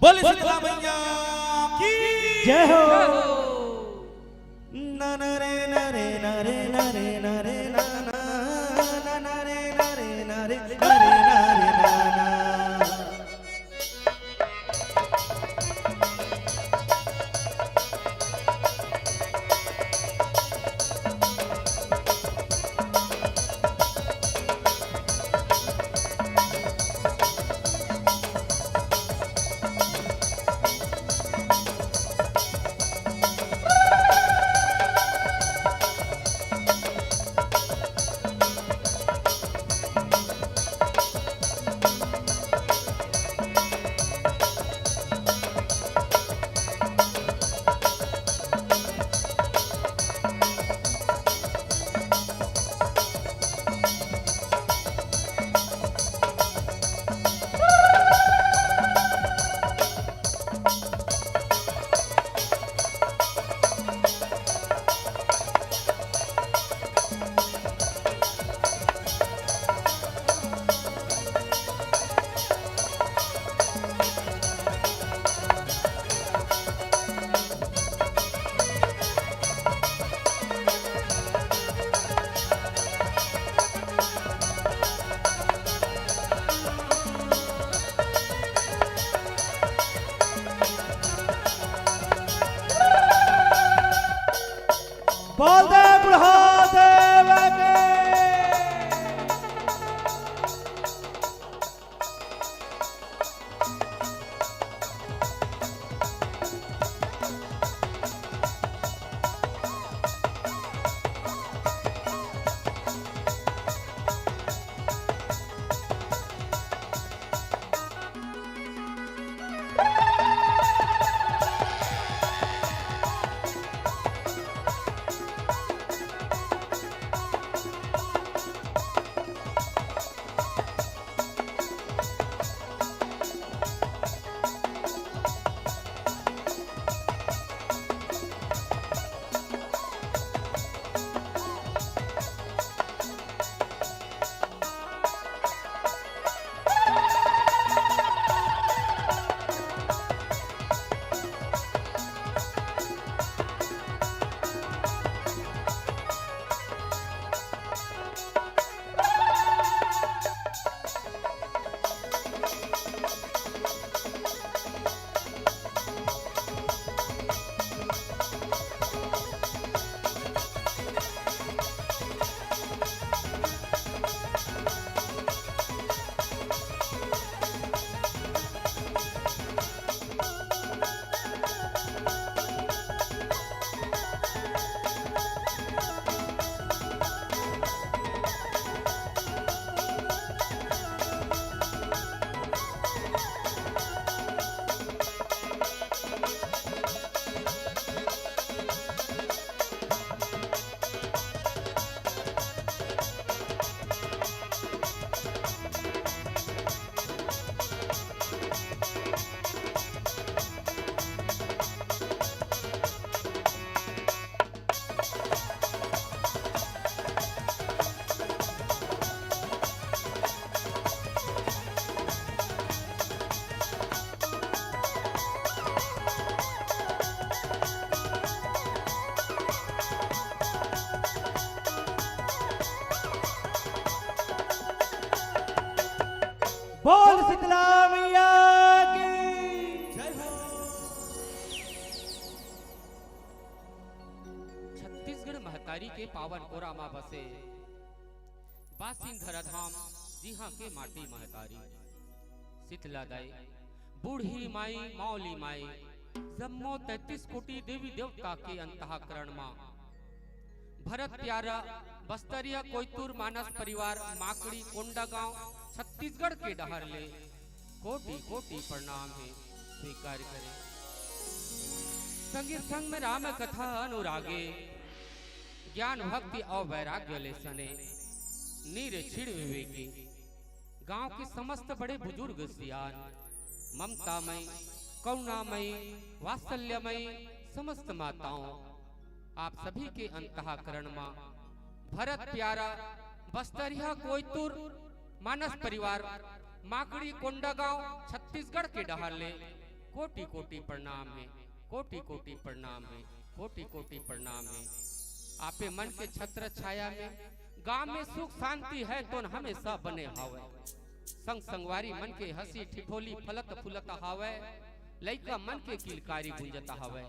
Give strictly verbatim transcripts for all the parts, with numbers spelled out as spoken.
बोले शीतला मैया की जय हो। नरे नरे नरे नरे नरे नरे नरे नरे नरे नरे नरे। बोल दे बुढ़ा देव के। बोल शीतला मैया की। छत्तीसगढ़ महतारी के पावन कोरा मा बसे बासिंग धराधाम, जिहाँ के माटी महतारी। शीतला दाई, बूढ़ी माई, मौली माई, जम्मो तैंतीस कोटि देवी देवता के अंतःकरण मा भरत प्यारा, बस्तरिया कोइतुर मानस परिवार, माकड़ी कोंडागांव, छत्तीसगढ़ के डहर ले कोटि कोटि प्रणाम हे, स्वीकार करे। संगे संग में राम कथा अनुरागे, ज्ञान भक्ति अउ वैराग्य ले सने, नीर छिड़ विवेकी। गांव के समस्त बड़े बुजुर्ग सियान, ममतामयी, करुणामयी, वात्सल्यमयी समस्त माताओं, आप सभी के अंतःकरण मा भरत प्यारा, बस्तरिया कोइतुर मानस परिवार, माकड़ी कोंडागांव, छत्तीसगढ़ के डहर ले कोटि कोटि प्रणाम हे, कोटि कोटि प्रणाम हे, कोटि कोटि प्रणाम हे। आपे मन के छत्र छाया में, गांव में सुख शांति हे तोन हमेशा बने हावय। संग संगवारी मन के हंसी ठिठोली फलत फुलत हावय, लइका मन के किलकारी गूंजत हावय।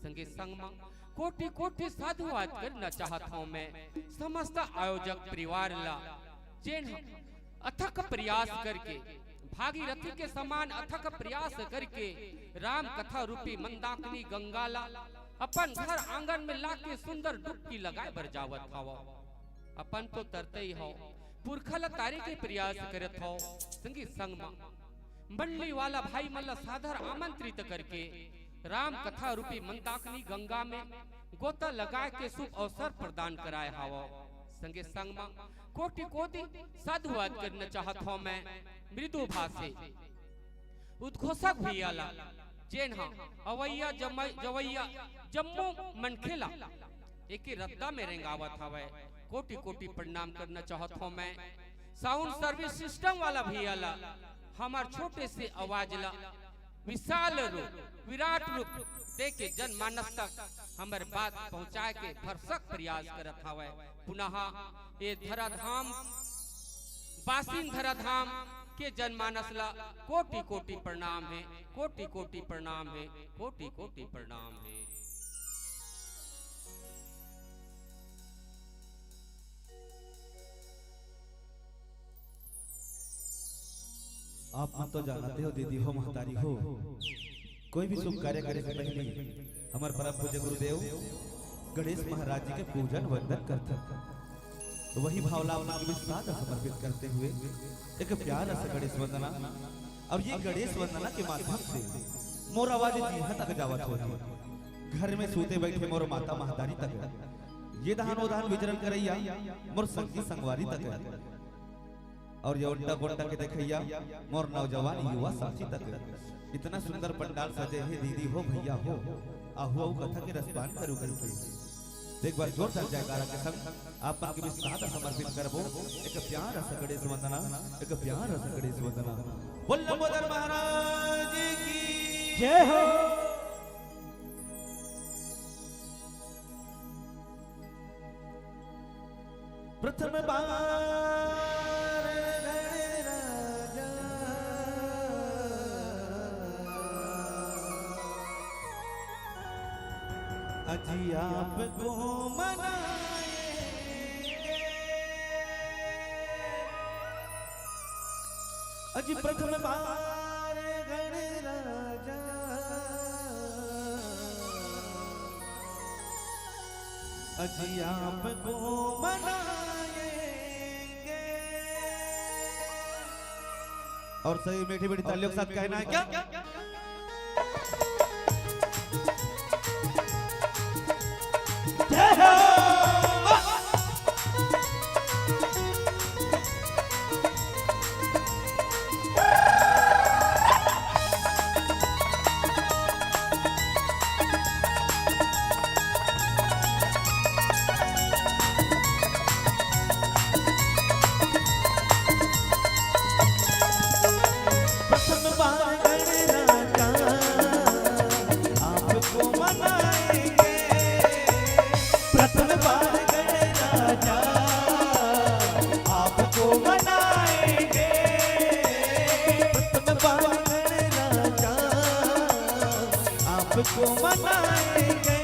संगे संग म कोटि कोटि साधुवाद करना चाहत हौं मैं समस्त आयोजक परिवार ला, जेन ह अथक प्रयास करके, भागीरथी के समान अथक प्रयास करके राम कथा रूपी मंदाकिनी गंगा ला अपन घर आंगन में लाके सुंदर डुबकी लगाए बर जावत हवव। अपन तो तरते ही हव, पुरखा ला तारे के प्रयास करत हव। संगी संग म मंडली वाला भाई मन ला सादर आमंत्रित करके राम कथा रूपी मंदाकिनी गंगा में गोता लगाए के शुभ अवसर प्रदान कराए हवव। संगे संग म कोटि कोटि साधुवाद करना चाहत हौं मैं मृदु भाषे उद्घोषक भैया ला, जेन ह अवैया जमई-, जवैया जम्मो मनखे ला एके रद्दा में रेंगावत हवय। कोटि कोटि प्रणाम करना चाहत हौं मैं साउंड सर्विस सिस्टम वाला भैया ला, हमर छोटे से आवाज ला विशाल रूप, विराट रूप दे के जनमानस तक हमर बात पहुंचाए के भरसक प्रयास करत हवय। पुनः ये धराधाम, बासिन धराधाम के जनमानस ला कोटि कोटि प्रणाम हे, कोटि कोटि प्रणाम हे, कोटि कोटि प्रणाम हे। आप मन तो जानते हो दीदी हो, महतारी हो, कोई भी शुभ कार्य करे से पहले हमर परम पूज्य गुरुदेव गणेश महाराज जी के पूजन वंदन करथे। तो वही भाव ला आप मन के बीच सादर समर्पित करते हुए एक प्यारा सा गणेश वंदना। अब ये गणेश वंदना के माध्यम से मोर आवाज जिहां तक जावत होही, घर में सूते बैठे मोर माता महतारी तक, ये दहान ओ दहान विचरण करइया मोर संगी संगवारी तक, और ये ओंटा गोंटा के देखइया मोर नौजवान युवा साथी तक। इतना सुंदर पंडाल सजे हे दीदी हो, भैया हो, आहू अउ कथा के रसपान करू करके। तो एक बार जोरदार जयकारा के संग आप मन के बीच सादर समर्पित करबो एक प्यारा सा गणेश वंदना, एक प्यारा सा गणेश वंदना। बोल लंबोदर महाराज की जय हो। प्रथम बार गणराजा अजी आपको मनाएंगे। अजी प्रथम बार गणराजा अजी आपको मनाएंगे। और सही मीठी मीठी तालियों के साथ कहना है क्या? जय हो। प्रथम बार गणराजा आपको मनाएंगे। प्रथम बार गणराजा आपको मनाएंगे। प्रथम बार गणराजा आपको मनाएंगे।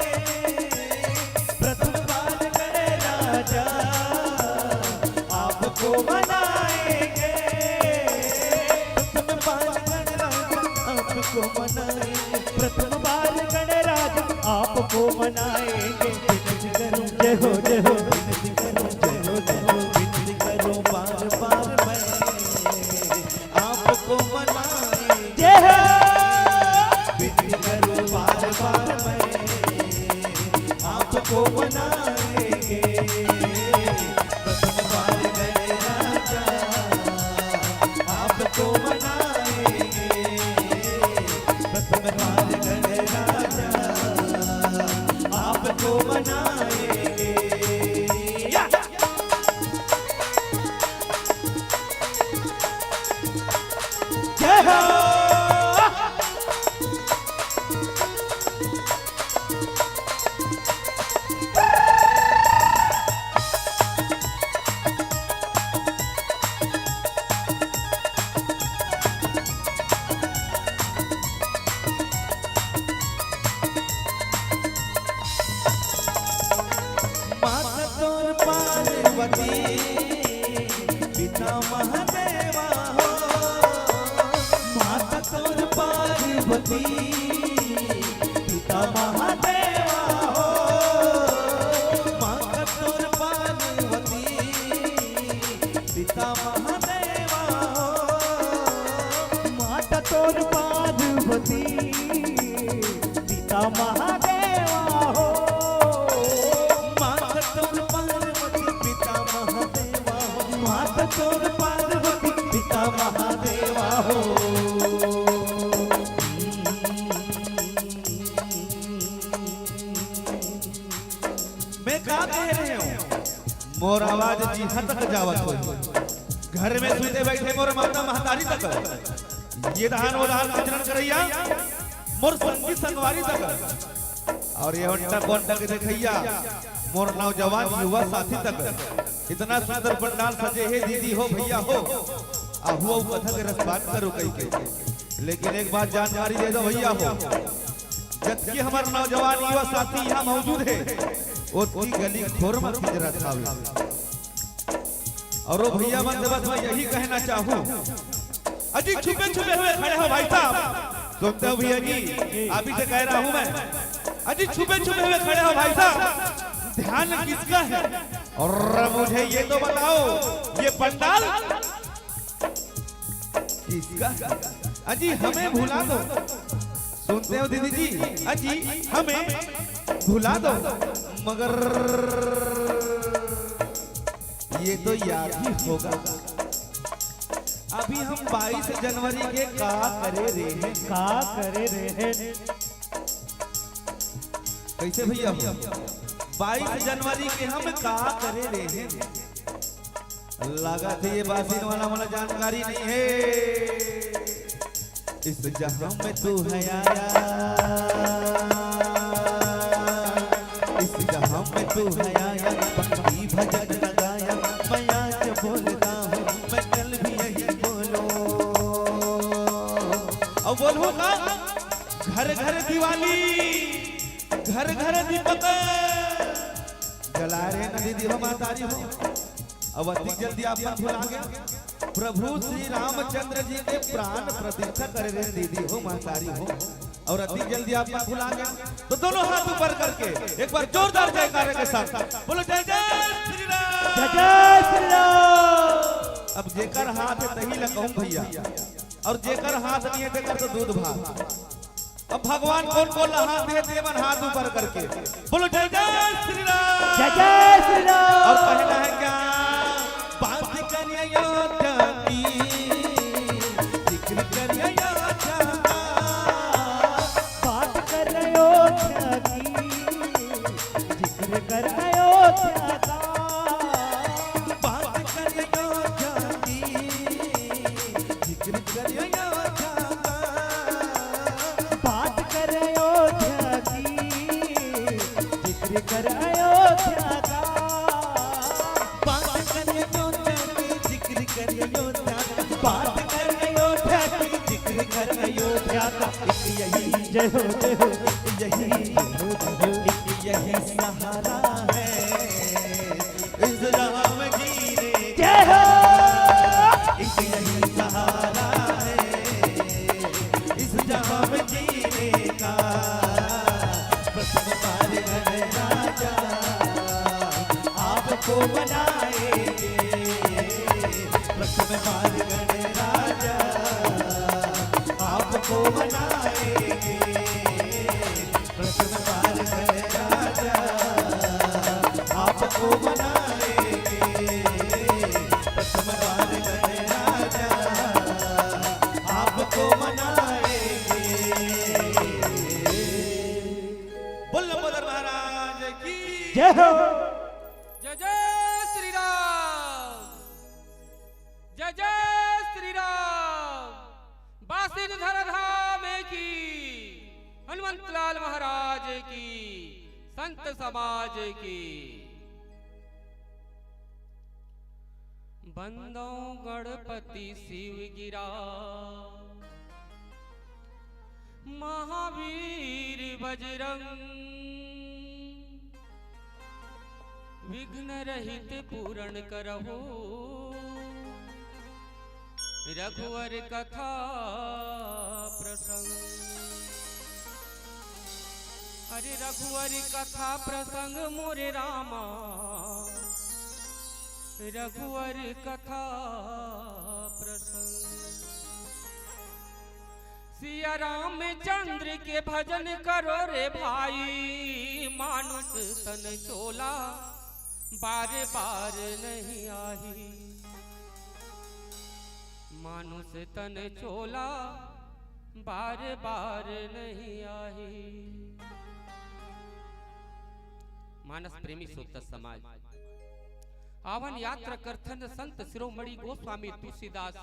प्रथम बार गणराजा आपको मनाएंगे। प्रथम बार गणराजा आपको मनाएंगे। प्रथम बार गणराजा आपको मनाएंगे। विनती करूं जय हो जय हो, विनती करूं जय हो जय हो, विनती करूं बार बार मैं आपको मनाएंगे। जय हो। विनती करूं बार बार मैं आपको मनाएंगे। प्रथम बार गणराजा आपको मनाएंगे। प्रथम बार गणराजा आपको मनाएंगे। या! जय हो। माता तोर पार्वती, पिता महादेवा हो। माता तोर पार्वती, पिता महादेवा हो। माता तोर पार्वती, पिता महादेवा हो। माता तोर पार्वती, पिता महादेवा हो। माता तोर पार्वती, पिता महादेवा हो। माता तोर पार्वती, पिता महादेवा हो। मैं का कह रहे हूँ, मोर आवाज जिहां तक जावत हो, घर में सुते बैठे मोर माता महतारी तक, ये दहान वो दहान विचरण करैया मोर संगी संगवारी तक, और ये ओंटा कोंटा के देखैया मोर नौजवान युवा साथी तक, इतना सुंदर पंडाल सजे हे दीदी हो, भैया हो, आहू अउ कथा के रसपान करो कहिके। लेकिन एक बात जानकारी दे दो भैया हो, जतकी हमर नौजवान युवा साथी यहाँ मौजूद हे, ओतकी गली खोर म किंजरत हावे। और वो भैया मन से बस मैं यही कहना चाहूँ, अजी छुपे छुपे हुए खड़े हो भाई साहब, सुनते हो भैया जी, आप ही से कह रहा हूँ मैं, अजी छुपे छुपे हुए खड़े हो भाई साहब, ध्यान किसका है? और मुझे ये तो बताओ, ये पंडाल किसका? अजी हमें भुला दो, सुनते हो दीदी जी, अजी हमें भुला दो, मगर ये तो याद ही होगा, अभी हम बाईस जनवरी के का करे रहे हैं। का करे रहे हैं? कैसे भैया हो, बाईस जनवरी के हम का करे रहे हैं? लगा थे ये बासिन वाला, वाला जानकारी नहीं है। इस जहां में तू है आया, इस जहां में तू है आया, भक्ति भजन लगाया, मैं आज बोलता हूँ, मैं कल भी यही बोलूँ। और बोलूँ का, घर घर दिवाली, घर घर दीपक जला रहे न दीदी हो, महतारी हो। अब अति जल्दी आप मन भुला गया। प्रभु श्री रामचंद्र जी के प्राण प्रतिष्ठा करे रहे दीदी हो, महतारी हो, और अति जल्दी आप मन भुला गया। तो दोनों हाथ ऊपर करके एक बार जोरदार जयकारे के साथ बोलो, जय जय श्री राम। जय जय श्री राम। अब जेकर हाथ है तही ला कहूं भैया, और जेकर हाथ नहीं है तेकर तो दूध भात। अब भगवान कोन कोन ला हाथ दे, दे मन हाथ ऊपर करके बोलो, जय जय श्री राम। जय जय श्री राम। और पहला है क्या? बात करिए अयोध्या की, जिक्र करिए अयोध्या का। बात कर अयोध्या की, जिक्र कर अयोध्या का। बात कर अयोध्या की, जिक्र कर अयोध्या का। बात कर अयोध्या की, जिक्र कर अयोध्या का। बात कर अयोध्या की, जिक्र कर अयोध्या का। बात कर अयोध्या की, जिक्र कर अयोध्या का। एक यही, जय हो, जय हो। एक यही, जय हो, जय हो। एक यही सहारा है इस जहां में जीने का। जय हो। एक यही सहारा है इस जहां में जीने का। प्रथम बार गणराजा आपको बनाएंगे। प्रथम बार गणराजा आपको बनाएंगे। प्रथम बार गणराजा आपको बनाएंगे। प्रथम बार गणराजा आपको बनाएंगे। बोल लंबोदर महाराज की जय हो। जय जय श्री राम। जय जय श्री राम। बासिन धरा धाम की, हनुमंत लाल महाराज की, संत समाज की। बंदौ गणपति शिव गिरा, महावीर बजरंग विघ्न रहित पूरण करहु रघुवर कथा प्रसंग। अरे रघुवर कथा प्रसंग मोरे रामा, रघुवर कथा प्रसंग। सिया रामचंद्र के भजन करो रे भाई, मानुष तन चोला बार बार नहीं आही। मानुष तन चोला बार बार नहीं आही। मानस प्रेमी श्रोता समाज, आवन यात्रा करथन संत शिरोमणि गोस्वामी तुलसीदास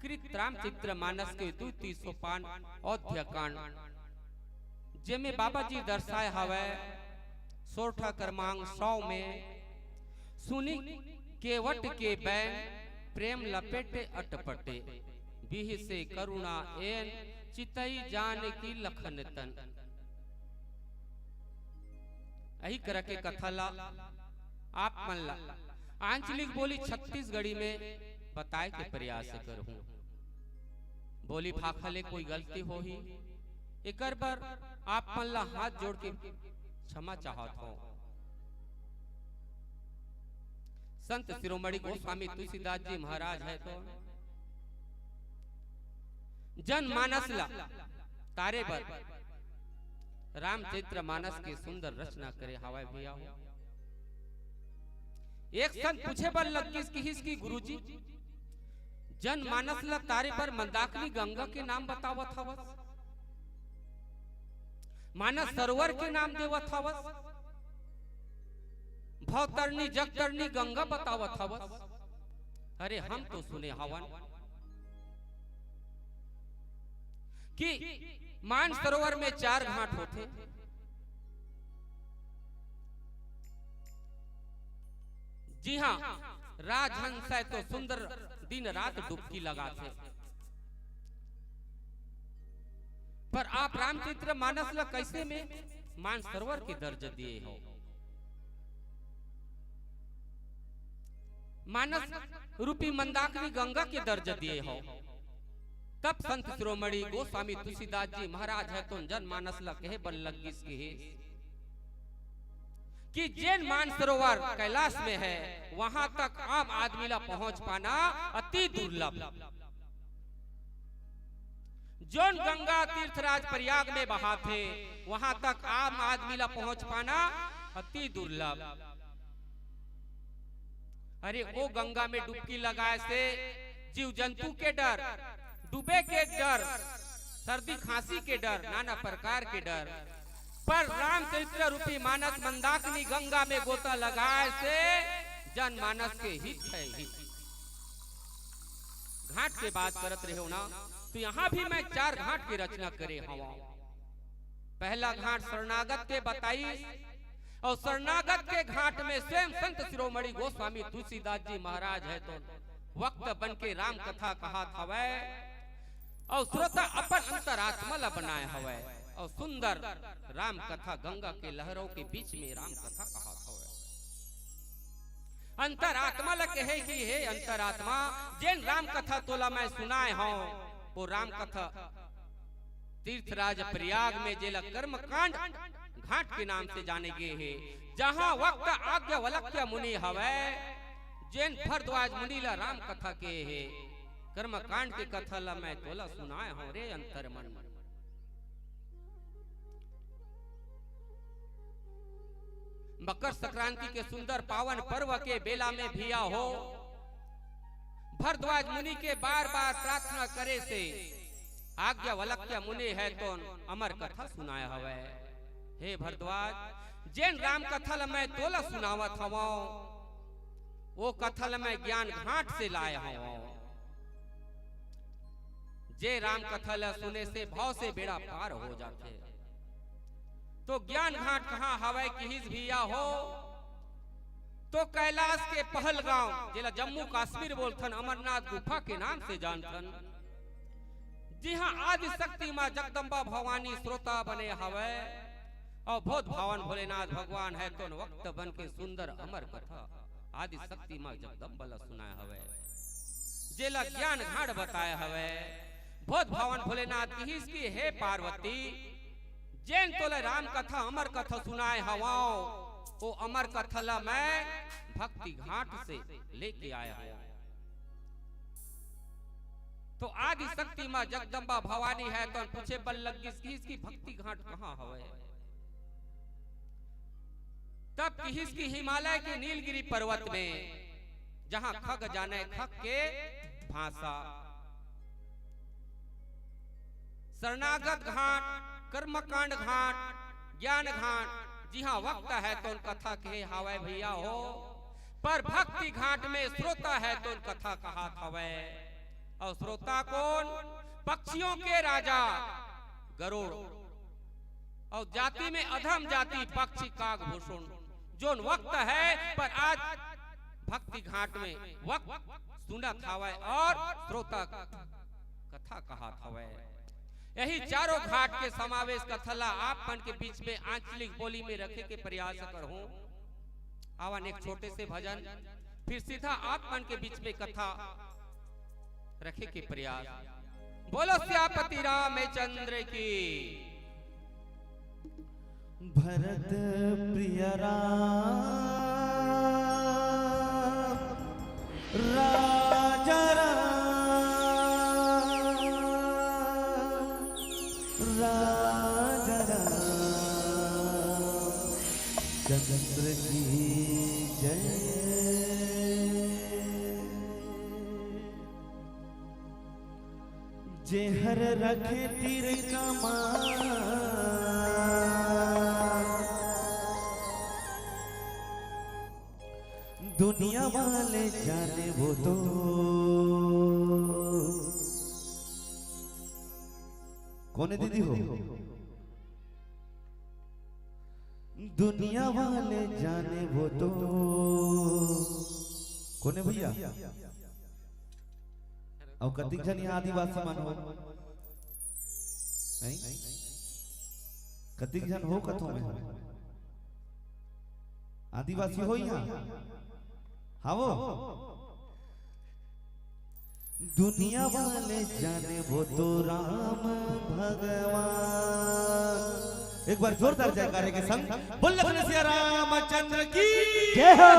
कृत रामचरित्र मानस के द्वितीय सोपान अयोध्या कांड, जेमे बाबा जी दर्शाए हवय सोरठा क्रमांक सौ में, सुनि केवट के बैन प्रेम लपेटे अटपटे, बिहसे करुणा एन चितई जानकी लखन तन। अही करके कथा ला आप मन ला आंचलिक बोली छत्तीसगढ़ी में बताए के प्रयास करहूं। बोली भाखा ले कोई गलती होही, एकर बर आप मन ला हाथ जोड़ के क्षमा चाहत हौं। संत शिरोमणि गोस्वामी तुलसीदास जी महाराज है तो जनमानस ला तारे बर रामचरित्र मानस के सुंदर रचना करे हवय भैया हो। एक संत पूछे बर लगिस, किहिस कि गुरुजी, जनमानस ला तारे बर मंदाकिनी गंगा के नाम बतावत हवस, मानस सरोवर के नाम देवत हवस, भवतरनी जगतरनी गंगा बतावत हवस। अरे हम तो सुने हवन कि मानसरोवर में चार घाट होथे। जी हां, राजहंस है तो सुंदर दिन रात डुबकी लगाथे। पर आप रामचरित्र मानस ला कैसे में मानसरोवर के दर्ज दिए हो? मानस रूपी मंदाकिनी गंगा के दर्ज दिए हो। तब संत शिरोमणि गोस्वामी तुलसीदास जी महाराज है तो जनमानस ला कहे बर लगिस किहिस कि जेन मानसरोवर कैलाश में है, वहां तक आम आदमी ला पहुंच पाना अति दुर्लभ। जोन गंगा तीर्थराज प्रयाग में बहाथे, वहां तक आम आदमी ला पहुंच पाना अति दुर्लभ। अरे, ओ गंगा में डुबकी लगाए से जीव जंतु के डर, डूबे के डर, सर्दी खांसी के डर, नाना प्रकार के डर, पर रामचरित्र रूपी मानस मंदाकिनी गंगा में गोता लगाए से जनमानस के हित है हित। घाट के बात करत रहे हो ना, तो यहां भी मैं चार घाट की रचना करे हवा। पहला घाट शरणागत के बताई, और शरणागत के घाट में स्वयं संत शिरोमणि गोस्वामी तुलसीदास जी महाराज है तो वक्त बन के राम कथा कहात हवय, और श्रोता अपन अंतरात्मा ला बनाए हवय, और सुंदर राम कथा गंगा के लहरों के बीच में राम कथा कहात हवय। अंतरात्मा ला कहे कि हे अंतरात्मा, जेन राम कथा तोला मैं सुनाए हौं, वो राम कथा तीर्थराज प्रयाग में जेला कर्मकांड घाट के नाम से जाने गए हे, जहां वक्त आज्ञावल्क्य मुनि हवय, जेन भरद्वाज मुनि ला राम कथा के हे, कर्मकांड के कथा ला मैं तोला सुनाए हौं रे अंतरमन। मकर संक्रांति के सुंदर पावन पर्व के बेला में भिया हो, भरद्वाज मुनि के बार-बार प्रार्थना करे से आज्ञावल्क्य मुनि है तो अमर कथा सुनाए हवय। हे भरद्वाज, जेन राम कथा ल मैं तोला सुनावत हवं, वो कथा ल मैं ज्ञान घाट से लाए हवं। जे राम कथा ल सुने से भव से बेड़ा पार हो जाथे। तो ज्ञान घाट कहाँ हवय किहिस भिया हो? तो कैलाश के पहलगांव, जेला जम्मू कश्मीर बोलथन, अमरनाथ गुफा के नाम से जानथन, जिहां आदि शक्ति मां जगदम्बा भवानी श्रोता बने हवय। अउ बहुत भावन भोलेनाथ भगवान हे तोन वक्त बन के सुंदर अमर कथा आदि शक्ति माँ जगदम्बा ला सुनाय हवय, जेला ज्ञान घाट बताय हवय। बहुत भावन भोलेनाथ किहिस कि हे पार्वती, जेन तोला राम कथा अमर कथा सुनाय हवंव, ओ अमर कथा ला मैं भक्ति घाट से लेके आय हवंव। तो आदि शक्ति माँ जगदम्बा भवानी हे तोन पूछे बर लगिस किहिस कि भक्ति घाट कहाँ हवय? तब किहिस कि हिमालय के नीलगिरी पर्वत में, जहाँ खग जाने खग के भाषा। शरणागत घाट, कर्मकांड घाट, ज्ञान घाट, जिहाँ वक्त हे तोन कथा कहे हवय भैया हो, पर भक्ति घाट में श्रोता हे तोन कथा कहात हवय। अउ श्रोता कोन? पक्षियों के राजा गरुड़। अउ जाति में अधम जाति पक्षी कागभूषण। जोन वक्त हे, पर आज भक्ति घाट में वक्त सुनत हवय अउ श्रोता कथा कहात हवय। यही चारों घाट के समावेश कथा ला आप मन के बीच में आंचलिक बोली में रखे के प्रयास करहूं। आवन एक छोटे से भजन, फिर सीधा आप मन के बीच में कथा रखे के प्रयास। बोलो सियापति रामचंद्र की। भरत प्रिय राम, राजा राम, राजा राम चंद्र की जय। जेहर रखे तीर कमान, दुनिया वाले जाने वो तो। कोने दीदी हो? दुनिया वाले जाने वो तो। कोने भैया? अउ कतिक झन यहाँ आदिवासी मन हो? नहीं? कतिक झन हो कथो में? आदिवासी हो यहाँ? हावो? दुनिया वाले जाने वो तो राम भगवान। एक बार जोरदार जयकारे के संग बोल अपने सिया रामचंद्र की जय हो।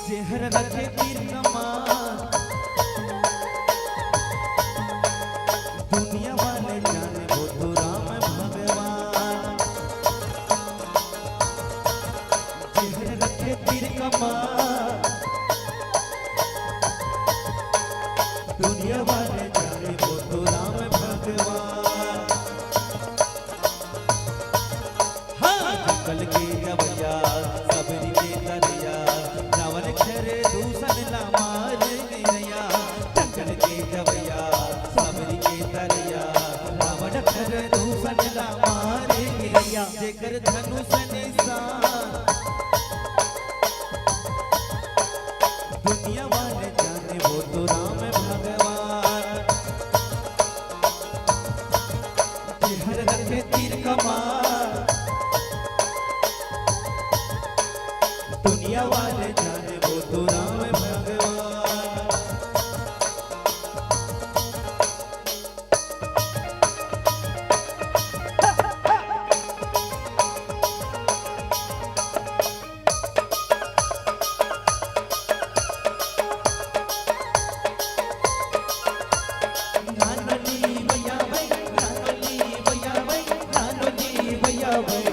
जेहर रखे तीर कमान, दुनिया वाले जाने वो तो राम भगवान। जेहर रखे तीर कमान, दुनिया वाले जाने वो तो राम भगवान। हाँ, जंगल के जवैया, सबरी के तरैया, रावण खर दूषण ला मार गिरैया। जंगल के जवैया, सबरी के तरैया, रावण खर दूषण ला मार गिरैया। जेकर धनुष निशान, दुनिया वाले जाने वो तो राम भगवान। जेहर रखे तीर कमान, दुनिया वाले जाने वो तो राम भगवान। नानोली भैया भाई, नानोली भैया भाई, नानोली भैया भाई।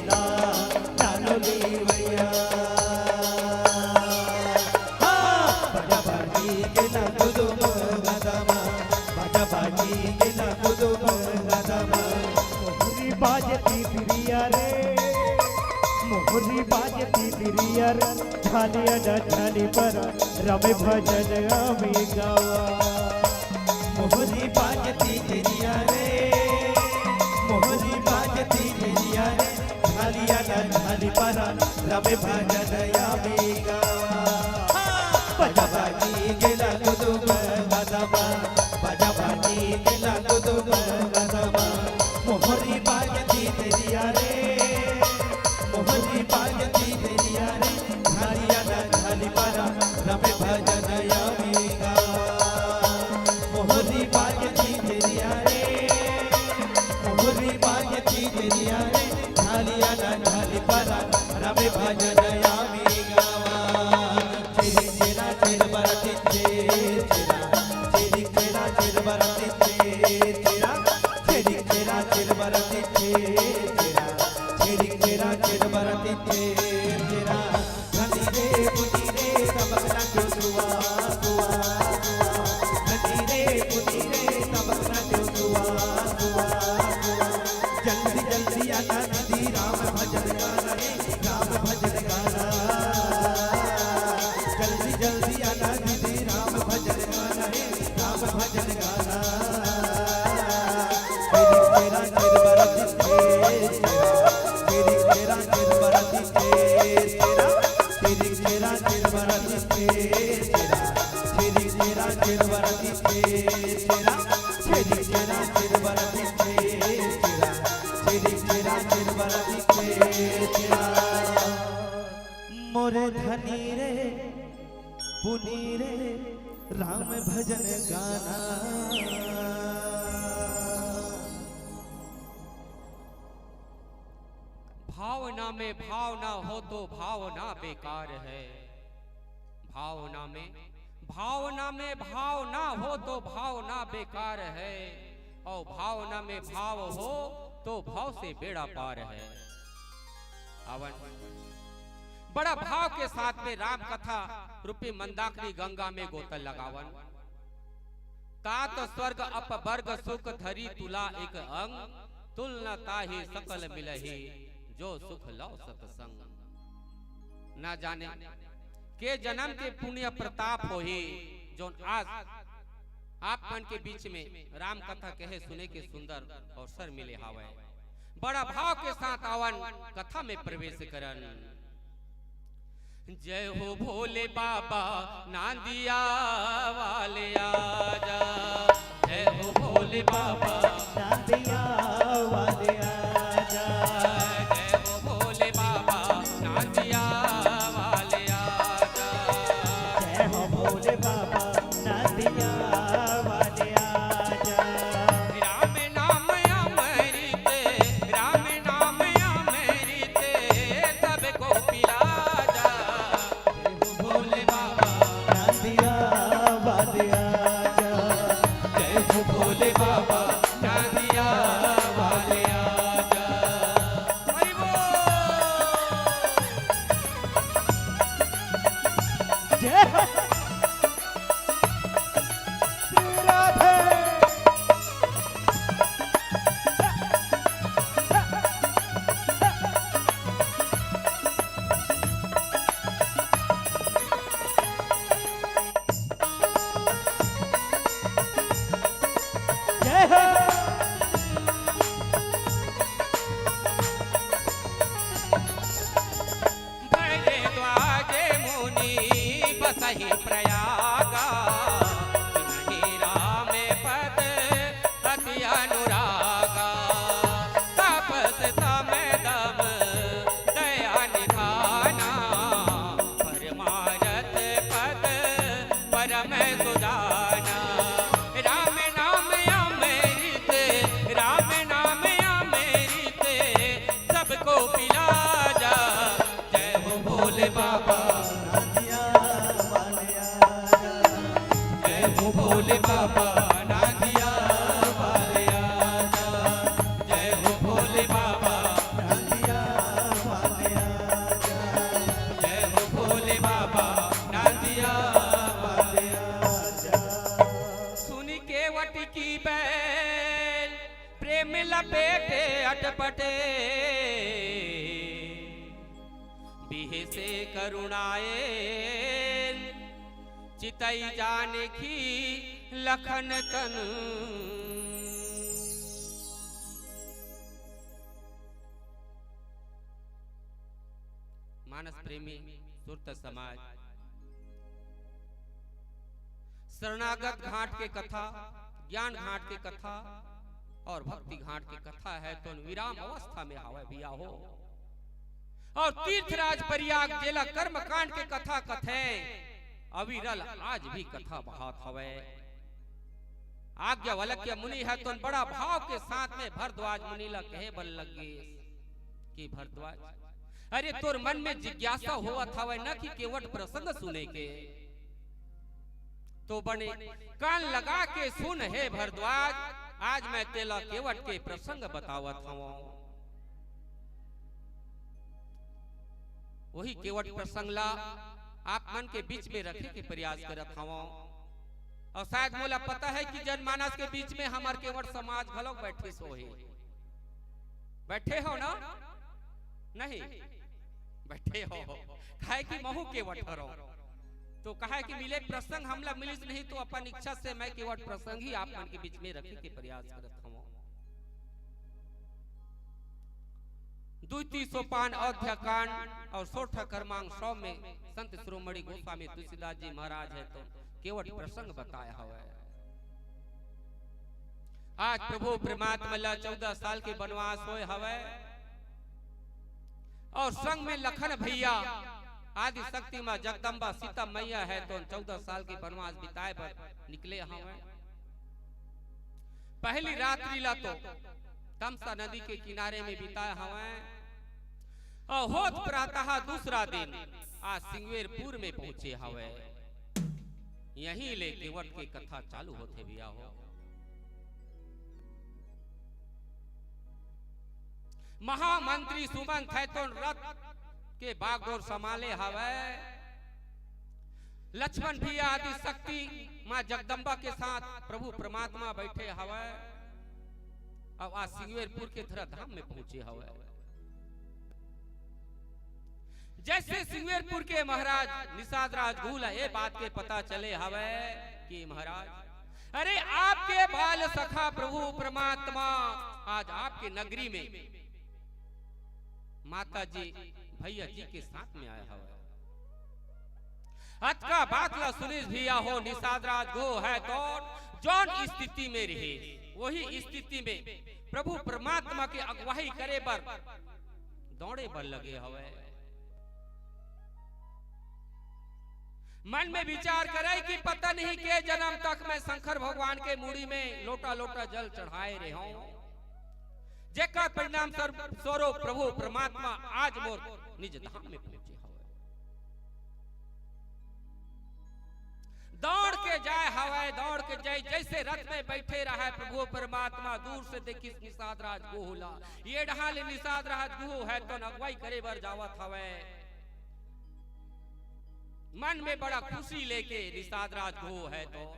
ला, लालो ली भैया। हाँ, बजा बाजी के ना गुदुम गदम, बजा बाजी के ना गुदुम गदम। मोहरी बाजती बिरिया रे, मोहरी बाजती बिरिया रे, झालिया डा झाली पर रमे भजन आमी गावा। मोहरी बाजती बिरिया रे, मोहरी बाजती बिरिया रे, झालिया ना झाली परा, रमे भजन आमी गावा। बजा बाजी गेला गुदुम गदम, बजा बाजी गेला गुदुम गदम। मोहरी बाजती बिरिया रे, मोहरी बाजती बिरिया रे, झालिया ना झाली परा, रमे भजन आमी गावा। मोहरी बाजती बिरिया रे, मोहरी बाजती बिरिया रे, झालिया ना झाली परा, रमे भजन आमी गावा। चिरी चिरा चिर बरती चिर चिरा, चिरी चिरा चिर बरती चिर चिरा, चिरी चिरा चिर बरती चिर चिरा, चिरी चिरा चिर बरती चिर चिरा। धनी रे पुनी रे तबक ना जो दुआ, दुआ, दुआ। धनी रे पुनी रे तबक ना जो दुआ, दुआ, दुआ। जल्दी जल्दी आना दीदी राम भजन गाना रे, राम भजन गाना। जल्दी जल्दी आना दीदी राम भजन गाना रे, राम भजन गाना। तेरी तेरा चिरबरा चित्ते तेरा, तेरी तेरा चिरबरा चित्ते तेरा, तेरी तेरा चिरबरा चित्ते तेरा, तेरी तेरा चिरबरा चित्ते तेरा, तेरी तेरा चिरबरा चित्ते तेरा, तेरी तेरा चिरबरा चित्ते तेरा। मोरे धनी रे पुनी रे राम भजन गाना। भावना में भाव ना हो तो भावना बेकार है। भावना में, भावना में भाव ना हो तो भावना बेकार है, और भावना में भाव हो तो भाव से बेड़ा पार है। आवन बड़ा भाव के साथ में राम कथा रूपी मंदाकिनी गंगा में गोता लगावन। तात स्वर्ग अपवर्ग सुख धरी तुला एक अंग, तुल न ताहि सकल मिलही जो सुख लव सतसंग। ना जाने के जन्म के पुण्य प्रताप होही, जोन आज आप मन के बीच में राम कथा कहे सुने के सुंदर अवसर मिले हावय। बड़ा भाव के साथ आवन कथा में प्रवेश करन। जय हो भोले बाबा नांदिया वाले आजा, जय हो भोले बाबा नांदिया वाले आजा। जय हो भोले बाबा नांदिया वाले आजा। जय हो भोले बाबा नांदिया वाले आजा। राम नाम अमृत, राम नाम अमृत, सबको पिला जा। जय हो भोले बाबा नांदिया वाले आजा। जय हो भोले बाबा नांदिया वाले आजा। हरि बोल। जय हो। श्री राधे। जय हो। भरद्वाज मुनि बसहि प्रयागा, तिनहि राम पद अति अनुरागा। तपस सम दम दया निधाना, परमारथ पद परम सुजाना। राम नाम अमृत, राम नाम अमृत, सबको पिला जा। जय हो भोले बाबा नांदिया वाले आजा। जय हो भोले बाबा नांदिया वाले आजा। जय हो भोले बाबा नांदिया से करुणाएन चितई जानकी लखन तन। मानस प्रेमी सुरत समाज, शरणागत घाट के कथा, ज्ञान घाट के कथा और भक्ति घाट के कथा हे तो विराम अवस्था में हावय भैया हो। और तीर्थराज प्रयाग जेला कर्मकांड के कथा कथे, अविरल आज भी कथा बहात हवय। आज्ञवल्क्य मुनि हे तो बड़ा भाव के साथ में भरद्वाज मुनि ला कहे बर लग गे कि भरद्वाज, अरे तोर मन में जिज्ञासा होवत हवय ना कि केवट प्रसंग सुने के, तो बने कान लगा के सुन हे भरद्वाज, आज मैं तेला केवट के प्रसंग बतावत हवं। वही केवट प्रसंग ला आप मन के बीच में रखे के प्रयास करत हवं। और शायद मोला पता हे कि जनमानस के बीच में हमर केवट समाज घलो बैठिस होही। बैठे हो ना? नहीं बैठे हो, काहे कि महू केवट हरव। तो काहे कि मिले प्रसंग हमला मिलिस नहीं, तो अपन इच्छा से मैं केवट प्रसंग ही आप मन के बीच में रखे के प्रयास करत हवं। द्वितीय सोपान अयोध्या कांड और सोरठा क्रमांक सौ में संत शिरोमणि गोस्वामी तुलसीदास जी महाराज हे तो केवट प्रसंग बताय हवय। आज प्रभु परमात्मा ला चौदह साल के बनवास होय हवय और संग में लखन भैया आदि शक्ति मां जगदम्बा सीता मैया हे तो चौदह साल के बनवास बिताय बर निकले हवय। पहली रात्रि ला तो तमसा नदी के किनारे में बिताय हवय और होत प्रातः दूसरा दिन आज सिंगवेरपुर में पहुंचे हवय। यहीं ले केवट के कथा चालू होथे भैया हो। महामंत्री सुमंत हे तो रथ के बागडोर संभाले हवय। लक्ष्मण भी आदि शक्ति मां जगदम्बा के साथ प्रभु परमात्मा बैठे हवय। अब आज सिंगवेरपुर के धरा धाम में पहुंचे हवय। जैसे सिंगवेरपुर के महाराज निषाद राज गुहू ला ये बात के पता चले हवय कि महाराज, अरे आपके बाल सखा प्रभु परमात्मा आज आपके नगरी में माता जी भैया जी के साथ में आय हवय। अतका बात ला सुनिस भैया हो निषाद राज गुहू हे तो जौन स्थिति में रहे वही स्थिति में प्रभु परमात्मा के अगुवाई करे बर दौड़े बर लगे हवय। मन में विचार करे कि पता नहीं के जन्म तक मैं शंकर भगवान के मुड़ी में लोटा लोटा जल चढ़ाए रहे हूं, जेकर परिणाम स्वरूप प्रभु परमात्मा आज मोर निज धाम में पहुंचे हवय। दौड़ के जाय हवय, दौड़ के जाय, जैसे रथ में बैठे रहय प्रभु परमात्मा दूर से देखिस निषाद राज गुहू ला। ये डहान ले निषाद राज गुहू हे तो अगुवाई करे बर जावत हवय। मन में बड़ा खुशी लेके निषाद राज गुहू हे तो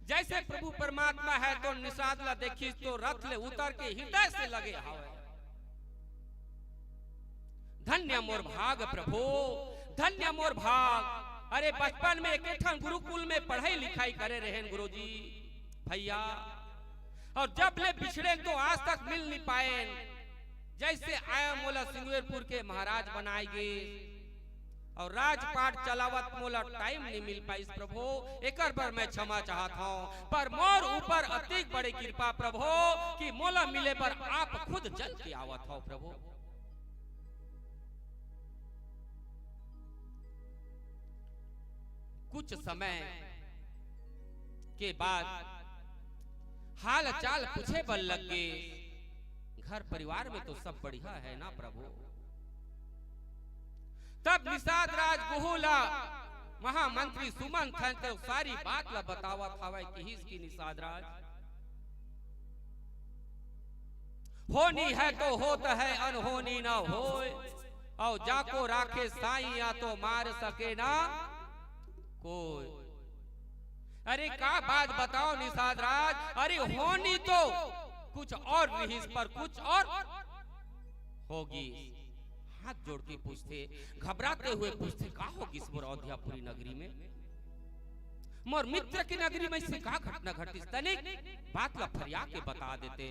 जैसे प्रभु परमात्मा हे तो निषाद ला देखिस तो रथ ले उतर के हृदय से लगे हवय। धन्य मोर भाग प्रभु, धन्य मोर भाग। अरे बचपन में एक ठन गुरुकुल में पढ़ाई लिखाई करे रहेन गुरुजी भैया, और जब ले बिछड़ेन तो आज तक मिल नहीं पाएन। जैसे आया मोला सिंगवेरपुर के महाराज बनाए गे और राजपाट चलावत मोला टाइम नहीं मिल पाइस प्रभु, एकर बर मैं क्षमा चाहत हूं, पर मोर ऊपर अतिक बड़े कृपा प्रभु कि मोला मिले बर आप खुद चल के आवत हव प्रभु। कुछ समय के बाद हाल चाल पूछे बर लग गे, घर परिवार में तो सब बढ़िया है ना प्रभु? तब निषाद राज गुहू ला महामंत्री सुमंत हे तो सारी बात ला बतावत हवय, किहिस कि निषाद राज, होनी है तो होत है, अनहोनी ना होय, और जाको राखे साईं या तो मार सके ना कोई। अरे का बात बताओ निषाद राज, अरे होनी तो कुछ और रिहिस पर कुछ और होगी। हाथ जोड़ के पूछथे, घबराते हुए पूछथे, "का हो गिस मोर अयोध्यापुरी नगरी में? मोर मित्र की नगरी में से का घटना घटिस? तनिक बात ला फरिया के बता देते।"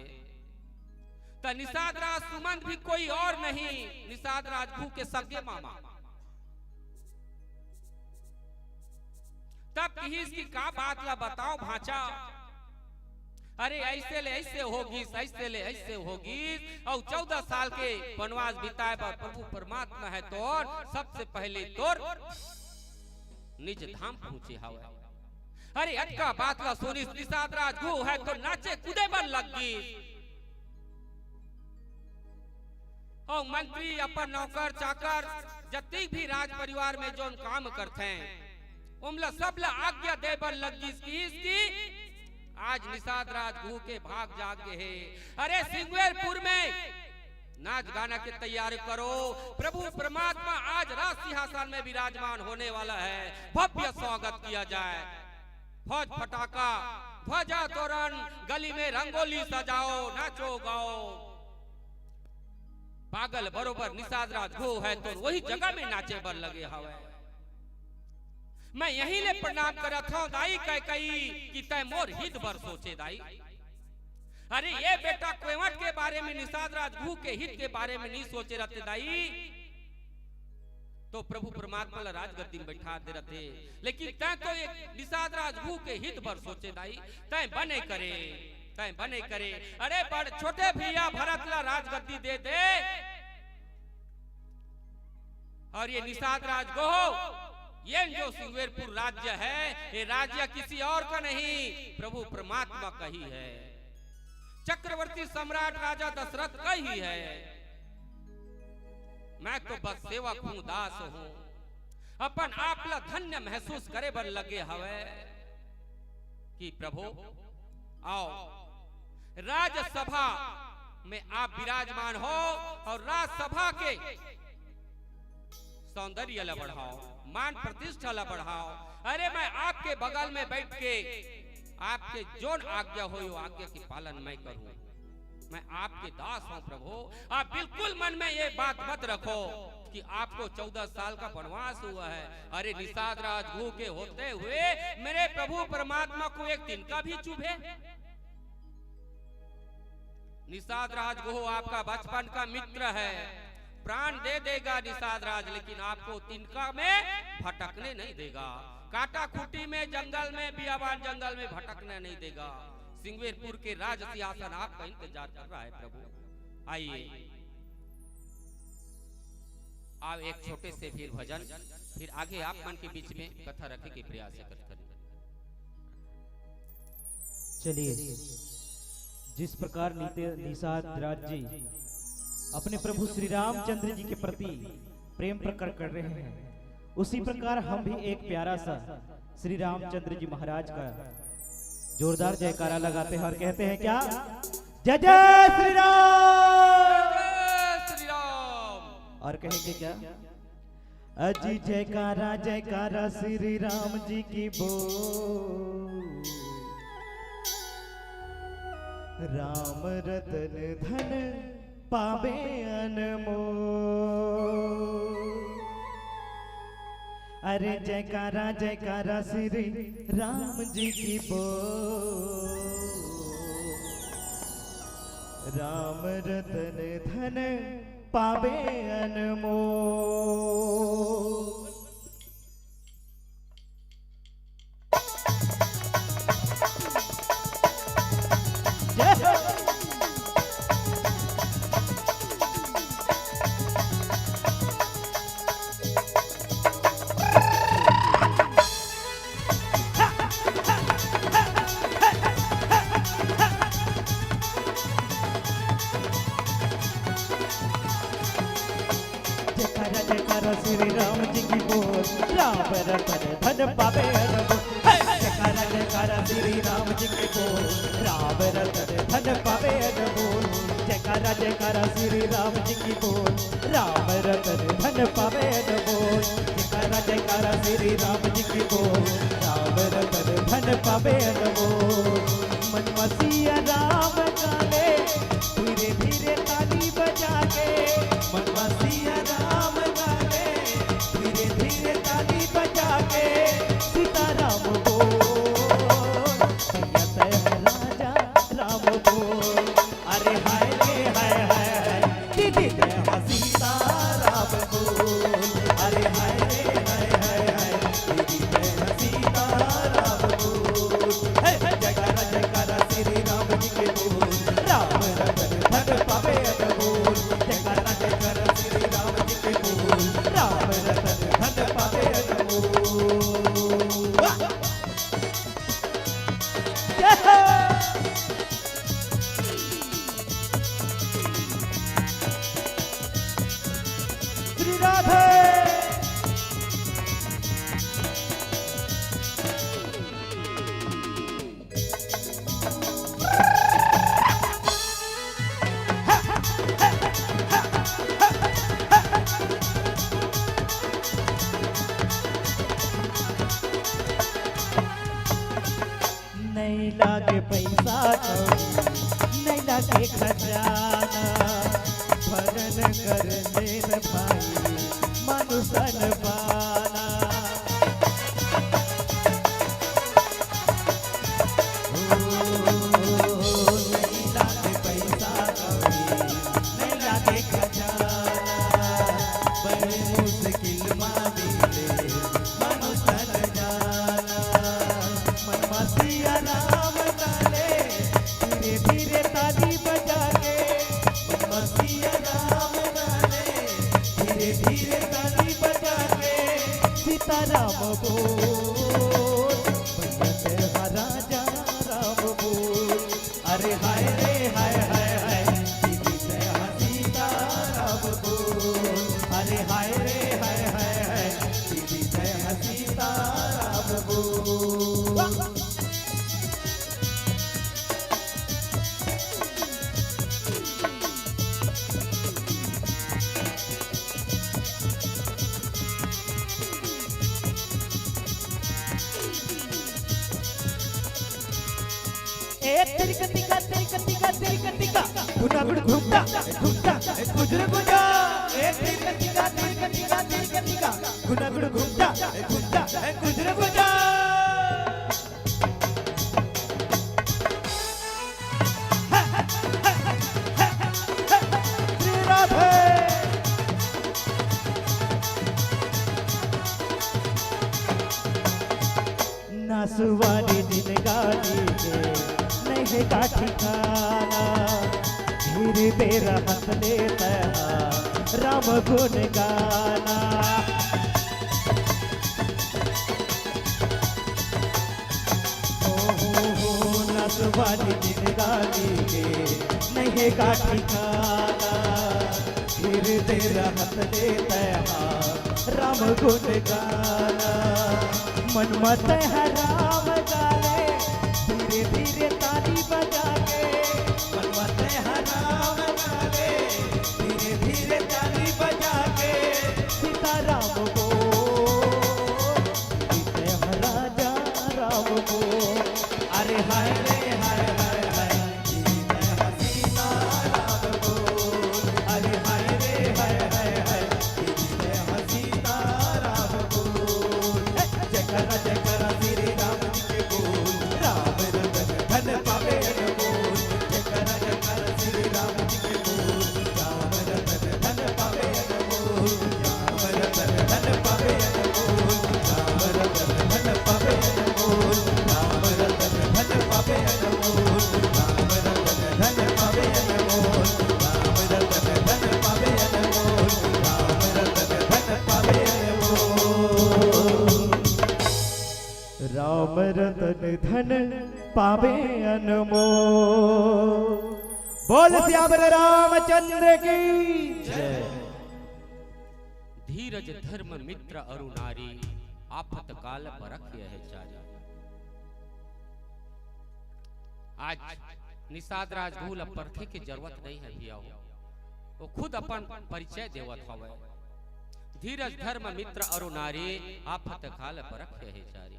त निषाद राज सुमंत भी कोई और नहीं, निषाद राज घू के सगे मामा। तब किहिस कि का बात ला बताओ भांचा, अरे ऐसे ले ऐसे होगिस, ऐसे ले ऐसे होगिस, अउ चौदह साल के वनवास बिताए बर प्रभु परमात्मा हे तोर, सबसे पहले तोर निज धाम पहुंचे हवय। अरे अतका बात ला सुनिस निषाद राज घू हे तो नाचे कूदे बर लग गिस। अउ मंत्री अपन नौकर चाकर जतिक भी राज परिवार में जोन काम करथे, ओमला सबला आज्ञा दे बर लग गिस कि आज निषाद राज घू के भाग जाग गे हे। अरे सिंगवेरपुर में नाच गाना के तैयारी करो, प्रभु परमात्मा आज राज सिंहासन में विराजमान होने वाला है, भव्य स्वागत किया जाए। फौज फटाका, ध्वजा तोरण, गली में रंगोली सजाओ, नाचो गाओ। पागल बरोबर निषाद राज घू हे तो वही जगह में नाचे बर लगे हवय। मैं यहीं ले प्रणाम करत हंव दाई कैकई कि तैं मोर हित बर सोचे दाई। अरे ये बेटा कोयवट के बारे में, निषाद राज घू के हित के बारे में नहीं सोचे रहते दाई, तो प्रभु परमात्मा ला राजगद्दी में बैठा दे रहते। लेकिन तैं तो एक निषाद राज घू के हित बर सोचे दाई, तैं बने करे, तैं बने करे। अरे बड़ छोटे भैया भरत ला राजगद्दी दे दे। अउ ये निषाद राज घू, ये जो सिंगवेरपुर राज्य है, ये राज्य किसी और का नहीं, प्रभु परमात्मा का ही है, चक्रवर्ती सम्राट राजा दशरथ का ही है। मैं तो बस सेवक हूं, दास हूं, अपन आप ला धन्य महसूस करे बर लगे हवय कि प्रभु आओ, राजसभा में आप विराजमान हो अउ राजसभा के सौंदर्य ला बढ़ाओ, मान प्रतिष्ठा ला बढ़ाओ। अरे मैं आपके बगल में बैठ के आपके जोन आज्ञा होय, वो आज्ञा के पालन मैं करूं। मैं आपके दास हूं प्रभु, आप बिल्कुल मन में ये बात मत रखो कि आपको चौदह साल का वनवास हुआ है। अरे निषाद राज घू के होते हुए मेरे प्रभु परमात्मा को एक तिनका भी चुभे? निषाद राज घू आपका बचपन का मित्र है, प्राण दे देगा निषाद राज, लेकिन आपको तिनका में भटकने नहीं देगा। काटा खूटी में, जंगल में, बियाबान जंगल में भटकने नहीं देगा। सिंगवेरपुर के राज सिंहासन आपका इंतजार कर रहा है प्रभु। आइए, आओ एक छोटे से फिर भजन, फिर आगे आप मन के बीच में कथा रखे के प्रयास करत हन। चलिए, जिस प्रकार नीते-, निषाद राज जी अपने प्रभु श्री रामचंद्र जी के प्रति प्रेम प्रकट कर रहे हैं, उसी प्रकार हम भी एक प्यारा सा श्री रामचंद्र जी महाराज का जोरदार जयकारा लगाते हैं और कहते हैं क्या, जय जय श्री राम। जय श्री राम। और कहेंगे क्या, अजी जयकारा जयकारा श्री राम जी की बोल। राम रतन धन पावे अनमोल। अरे जयकारा जयकारा श्री राम जी की बोल। राम रतन धन पावे अनमोल। जय हो। जयकारा जयकारा श्री राम जी की बोल, राम रतन धन पावे अनमोल। हे! जयकारा जयकारा श्री राम जी की बोल, राम रतन धन पावे अनमोल। जयकारा जयकारा श्री राम जी की बोल, राम रतन धन पावे अनमोल। जयकारा जयकारा श्री राम जी की बोल, राम रतन धन पावे अनमोल। मन मसीहा राम गाले, धीरे धीरे ताली बजा के। मन मसीहा राम राधे। नहीं लागे पैसा कौड़ी, नहीं लागे खजाना, भजन कर ले रे भाई, मानुष तन पाना। ओ, नहीं लागे पैसा कौड़ी, नहीं लागे खजाना, बड़ी मुश्किल मा मिले मानुष तन जाना। मन मा सिया राम गाले, धीरे धीरे ताली बजा के। मन मा सिया राम गाले, धीरे धीरे ताली बजा के। सीताराम बोल, भैया तेरा राजा राम बोल। अरे हाय रे हाय हाय हाय, दीदी जय सीताराम बोल। अरे हाय रे हाय हाय हाय, दीदी जय सीताराम बोल। ए तिरक तिका, तिरक तिका, तिरक तिका, घुना गुड़ घुमटा, घुमटा, गुजर गुजा। ए तिरक तिका, तिरक तिका, तिरक तिका, घुना गुड़ घुमटा, घुमटा, गुजर गुजा। श्री राधे। नासवारी जिनगानी के नहीं हे का ठिकाना, धीरे दे रहत ले तहा राम गुण गाना। ओ हो हो, नासवारी जिनगानी के नहीं हे का ठिकाना, धीरे दे रहत ले तहा राम गुण गाना। मन मा तहा राम गाले, धीरे धीरे ताली बजा के। मन मा तहा राम गाले, धीरे धीरे ताली बजा के। सीताराम बोल, तहा राजा राम बोल। अरे हाय रे हाय हाय हाय, राम रतन धन पावे अनमोल। बोल सियावर रामचंद्र की जय। धीरज धर्म मित्र अरु नारी, आफत काल परख यह चारी। आज निषाद राजगुरु ला परखे के जरूरत नहीं है भैया हो, वो खुद अपन परिचय देवत हवे। धीरज धर्म मित्र अरु नारी, आफत काल परख यह चारी।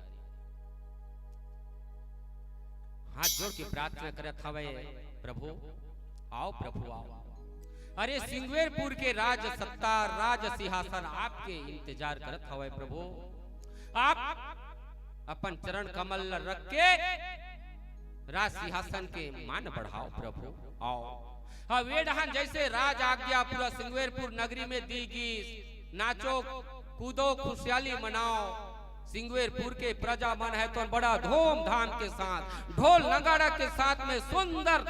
हाथ जोड़ के प्रार्थना करत हवे, प्रभु आओ, प्रभु आओ। अरे सिंगवेरपुर के राज सत्ता, राज सिंहासन आपके इंतजार करत हवे प्रभु। आप अपन चरण कमल ल रख के राज सिंहासन के मान बढ़ाओ प्रभु, आओ। हाँ, वे डहान जैसे राज आज्ञा पूरा सिंगवेरपुर नगरी में दी गीस, नाचो, कूदो, खुशहाली मनाओ। सिंगवेरपुर के प्रजा मन है तो बड़ा धूमधाम के साथ, ढोल नगाड़ा के साथ में सुंदर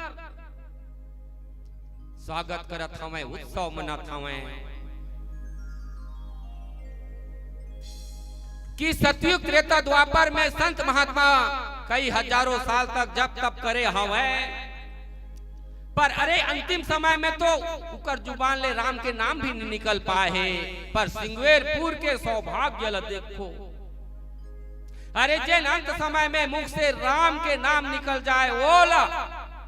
स्वागत करत हवैं, उत्सव मनत हवैं। कि सतयुग त्रेता द्वापर में संत महात्मा कई हजारों साल तक जप तप करे हवैं, पर अरे, अंतिम समय में तो उकर जुबान ले राम के नाम भी नहीं निकल पाए हे। पर सिंगवेरपुर के सौभाग्य ल देखो, अरे, जेन अंत समय में मुख से राम के नाम निकल जाए, ओला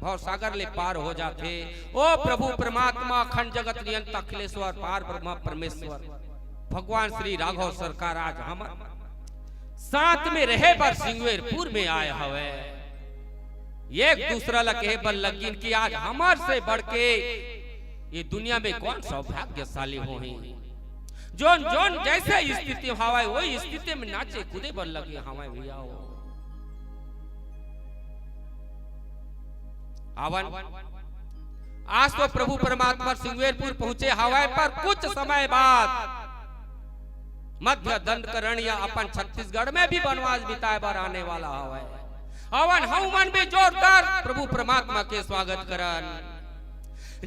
भवसागर ले पार हो जाथे। ओ प्रभु परमात्मा, अखंड जगत नियंता अखिलेश्वर, पार ब्रह्मा परमेश्वर, भगवान श्री राघव सरकार आज हमर साथ में रहे बर सिंगवेरपुर में आए हवे। एक दूसरा ला कहे बर लगिन कि आज हमर से बढ़ के ये दुनिया में कौन सौभाग्यशाली होही। जोन जोन जैसे स्थिति हवय, वही स्थिति में नाचे कूदे बर लगे हवय भैया हो। आवन, आज तो प्रभु परमात्मा सिंगवेरपुर पहुंचे हवय, पर कुछ समय बाद मध्य दंडकरण या अपन छत्तीसगढ़ में भी वनवास बिताए बर आने वाला हवय। आवन, हमन भी जोरदार प्रभु परमात्मा के स्वागत करन।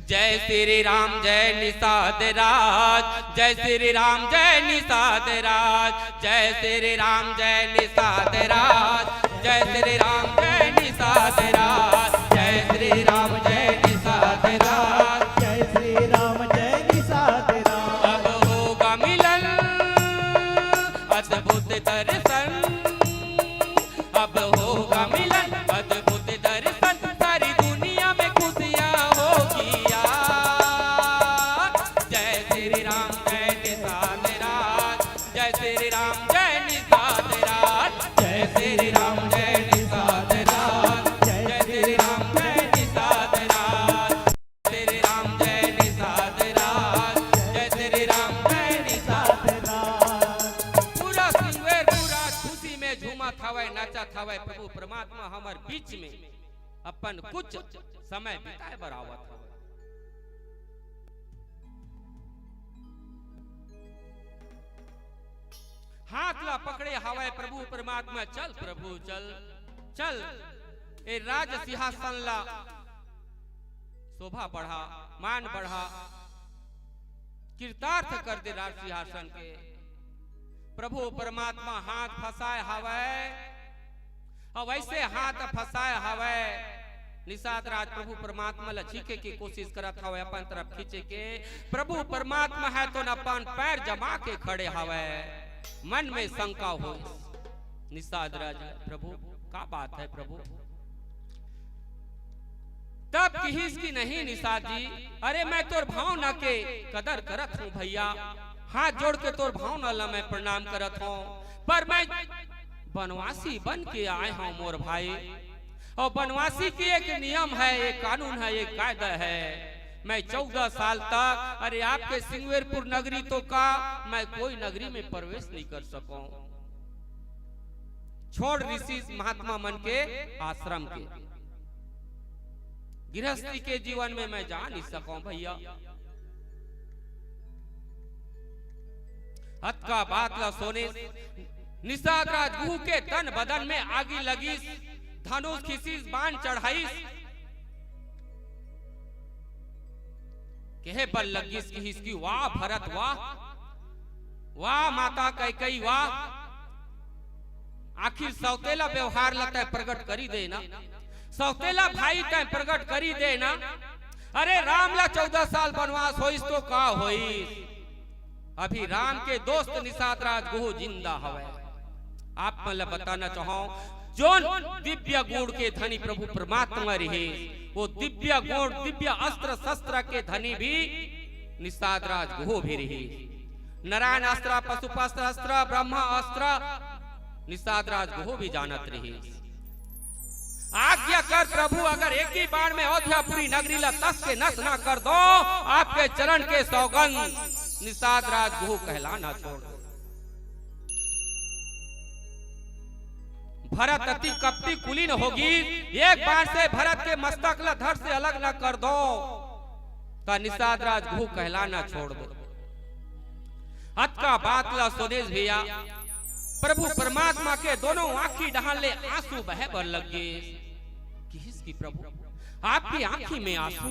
जय श्री राम जय निषाद राज, जय श्री राम जय निषाद राज, जय श्री राम जय निषाद राज, जय श्री राम जय निषाद राज, जय श्री राम जय निषाद राज। जय श्री राम जय निषाद राज। अब होगा मिलन अद्भुत दर्शन, अब होगा मिलन अद्भुत दर्शन, सारी दुनिया में खुशियाँ होगी आज। जय श्री राम जय निषाद राज, जय श्री राम जय निषाद राज, जय श्री राम जय निषाद राज, जय श्री राम जय निषाद राज, श्री राम जय निषाद राज, जय श्री राम जय निषाद राज। पूरा सिंगवेरपुर आज खुशी में झूमत हवय, नाचत हवय। प्रभु परमात्मा हमर बीच में अपन कुछ समय बिताए बर आवत हवय। हाथ ला पकड़े हवय प्रभु परमात्मा, चल प्रभु चल, चल ए राज सिंहासन ला शोभा बढ़ा, मान बढ़ा, कृतार्थ कर दे राज सिंहासन के। प्रभु परमात्मा हाथ फंसाए हवय, अउ वैसे हाथ फंसाए हवय, निषाद राज प्रभु परमात्मा ला छींके के कोशिश करत हवय, अपन तरफ खींचे के। प्रभु परमात्मा ह तो अपन पैर जमा के खड़े हवय, मन में शंका होइस निषाद राज, प्रभु का बात है प्रभु? तब किहिस कि नहीं निषाद जी, अरे मैं तोर भावना के कदर करत हूँ भैया, हाथ जोड़ के तोर भावना ला मैं प्रणाम करत हूँ, पर मैं बनवासी बन के आए हूँ मोर भाई, अउ बनवासी के एक नियम है, एक कानून है, एक कायदा है। मैं चौदह साल तक, अरे आपके सिंगवेरपुर नगरी तो का, मैं कोई नगरी में प्रवेश नहीं कर सकूं। छोड़ ऋषि महात्मा मन के आश्रम के, गृहस्थी के जीवन में मैं जा नहीं सकूं भैया। अतका बात ला सुनिस निषाद राज गुहू के तन बदन में आगी लगिस, धनुष खींचिस, बाण चढ़ाइस। कहे बर लगिस किहिस कि वाह भरत वाह, वाह माता कैकई वाह, आखिर सौतेला व्यवहार ला तैं प्रगट करी दे ना, सौतेला भाई तैं प्रगट करी दे ना। अरे राम ला चौदह साल बनवास होइस तो का होइस, अभी राम के दोस्त निषाद राज गुहू जिंदा हवय। आप मन ला बताना चाहूं, जोन दिव्य गुण के धनी प्रभु परमात्मा रहे, वो दिव्य गुण, दिव्य अस्त्र शस्त्र के धनी भी निषाद राज गुहू भी रहे। नारायण अस्त्र, पशुपस्त्र अस्त्र, ब्रह्मा अस्त्र निषाद राज गुहू भी जानत रहे। आज्ञा कर प्रभु, अगर एक ही बाण में अयोध्यापुरी नगरी ला तस के नस ना कर दो, आपके चरण के सौगंध निषाद राज गुहू कहलाना छोड़ दो। भरत अति कपटी कुलीन होगी, एक बाण से भरत के मस्तक ला धड़ से अलग ना कर दो, त निषाद राज गुहू कहलाना छोड़ दो। अतका बात ला सुनिस भैया, प्रभु परमात्मा के दोनों आंखी डहान ले आंसू बहे बर लग गे। किहिस कि प्रभु, आपकी आंखी में आंसू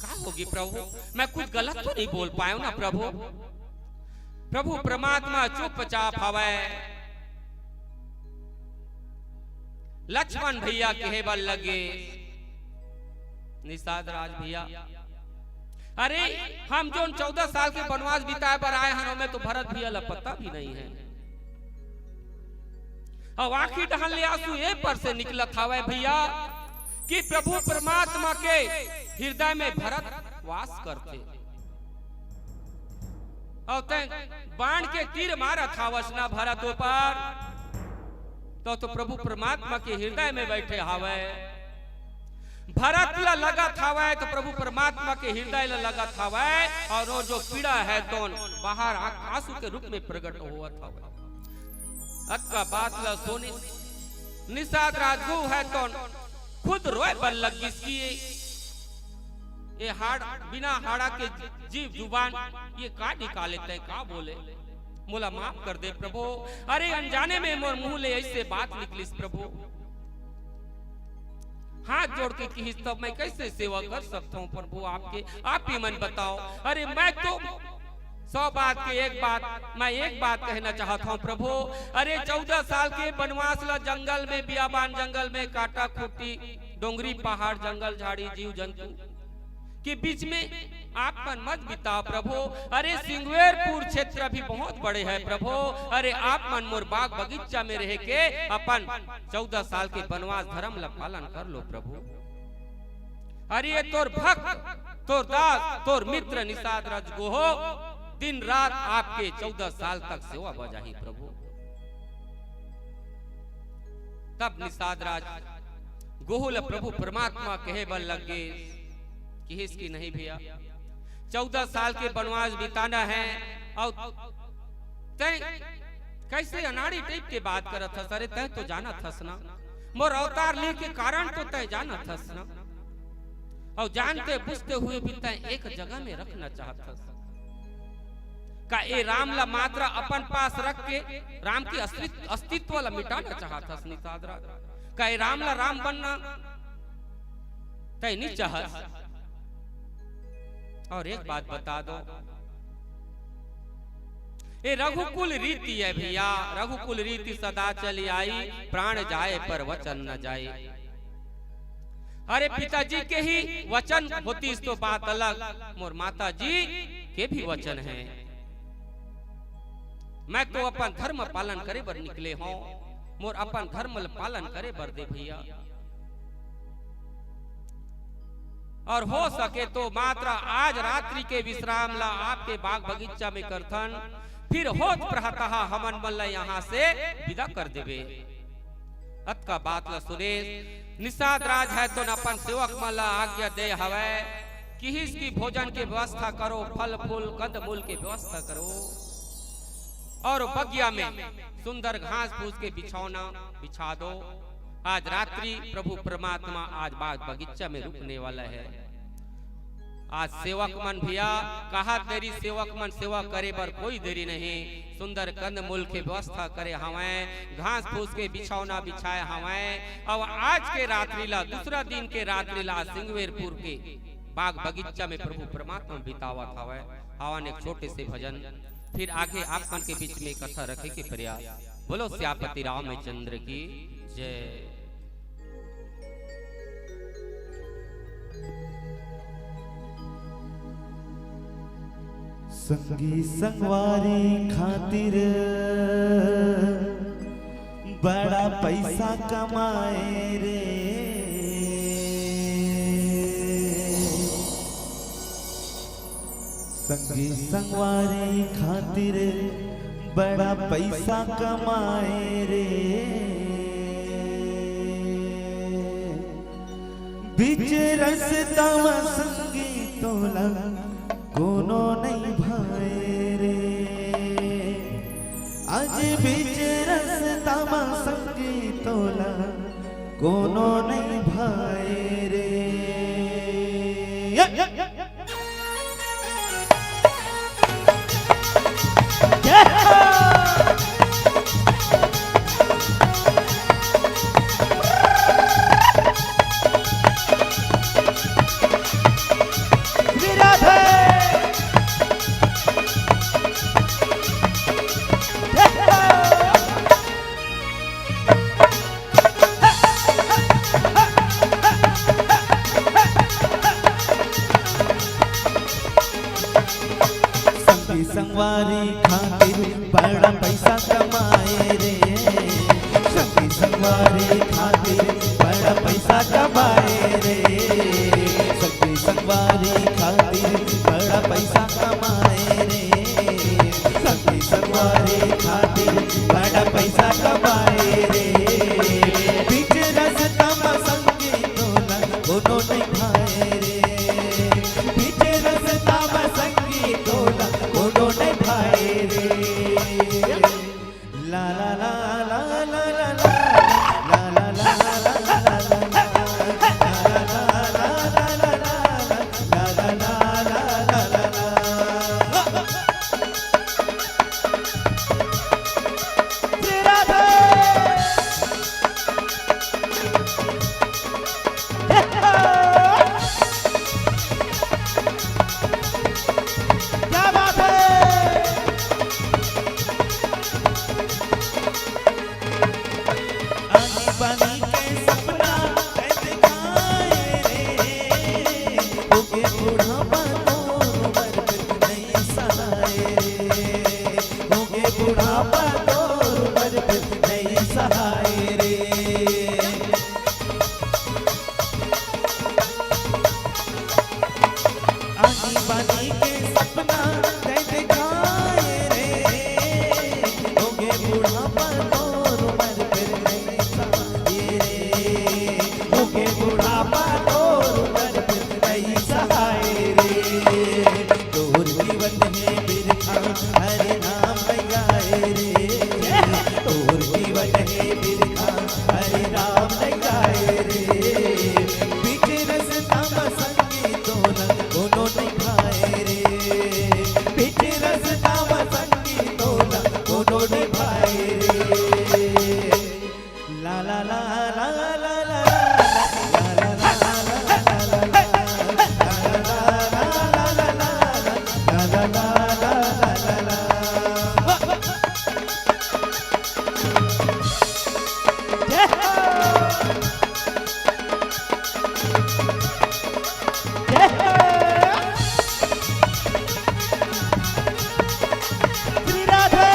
का होगे प्रभु? मैं कुछ गलत तो नहीं बोल पायो ना प्रभु? प्रभु परमात्मा चुपचाप हवय। लक्ष्मण भैया कहे बर लगे, निषाद राज भैया, अरे, हम जोन चौदह साल के बनवास बिताए बर आए हन, ओमे तो भरत भैया ला पता भी नहीं है। अउ आँखी डहन ले आंसू ए पर से निकलत हवय भैया, कि प्रभु परमात्मा के हृदय में भरत वास करथे। अउ तैं बाण के तीर मारत हावस ना भरत ऊपर, तो, तो प्रभु परमात्मा के हृदय में बैठे हावय। भरत ला लगत हावय तो प्रभु परमात्मा के हृदय ला लगत हावय, अउ वो जो पीड़ा है तोन बाहर आ-, आंसू के रूप में प्रकट होवत हावय। अतका बात ला सुनिस निषाद राजगुह है तोन खुद रोए बर लग गिस कि ये हाड़, बिना हाड़ा के जीव जुबान, ये का निकाले, तैं का बोले? मोला माफ कर दे प्रभु। अरे, अनजाने में मोर मुंह ले ऐसे बात निकलिस प्रभु। हाथ जोड़ के किहिस, तब मैं कैसे सेवा कर सकता हूँ प्रभु आपके? आप ही मन बताओ। अरे, मैं तो सौ बात के एक बात, मैं एक बात कहना चाहत हौं प्रभु। अरे, चौदह साल के बनवास ला जंगल में, बियाबान जंगल में, काटा खूटी, डोंगरी पहाड़, जंगल झाड़ी, जीव जंतु के बीच में आप मन मत बिताव प्रभु। अरे, सिंगवेरपुर क्षेत्र भी बहुत बड़े है प्रभु। अरे, आप मन मोर बाग बगीचा में रह के अपन चौदह साल के बनवास धर्म ला पालन कर लो प्रभु। अरे, ये तोर भक्त, तोर दास, तोर मित्र निषाद राजगुह दिन रात आपके चौदह साल तक सेवा बजाही प्रभु। तब निषाद राजगुह ला प्रभु परमात्मा कहे बर लग गे, किहिस कि नहीं भैया, चौदह साल के बनवास बिताना है, अउ तैं कैसे अनाड़ी टाइप के बात करत हस? अरे, तैं तो जानत हस ना, मोर अवतार ले के कारण तो तैं जानत हस ना। अउ जानते बुझते हुए भी तैं एक जगह में रखना चाहत हस। का ए राम ला मात्र अपन पास रख के राम के अस्तित्व, अस्तित्व ला मिटाना चाहत हस निषाद राज? का ए राम ला राम बनना तैं नहीं चाहत? और एक बात बता दो, ए रघुकुल रीति है भैया, रघुकुल रीति सदा चली आई, प्राण जाए पर वचन न जाए। अरे, पिताजी के ही वचन होतिस तो बात अलग, मोर माता जी के भी वचन है। मैं तो अपन धर्म पालन करे बर निकले हौं, मोर अपन धर्म ल पालन करे बर दे भैया। और हो सके तो मात्र आज रात्रि के विश्राम ला आपके बाग बगीचा में करथन, फिर होत प्रहतः हमन मन ला यहाँ से विदा कर देबे। अतका बात ला सुनेस निषाद राज है तो अपन सेवक मन ला आज्ञा दे हवय, किहिस की भोजन के व्यवस्था करो, फल फूल कंद मूल के व्यवस्था करो, और बगिया में सुंदर घास फूस के बिछौना बिछा दो। आज रात्रि प्रभु परमात्मा आज बाग बगीचा में रुकने वाला है। आज सेवक मन भैया, कहा तेरी सेवक मन सेवा करे बर कोई देरी नहीं। सुंदर कंद मूल के व्यवस्था करे हवय, घास फूस के बिछौना बिछाए हवय। अब आज के रात्रि ला, दूसरा दिन के रात्रि ला सिंगवेरपुर के बाग बगीचा में प्रभु परमात्मा बितावत हवय। हवन एक छोटे से भजन, फिर आगे आप मन के बीच में कथा रखे के प्रयास। बोलो सियापति रामचंद्र की जय। संगी संगवारी खातिर बड़ा पैसा कमाए रे। संगी संगवारी खातिर बड़ा पैसा कमाए रे। बीच रस्ता म संगी तोला कोनो नइ भाए रे। आज बीच रस्ता म संगी तोला कोनो नइ भाए रे। खातिर बड़ा पैसा कमाए रे, संगी संगवारी खातिर बड़ा पैसा कमाए रे, संगी संगवारी खातिर बड़ा पैसा कमाए रे, संगी संगवारी खातिर बड़ा पैसा कमाए रे। बीच रस्ता म संगी तोला कोनो नहीं भाए रे, बीच रस्ता म संगी तोला कोनो नहीं भाए रे। ला ला ला ला ला ला ला। क्या बात है। आनी बानी के सपना तैं दिखाए रे, होगे बुढ़ापा तोर उमर फिर नहीं सहाए रे, होगे बुढ़ापा तोर उमर फिर नहीं सहाए रे। आनी बानी के सपना तैं दिखाए रे, होगे बुढ़ापा तोर उमर फिर नहीं सहाए रे, होगे बुढ़ापा तोर उमर फिर नहीं सहाए रे। तोर जीवन हे बिरखा, हरि नाम नहीं गाए रे। तोर जीवन हे बिरखा, हरि नाम नहीं गाए रे। बीच रस्ता म संगी तोला कोनो नहीं भाए रे। बीच रस्ता म संगी तोला कोनो नहीं भाए रे। ला ला ला ला ला ला। जय हो। जय हो। श्री राधे।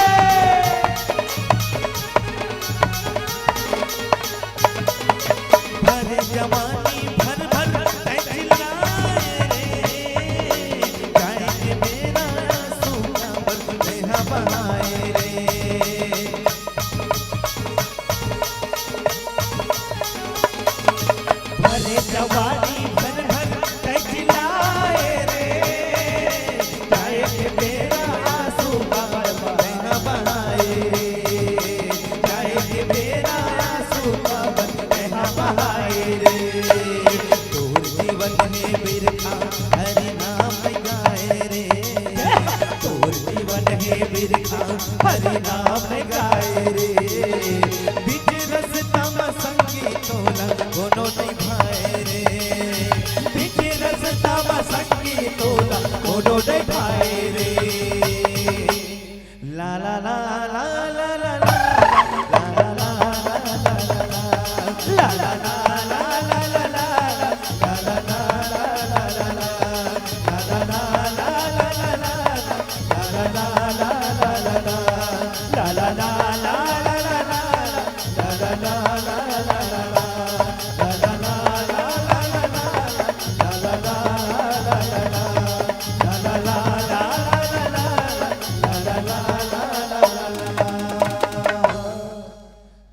भर जवानी भर भर तैं चिल्लाए रे, गाय के बेरा सूखा बस मेहा बहाए रे। भरे जवानी भर भर तैं चिल्लाए रे, गाय के बेरा आंसू बाबा मेहा बहाए रे, गाय के बेरा आंसू बाबा मेहा बहाए रे। तोर जीवन हे बिरखा हरि नाम गाए रे, तोर जीवन हे बिरखा हरि नाम गाए रे। बीच रस्ता म संगी तोला कोनो नहीं भाए रे, बीच रस्ता म संगी तोला कोनो नहीं भाए रे। ला ला ला ला ला ला ला।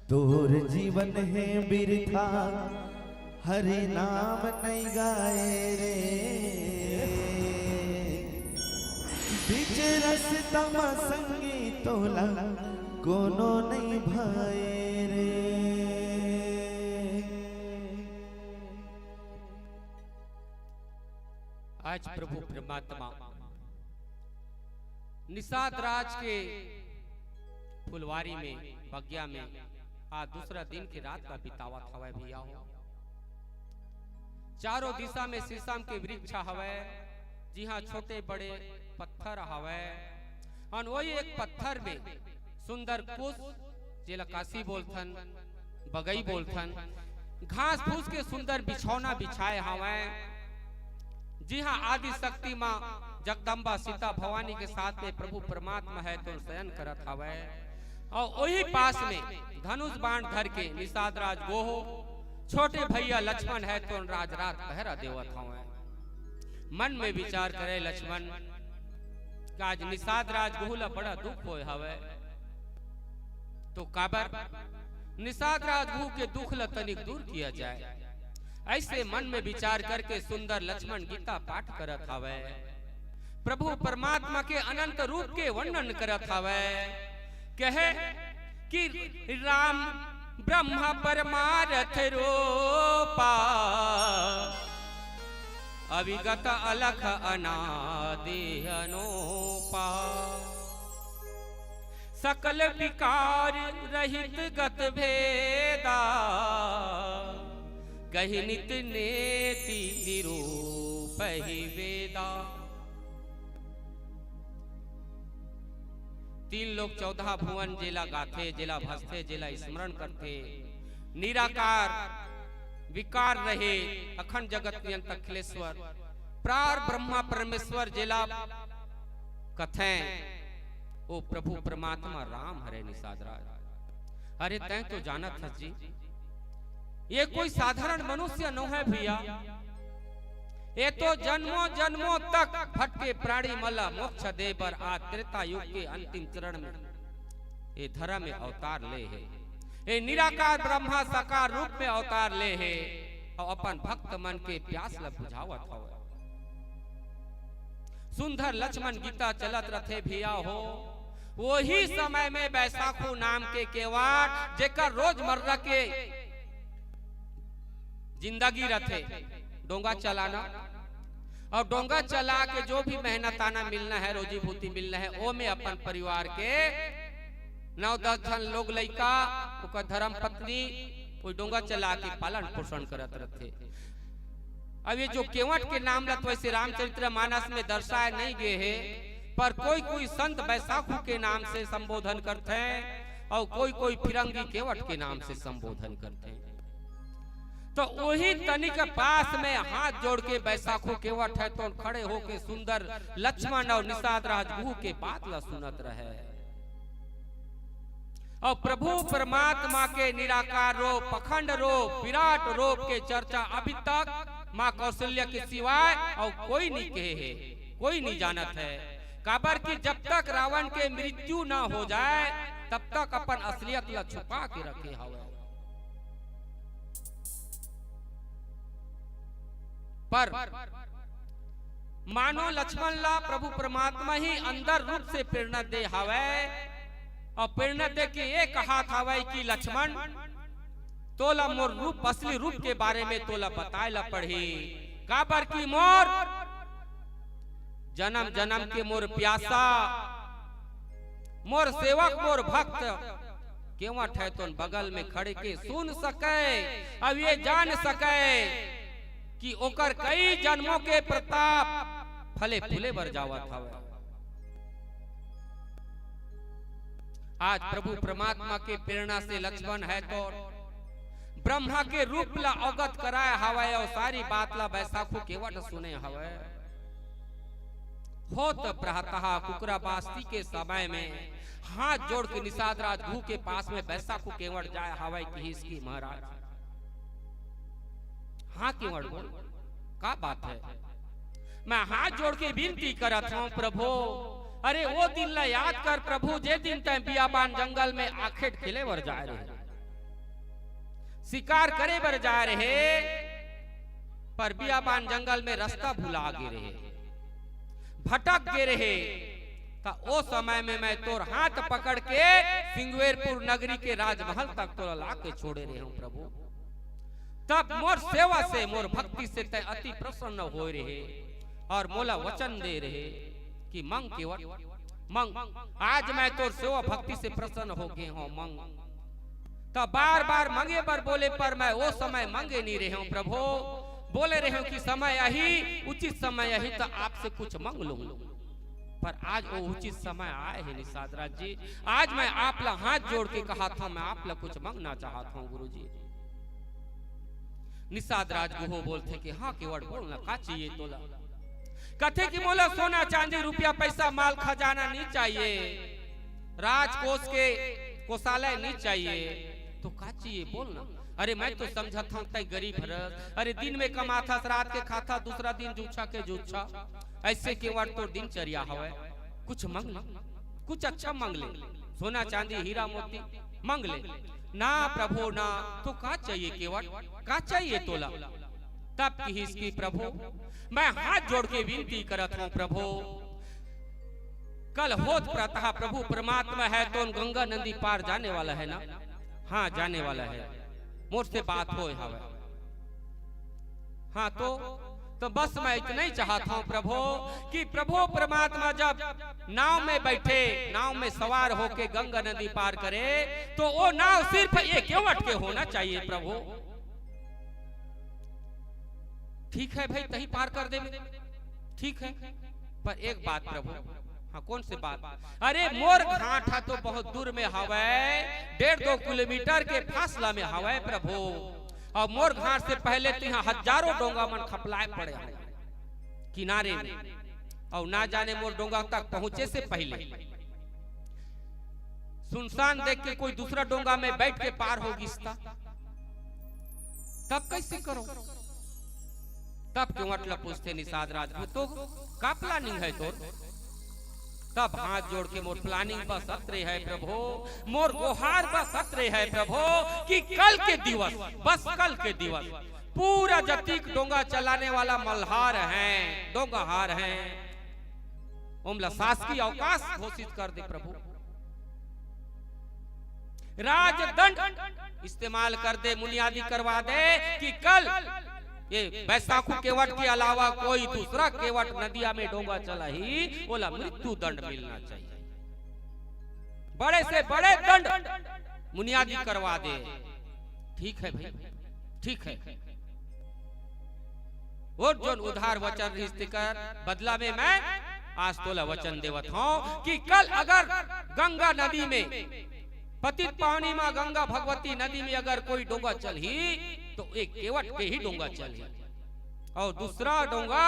तोर जीवन हे बिरखा, हरि नाम नहीं गाए रे। बीच रस्ता म संगी तोला कोनो नहीं भाए रे। आज प्रभु परमात्मा निषाद राज के फुलवारी में, बगिया में आज दूसरा दिन के रात का बितावत हवय भैया हो। चारों दिशा में शीशम के वृक्ष हवय, जिहां छोटे बड़े पत्थर हवय। अन वही एक पत्थर में सुंदर कुश, जेला काशी बोलथन, बगई बोलथन, घास फूस के सुंदर बिछौना बिछाए हवय। जी हाँ, आदि शक्ति माँ जगदम्बा सीता भवानी के साथ में प्रभु परमात्मा हे तो शयन करत हवय। अउ ओही पास में धनुष बाण धर के निषाद राज गोह, छोटे भैया लक्ष्मण हे तो राज रात पहरा देवत हवय। मन में विचार करे लक्ष्मण कि आज निषाद राज गोह ला बड़ा दुख होय हवय, तो काबर निषाद राज गोह के दुख ला तनिक दूर किया जाए। ऐसे मन में विचार करके सुंदर लक्ष्मण गीता पाठ करत हवय, प्रभु परमात्मा के अनंत रूप के वर्णन करत हवय। कहे कि राम ब्रह्म परमारथ रूपा, अविगत अलख अनादि अनूपा। सकल विकार रहित गत भेदा, कहि नित नेति निरूपहि वेदा। तीन लोक चौदह भुवन जेला गाथे, जेला भजथे, जेला स्मरण करथे, निराकार, विकार रहे, अखंड जगत नियंता अखिलेश्वर, पार ब्रह्मा परमेश्वर जेला कथें, ओ प्रभु परमात्मा राम हरे निषाद राज। अरे तैं तो जानत हस जी, ये कोई साधारण मनुष्य नोहे भैया। ये तो जन्मों जन्मों तक भटके प्राणी मन ला मोक्ष दे बर आज त्रेता युग के अंतिम चरण में ये धर्म में अवतार ले हे। ये निराकार ब्रह्मा साकार रूप में अवतार ले हे अउ अपन भक्त मन के प्यास ला बुझावत हवय। सुंदर लक्ष्मण गीता चलत रथे भैया हो। वही समय में बैसाखू नाम के केवाट, जेकर रोजमर्रा के जिंदगी रथे, डोंगा चलाना, अउ डोंगा चला के जो भी मेहनताना मिलना हे, रोजी भूती मिलना हे, ओ में अपन परिवार के नौ दस झन लोग लइका, ओकर धर्म पत्नी, ओ डोंगा चला के पालन पोषण करत रथे। अब ये जो केवट के नाम ला तो वैसे रामचरित्र मानस में दर्शाए नहीं गे हे, पर कोई कोई संत बैसाखू के नाम से संबोधन करथे अउ कोई कोई फिरंगी केवट के नाम से संबोधन करथे। तो वही तनिक पास में हाथ जोड़ के बैसाखू केवट हे तो खड़े होके सुंदर लक्ष्मण अउ निषाद राज गुह के बात ला सुनत रहे। अउ प्रभु परमात्मा के निराकार रूप, अखंड रूप, विराट रूप के चर्चा अभी तक माँ कौशल्या के सिवाय अउ कोई नहीं कहे हे, कोई नहीं जानत हे। काबर कि जब तक रावण के मृत्यु ना हो जाए, तब तक अपन असलियत ला छुपा के रखे हवय। पर मानो लक्ष्मण ला प्रभु परमात्मा ही अंदर रूप से प्रेरणा दे हवय अउ प्रेरणा दे के ये कहत हवय कि लक्ष्मण, तोला मोर रूप, असली रूप के बारे में तोला बताए ला पड़ही, काबर कि मोर जन्म जन्म के मोर प्यासा, मोर सेवक, मोर भक्त केवट हे तोन बगल में खड़े के सुन सके, अब ये जान सके कि ओकर कई जन्मों के प्रताप फले फूले बर जावत हवय। आज प्रभु परमात्मा के प्रेरणा से लक्ष्मण हे तो ब्रह्मा के रूप ला अवगत कराए हवय अउ सारी बात ला बैसाखू केवट सुने हवय। होत प्रातः कुकरा बास्ती के समय में हाथ जोड़ के निषाद राज गुह के पास में बैसाखू केवट जाए हवय किहिस कि महाराज, हाँ केवट बोल, का बात हे? मैं हाथ जोड़ के विनती करत हूँ प्रभु, अरे वो दिन ला याद कर प्रभु, जे दिन तैं बियाबान जंगल में आखेट खेले बर जाए रहे, शिकार करे बर जाए रहे, पर बियाबान जंगल में रास्ता भुला गे रहे, भटक गे रहे, त ओ समय में मैं तोर हाथ पकड़ के सिंगवेरपुर नगरी के राजमहल तक तोला ला के छोड़े रहे हूँ प्रभु। तब मोर सेवा से, मोर भक्ति से तैं अति प्रसन्न होए रहे अउ मोला वचन दे रहे कि मंग केवट, मंग, आज मैं तोर सेवा भक्ति से प्रसन्न हो गे हूँ, मंग। त बार-बार मंगे बर बोले, पर मैं ओ समय मंगे नहीं रहे हूँ प्रभु। बोले रहे हूँ कि समय आही, उचित समय आही, त आपसे कुछ मंग लूँ। पर आज ओ उचित समय आए हे निषाद राज जी। आज मैं आप ला हाथ जोड़ के कहत हूँ, मैं आप ला कुछ मंगना चाहत हूँ गुरु जी। निषाद राज गुहो बोलथे कि हाँ केवट बोल ना, का चाहिए तोला? कथे कि मोला सोना चांदी रुपया पैसा माल खजाना नहीं चाहिए, राजकोष के कोषालय नहीं चाहिए। तो का चाहिए बोल ना? अरे मैं तो समझत हूँ तै गरीब हरस, अरे दिन में कमाथस रात के खाथा, दूसरा दिन जूछा के जूछा, ऐसे केवट तो दिनचर्या हवय। कुछ मंग ले, कुछ अच्छा मंग ले, सोना चांदी हीरा मोती मंग ले। ना प्रभु ना, तो का चाहिए केवट, का चाहिए तोला? तब किहिस कि प्रभु, मैं हाथ जोड़ के विनती करत हूँ प्रभु, कल होत प्रातः प्रभु परमात्मा है तो गंगा नदी पार जाने वाला है ना? हाँ, जाने वाला है। मोर से बात होय हवय। हाँ तो, तो बस मैं इतना ही चाहत हूँ प्रभु, कि प्रभु परमात्मा जब नाव में बैठे, नाव में सवार होके गंगा नदी पार करे, तो वो नाव सिर्फ ये केवट के होना चाहिए प्रभु। ठीक है भाई, तही पार कर देबे, ठीक है, पर एक बात प्रभु। हाँ, कौन से बात? अरे मोर घाट हा तो बहुत दूर में हवय, डेढ़ दो किलोमीटर के फासला में हवय प्रभु, अउ मोर घाट से पहले तिहा हजारों डोंगा मन खपलाए पड़े हवय किनारे में, अउ ना जाने मोर डोंगा तक पहुंचे से पहले सुनसान देख के कोई दूसरा डोंगा में बैठ के पार हो गिस ता, तब कैसे करो? तब केवट ला पूछथे निषाद राजपूत, तो का प्लानिंग है तोर? तब हाथ जोड़ के, मोर प्लानिंग बस अतरे है प्रभु, मोर गोहार बस अतरे है प्रभु, कि कल के दिवस, बस कल के दिवस पूरा जतीक डोंगा चलाने वाला मल्हार है, डोंगाहार है, ओमला शासकीय अवकाश घोषित कर दे प्रभु। राजदंड इस्तेमाल कर दे, मुनियादी करवा दे कि कल ये बैसाखू केवट के अलावा कोई दूसरा केवट नदिया में डोंगा चलाही, ओला मृत्यु दंड मिलना चाहिए। बड़े से बड़े दंड मुनियादी करवा दे। ठीक है भाई, ठीक है। वो जोन उधार वचन रिहिस तेकर बदला में मैं आज तोला वचन देवत हूँ कि कल अगर गंगा नदी में, पतित पावनी माँ गंगा भगवती नदी में अगर कोई डोंगा चलही, तो एक केवट के ही डोंगा चलही, अउ दूसरा डोंगा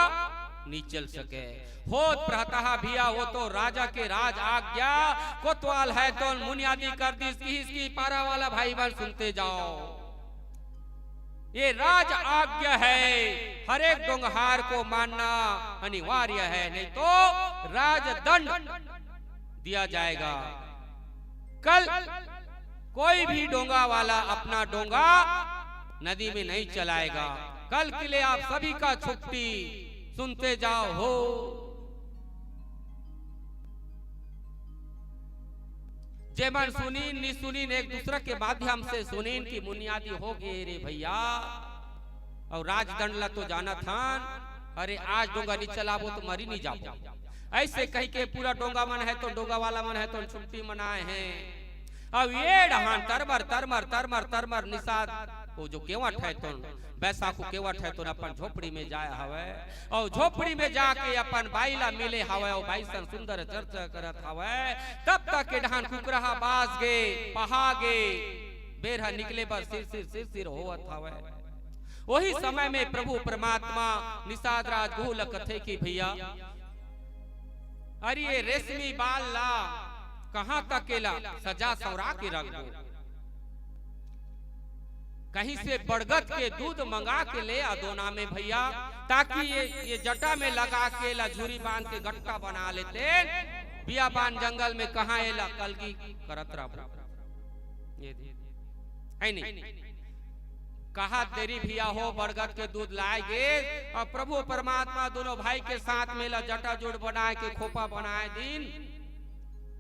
नी चल सके। होत प्रहतहा भिया, वो तो राजा के राज आज्ञा, कोतवाल है तो मुनियादी कर दिस, किहिस कि पारा वाला भाई बहन सुनते जाओ। ये राज आज्ञा है, हर एक डोंगहार को मानना अनिवार्य है, नहीं तो राजदंड दिया जाएगा। कल कोई भी डोंगा वाला अपना डोंगा नदी में नहीं चलाएगा। कल के लिए आप सभी का छुट्टी। सुनते जाओ हो। जेमन सुनीन, नी सुनीन, एक दूसरा के माध्यम से सुनीन कि मुनियादी हो गे रे भैया, अउ राजदंड ला तो जानत हन, अरे आज डोंगा नी चलाबो तो मरी नी जाबो। ऐसे कहि के पूरा डोंगा मन है तो, डोंगा वाला मन है तो छुट्टी मनाए हैं। अब ये डहान तरमर, तरमर, तरमर, तरमर निषाद, वो जो केवट है तो, बैसाखू केवट है तो अपन झोपड़ी में जाए हवय। अउ झोपड़ी में जाके अपन बाई ला मिले हवय, अउ बाई संग सुंदर चर्चा करत हवय। तब तक के डहान कुकरहा बाज गे, पहा गे, बेर ह निकले बर सिर सिर, सिर सिर होवत हवय। वही समय में प्रभु परमात्मा निषाद राज गुह ल कथे कि भैया, अरे ये रेशमी बाल ला कहाँ तक एला सजा संवरा के रख दो, कहीं से बड़गद के दूध मंगा के ले आ दोना में भैया, ताकि ये, ये जटा में लगा के एला झूरी बांध के गट्टा बना लेते। बियाबान जंगल में कहाँ एला कलगी करत रहबो। ये दे। है नहीं। कहा तेरी भिया हो, बड़गद के दूध लाए गे, अउ प्रभु परमात्मा दोनों भाई के साथ में ला जटाजूट बनाए के खोपा बनाए दिन,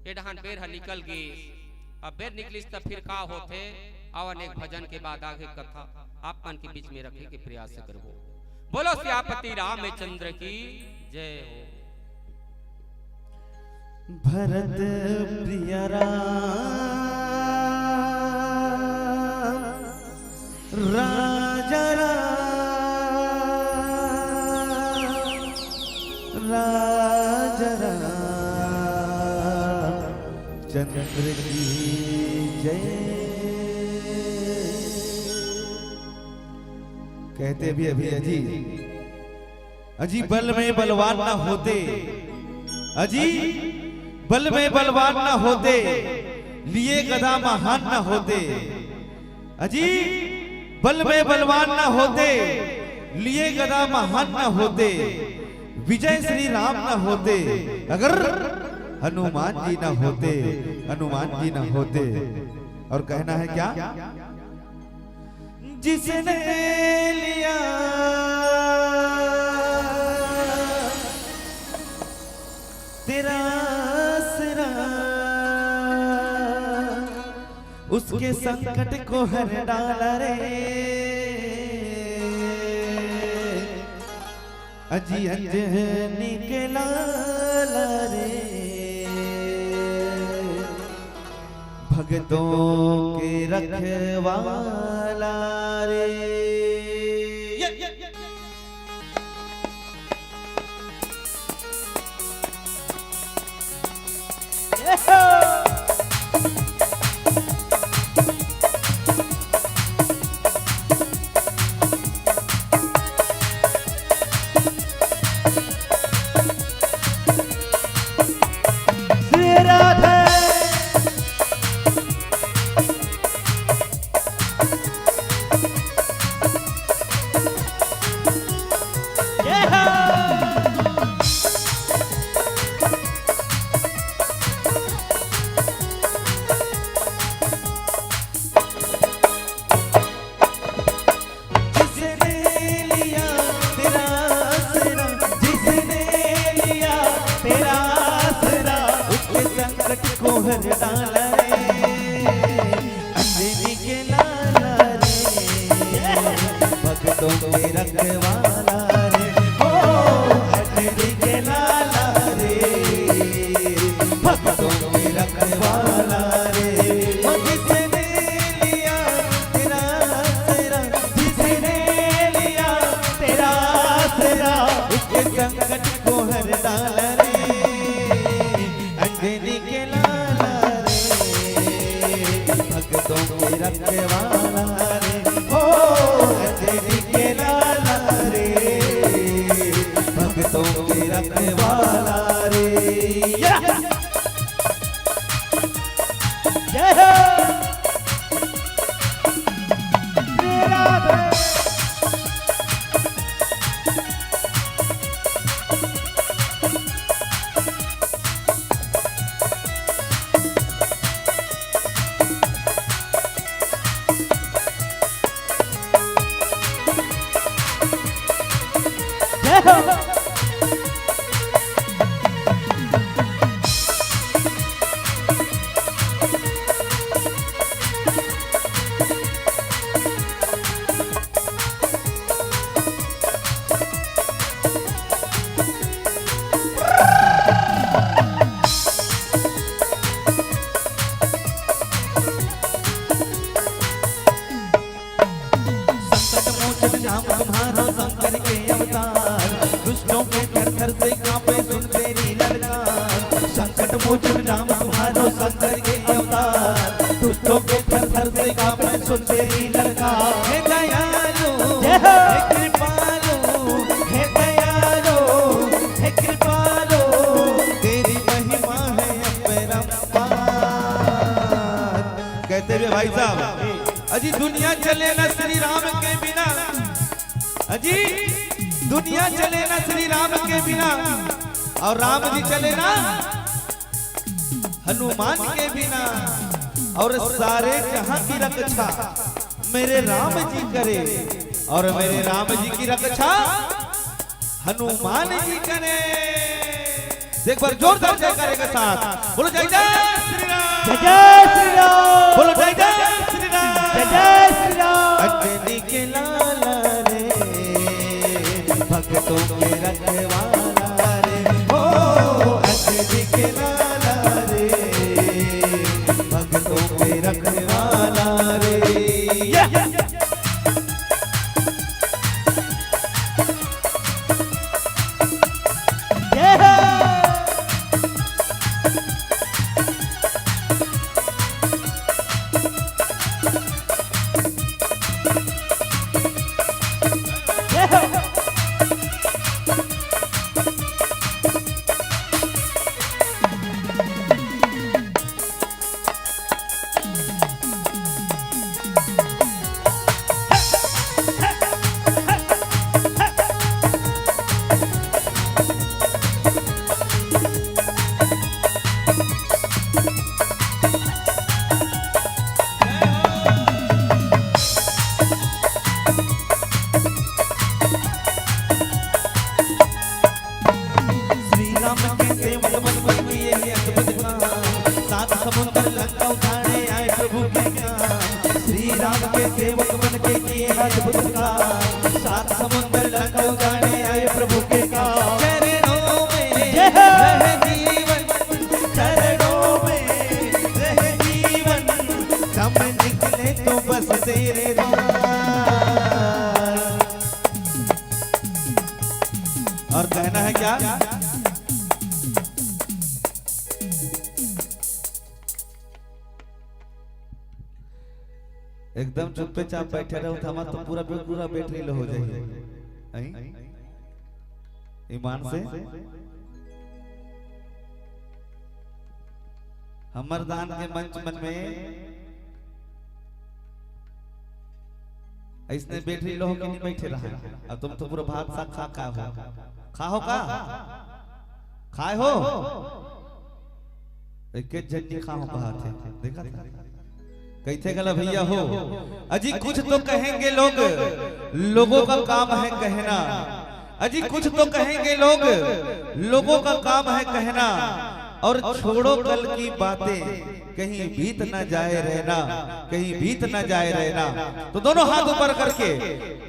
ए डहान बेर ह निकल गे। अब बेर निकलिस त फिर का होथे? अवन एक भजन के बाद आगे कथा आप मन के बीच में रखे के प्रयास करबो। बोलो सियापति रामचंद्र की जय हो। भरत प्रिय राम, राजा राम, राजा राम चंद्र की जय। कहते भी अभी अजी अजी बल में बलवान न होते, अजी बल में बलवान न होते, लिए गदा महान न होते। अजी बल में बलवान न होते, लिए गदा महान न होते, विजय श्री राम न होते, अगर हनुमान जी न होते, हनुमान जी न होते। और कहना है क्या? जिसने लिया तेरा आसरा, उसके संकट को हर डाला रे। अजी अंजनी के लाला रे, भगतों के रखवाला रे। जिसने लिया तेरा आसरा, जिसने लिया तेरा आसरा, उसके संकट को हर डाला रे। अंजनी के लाला रे, भक्तों के रखवाला रे, हो अंजनी के लाला रे, भक्तों के रखवाला रे। ओ जिसने लिया तेरा आसरा, जिसने लिया तेरा आसरा, उसके संकट को हर डाला रे। अंजनी के लाला रे, भक्तों के रखवाला रे, ओ अंजनी के लाला रे, भक्तों के रखवाला रे। या! जय हो। श्री राधे। जय हो। संकट मोचन नाम तुम्हारो, शंकर के अवतार। दुष्टों के थर थर से कांपे सुन तेरी ललकार। संकट मोचन नाम तुम्हारो, शंकर के अवतार। दुष्टों के थर थर से कांपे सुन तेरी ललकार। हे दयालु, जय हो। हे कृपालु, हे दयालु, हे कृपालु, तेरी महिमा है अपरंपार। कहते हुए भाई साहब, अजी दुनिया चले ना श्री राम के बिना, अजी दुनिया चले ना श्री राम के बिना, और राम जी चले ना हनुमान के बिना, और सारे जहां की रक्षा मेरे राम जी करे, और मेरे राम जी की रक्षा हनुमान जी करे। एक बार जोरदार जयकारे के साथ बोलो, जय जय श्री राम। जय जय श्री राम। बोलो, जय जय श्री राम। जय जय श्री राम। अंजनी के लाला रे, भक्तों के रखवाला रे, ओ अंजनी के लाला रे, भक्तों के रखवाला रे। या! जय हो। समुंदर लंका उजाड़े आए प्रभु के काम, श्री राम के सेवक बन के किए अद्भुत काम। सात समुंदर लंका उजाड़े आए प्रभु के काम। चरणों में जय हो। रहे जीवन, चरणों में रहे जीवन, दम निकले तो बस तेरे द्वार। और कहना है क्या? एकदम चुप्पे चाप बैठे रहो, तो हमार तो पूरा पूरा बैटरी लो हो जाही। अहीं? ईमान से हमर दान के मंच मन में अइसने बैटरी लो हो के नहीं बैठे रहा। अब तुम तो पूरा भात साग खा खा हो, खा हो का, खाए हो? एक झन नहीं खा हो कहा थे, देखा था? कइथे गला भैया हो, अजी कुछ तो कहेंगे लोग, लोगों का काम है कहना। अजी कुछ तो कहेंगे लोग, लोगों का काम है कहना। और छोड़ो कल की बातें, कहीं बीत ना जाए रहना, कहीं बीत ना जाए रहना। तो दोनों हाथ ऊपर करके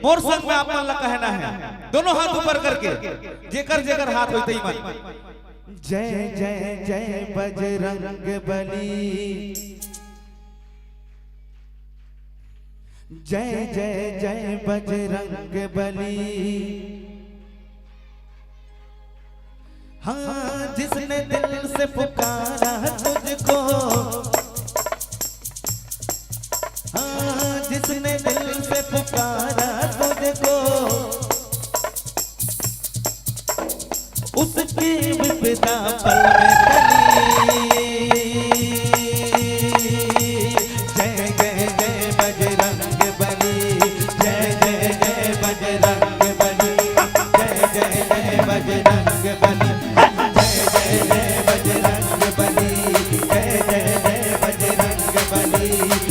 मोर संग में आप मन ला कहना है, दोनों हाथ ऊपर करके, जेकर जेकर हाथ होई तई मन। जय जय जय बजरंग बली, जय जय जय बजरंग बली। हाँ, जिसने दिल से पुकारा तुझको, हाँ, जिसने दिल से पुकारा तुझको, उसकी विपदा पल में टली। जय जय जय बजरंग बली, जय जय जय बजरंग बली, जय जय जय बजरंग बली, जय जय जय बजरंग बली, जय जय जय बजरंग बली,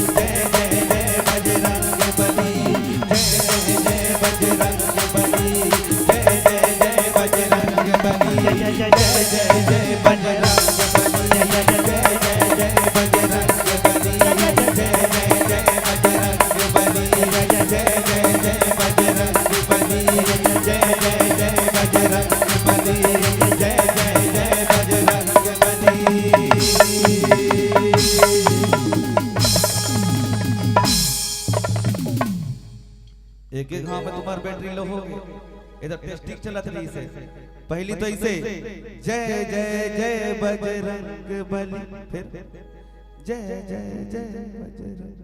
जय जय जय बजरंग बली, जय जय जय बजरंग बली, जय जय जय बजरंग बली, जय जय जय बजरंग बली, जय जय जय बजरंग बली, जय जय जय बजरंग बली, जय जय जय बजरंग बली, जय जय जय बजरंग बली, जय जय जय बजरंग बली। एक एक घाव में तुम्हार बैटरी लो हो गे। इधर टेस्टिंग चलत रहिसे। पहली तो इसे, जय जय जय बजरंग बली, फिर जय जय जय बजरंग,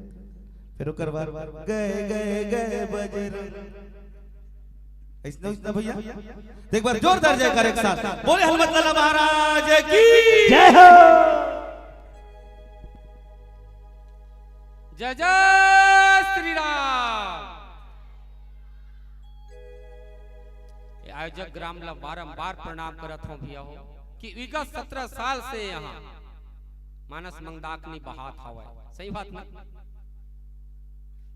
फिर ओकर बाद गए गए गए बजरंग। ऐसने, ऐसने भैया, तो एक बार जोरदार जयकार एक साथ बोले हनुमत लाला महाराज की। जय हो। जय जय श्री राम। ये आयोजक ग्राम ला बारंबार प्रणाम करत हूँ भैया हो कि विगत सत्रह साल से यहाँ मानस मंदाकिनी बहात हवय। सही बात ना?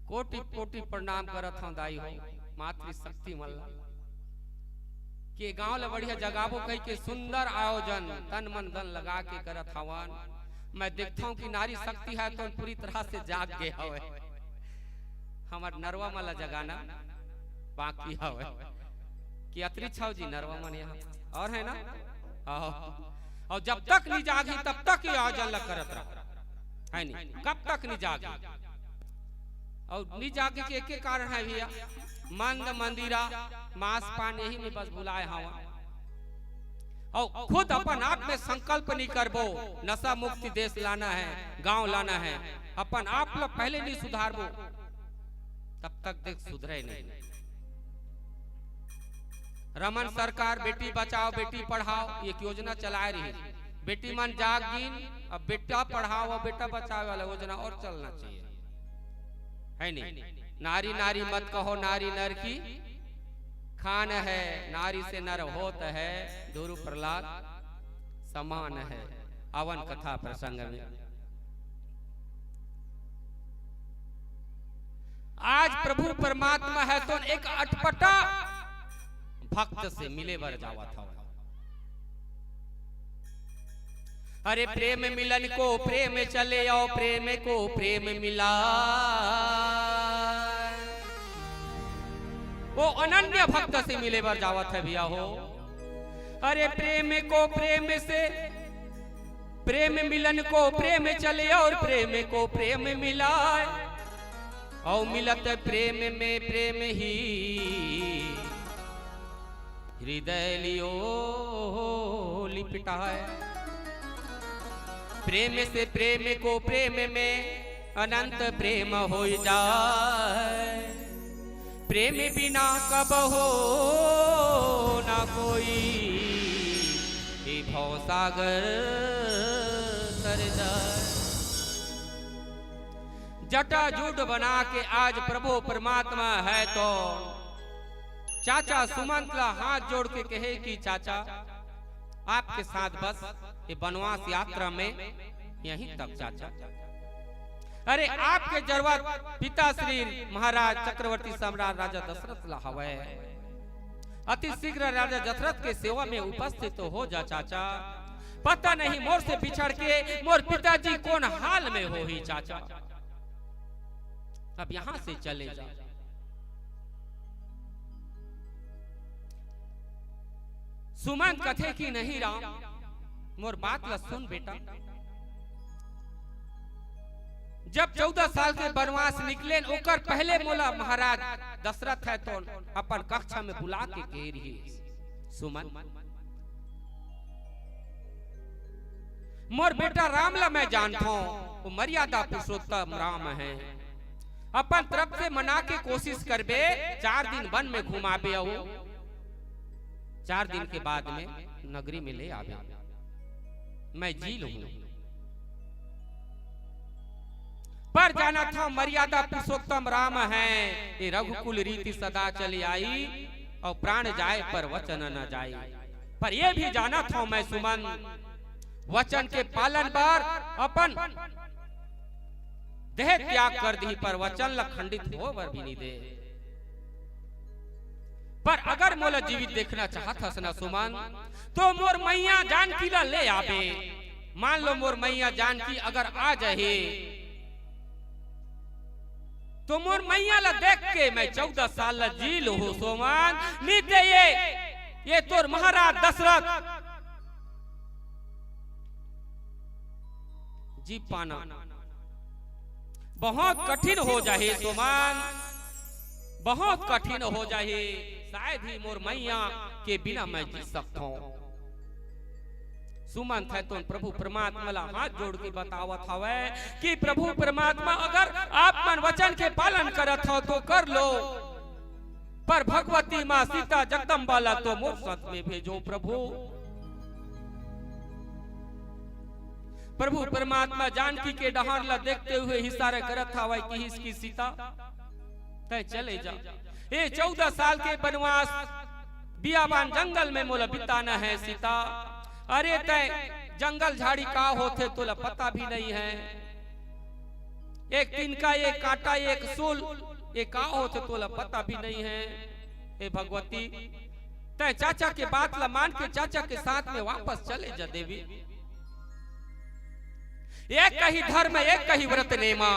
कोटि कोटि प्रणाम करत हूँ दाई हो, मातृशक्ति मन ला। के गांव ला बढ़िया जगाबो कहि के सुंदर आयोजन तन मन धन लगा के करत हवन। मैं देखथंव कि नारी शक्ति ह तो पूरी तरह से जाग गे हवय। हमर नरवा मन ला जगाना बाकी हवय। कि अतरी छव जी नरवा मन यहाँ और है ना? हाँ। और जब तक नहीं जागी तब तक ये आयोजन ला करत रहो, है नहीं? कब तक नहीं जागी? और नहीं जागे के एक कारण है भैया, मंद मंदिरा, मांस पान यही में बस भुलाए हवा। और खुद अपन आप में संकल्प नहीं करबो, नशा मुक्ति देश लाना है, गांव लाना है, अपन आप ला पहले नहीं सुधारबो, तब तक देख सुधरे नहीं। रमन सरकार बेटी बचाओ बेटी पढ़ाओ एक योजना चलाए रही, बेटी मन जाग गिन, अब बेटा पढ़ाओ और बेटा बचाओ वाला योजना और चलना चाहिए, है नहीं? नारी नारी मत कहो, नारी नर की खान है, नारी से नर होत है, ध्रुव प्रहलाद समान है। आवन कथा प्रसंग में, आज प्रभु परमात्मा है तो एक अटपटा भक्त से मिले बर जावत हवय। अरे प्रेम मिलन को प्रेम चले, अउ प्रेम को प्रेम मिला। वो अनन्य भक्त से मिले बर जावत हे भैया हो। अरे प्रेम को प्रेम से, प्रेम मिलन को प्रेम चले, अउ प्रेम को प्रेम मिलाए। अउ मिलत प्रेम में प्रेम ही हृदय लियो लिपटाए। प्रेम से प्रेम को प्रेम में अनंत प्रेम होइ जाए। प्रेम बिना कब हो ना कोई, ये भवसागर तर जाए। जटाजूट बना के आज प्रभु परमात्मा हे तो चाचा सुमंत ला हाथ जोड़ के कहे कि चाचा, आपके साथ बस ये बनवास यात्रा में यहीं तक चाचा। अरे आपके जरूरत पिता श्री महाराज चक्रवर्ती सम्राट राजा दशरथ ला हवय। अति शीघ्र राजा दशरथ के सेवा में उपस्थित हो जा चाचा। पता नहीं मोर से बिछड़ के मोर पिताजी कौन हाल में होही चाचा। अब यहाँ से चले जा। सुमन कथे कि नहीं राम, मोर बात ला सुन बेटा। जब चौदह साल के बनवास निकलेन, ओकर पहले मोला महाराज दशरथ हे तो अपन कक्षा में बुला के कहे रहिस, सुमन, मोर बेटा राम ला मैं जानथों, वो मर्यादा पुरुषोत्तम राम हे। अपन तरफ से मना के कोशिश करबे, चार दिन वन में घुमाबे, अउ चार दिन के बाद में नगरी में ले आबे, मैं जी लूं। पर जानथों मर्यादा पुरुषोत्तम राम हे, ये रघुकुल रीति सदा चली आई, अउ प्राण जाए पर वचन न जाए। पर ये भी जानथों मैं सुमन, वचन के पालन बर अपन देह त्याग कर दी, पर वचन ला खंडित हो बर भी नहीं दे। पर अगर मोला जीवित देखना चाहत हस ना सुमन, तो मोर मैया जानकी ला ले आबे। मान लो मोर मैया जानकी अगर आ जाही, तो मोर मैया ला देख के मैं चौदह साल ला जी लूं सुमन। नहीं ते ये, ये तोर महाराज दशरथ जी पाना बहुत कठिन हो जाही सुमन, बहुत कठिन हो जाही। शायद ही मोर मैया के बिना मैं जी सकथों। सुमन हे तो प्रभु परमात्मा ला हाथ जोड़ के बतावत हवय कि प्रभु परमात्मा अगर आप मन वचन के पालन करत हो तो कर लो, पर भगवती माँ सीता जगदम्बा ला तो मोर साथ में भेजो प्रभु। प्रभु परमात्मा जानकी के डहार ला देखते हुए इशारा करत हवय किहिस कि सीता, तय चले जा। ये चौदह साल के बनवास बियाबान जंगल में मोला बिताना हे सीता। अरे तय जंगल झाड़ी का होथे तोला पता भी नहीं हे। एक तिनका, एक कांटा, एक सूल, ये का होथे तोला पता भी नहीं हे। हे भगवती, तय चाचा के बात ला मान के चाचा के साथ में वापस चले जा देवी। एक कही धर्म एक कही व्रत नेमा,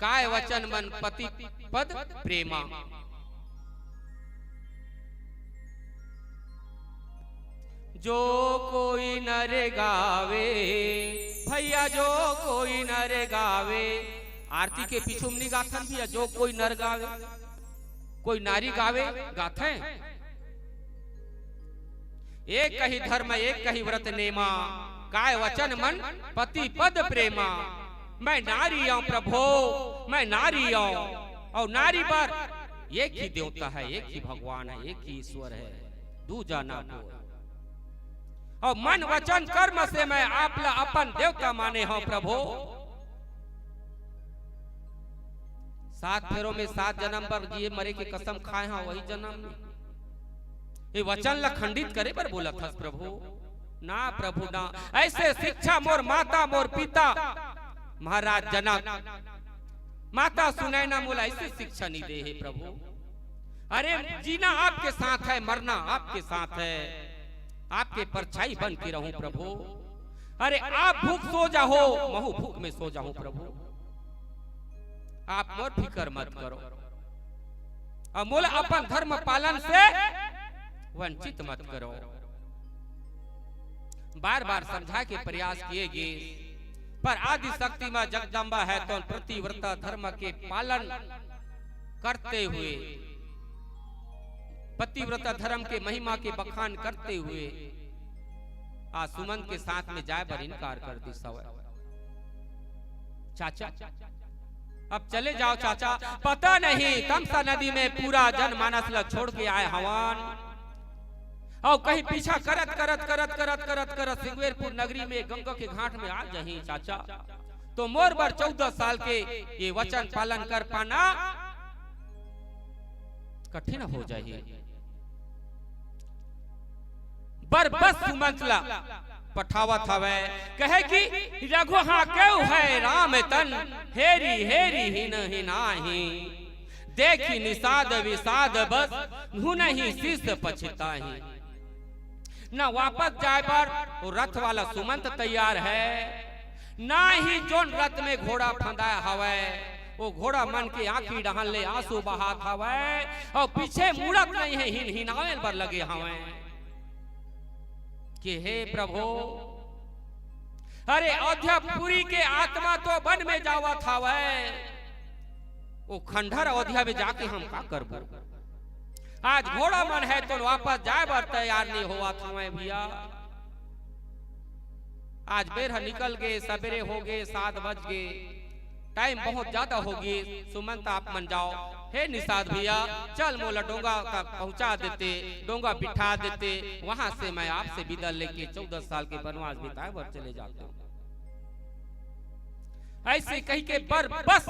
काय वचन मन पति पद प्रेमा। जो कोई नर गावे, भैया जो कोई नर गावे, आरती के पीछू में नहीं गाथन भैया, जो कोई नर गावे, कोई नारी गावे, गाथे। एक कही धर्म एक कही व्रत नेमा, काय वचन मन पति पद प्रेमा। मैं नारी आऊं प्रभो, मैं नारी आऊं। और नारी बर एक ही देवता हे, एक ही भगवान हे, एक ही ईश्वर हे, दूजा ना कोई। और मन वचन कर्म से मैं आप ला अपन देवता माने हूं प्रभो। सात फेरों में सात जन्म बर जिए मरे के कसम खाए हंव, वही जन्म में ये वचन ला खंडित करे बर बोलत हस प्रभु। ना प्रभु ना, ऐसे शिक्षा मोर माता मोर पिता महाराज जनक माता सुनैना मोला ऐसे शिक्षा नहीं दे हे प्रभु। अरे जीना आपके साथ हे, मरना आपके साथ हे। आपके परछाई बन के रहूं प्रभु। अरे आप भूख सो जाहो, महू भूख में सो जाहूं प्रभु। आप मोर फिकर मत करो, अउ मोला अपन धर्म पालन से वंचित मत करो। बार बार समझा के प्रयास किए गे, पर आदि शक्ति मां जगदम्बा हे तो पतिव्रता धर्म के पालन करते हुए, पतिव्रता धर्म के महिमा के बखान करते हुए आज सुमंत के साथ में जाए बर इनकार कर दिस हवय। चाचा, अब चले जाव चाचा, पता नहीं तमसा नदी में पूरा जनमानस ला छोड़ के आए हवन, अउ कहीं पीछा करत करत करत करत करत करत सिंगवेरपुर नगरी में गंगा के घाट में आ जाही चाचा। तो मोर बर चौदह साल के ये वचन पालन कर पाना कठिन हो जाही। बर बस सुमंत ला पठावत हवय, कहे कि रघु हाँ केउ है राम तन, हेरी हेरी हिन हिनाही, देखी निषाद विषाद बस, हुनहि शीस पछिताही। न वापस जाए बर वो रथ वाला सुमंत तैयार है, ना ही जोन रथ में घोड़ा फंदाए हवय, वो घोड़ा मन के आंखी डहन ले आंसू बहात हवय, अउ पीछे मुड़त नहीं है, हिनहिनावे बर लगे हवय कि हे प्रभु, अरे अयोध्यापुरी के आत्मा तो वन में जावत हवय, वो खंडहर अयोध्या में जाके हम का करबो? आज घोड़ा मन है तो वापस जाए बर तैयार नहीं होवत हवय भैया। आज बेर ह निकल गे, सबेरे हो गे, सात बज गे, टाइम बहुत ज्यादा हो गे। सुमंत आप मन जाव, हे निषाद भैया, चल मोला डोंगा तक पहुंचा देते, डोंगा बिठा देते, वहां से मैं आपसे विदा लेके चौदह साल के वनवास बिताए बर चले जाते। ऐसे कहिके बर बस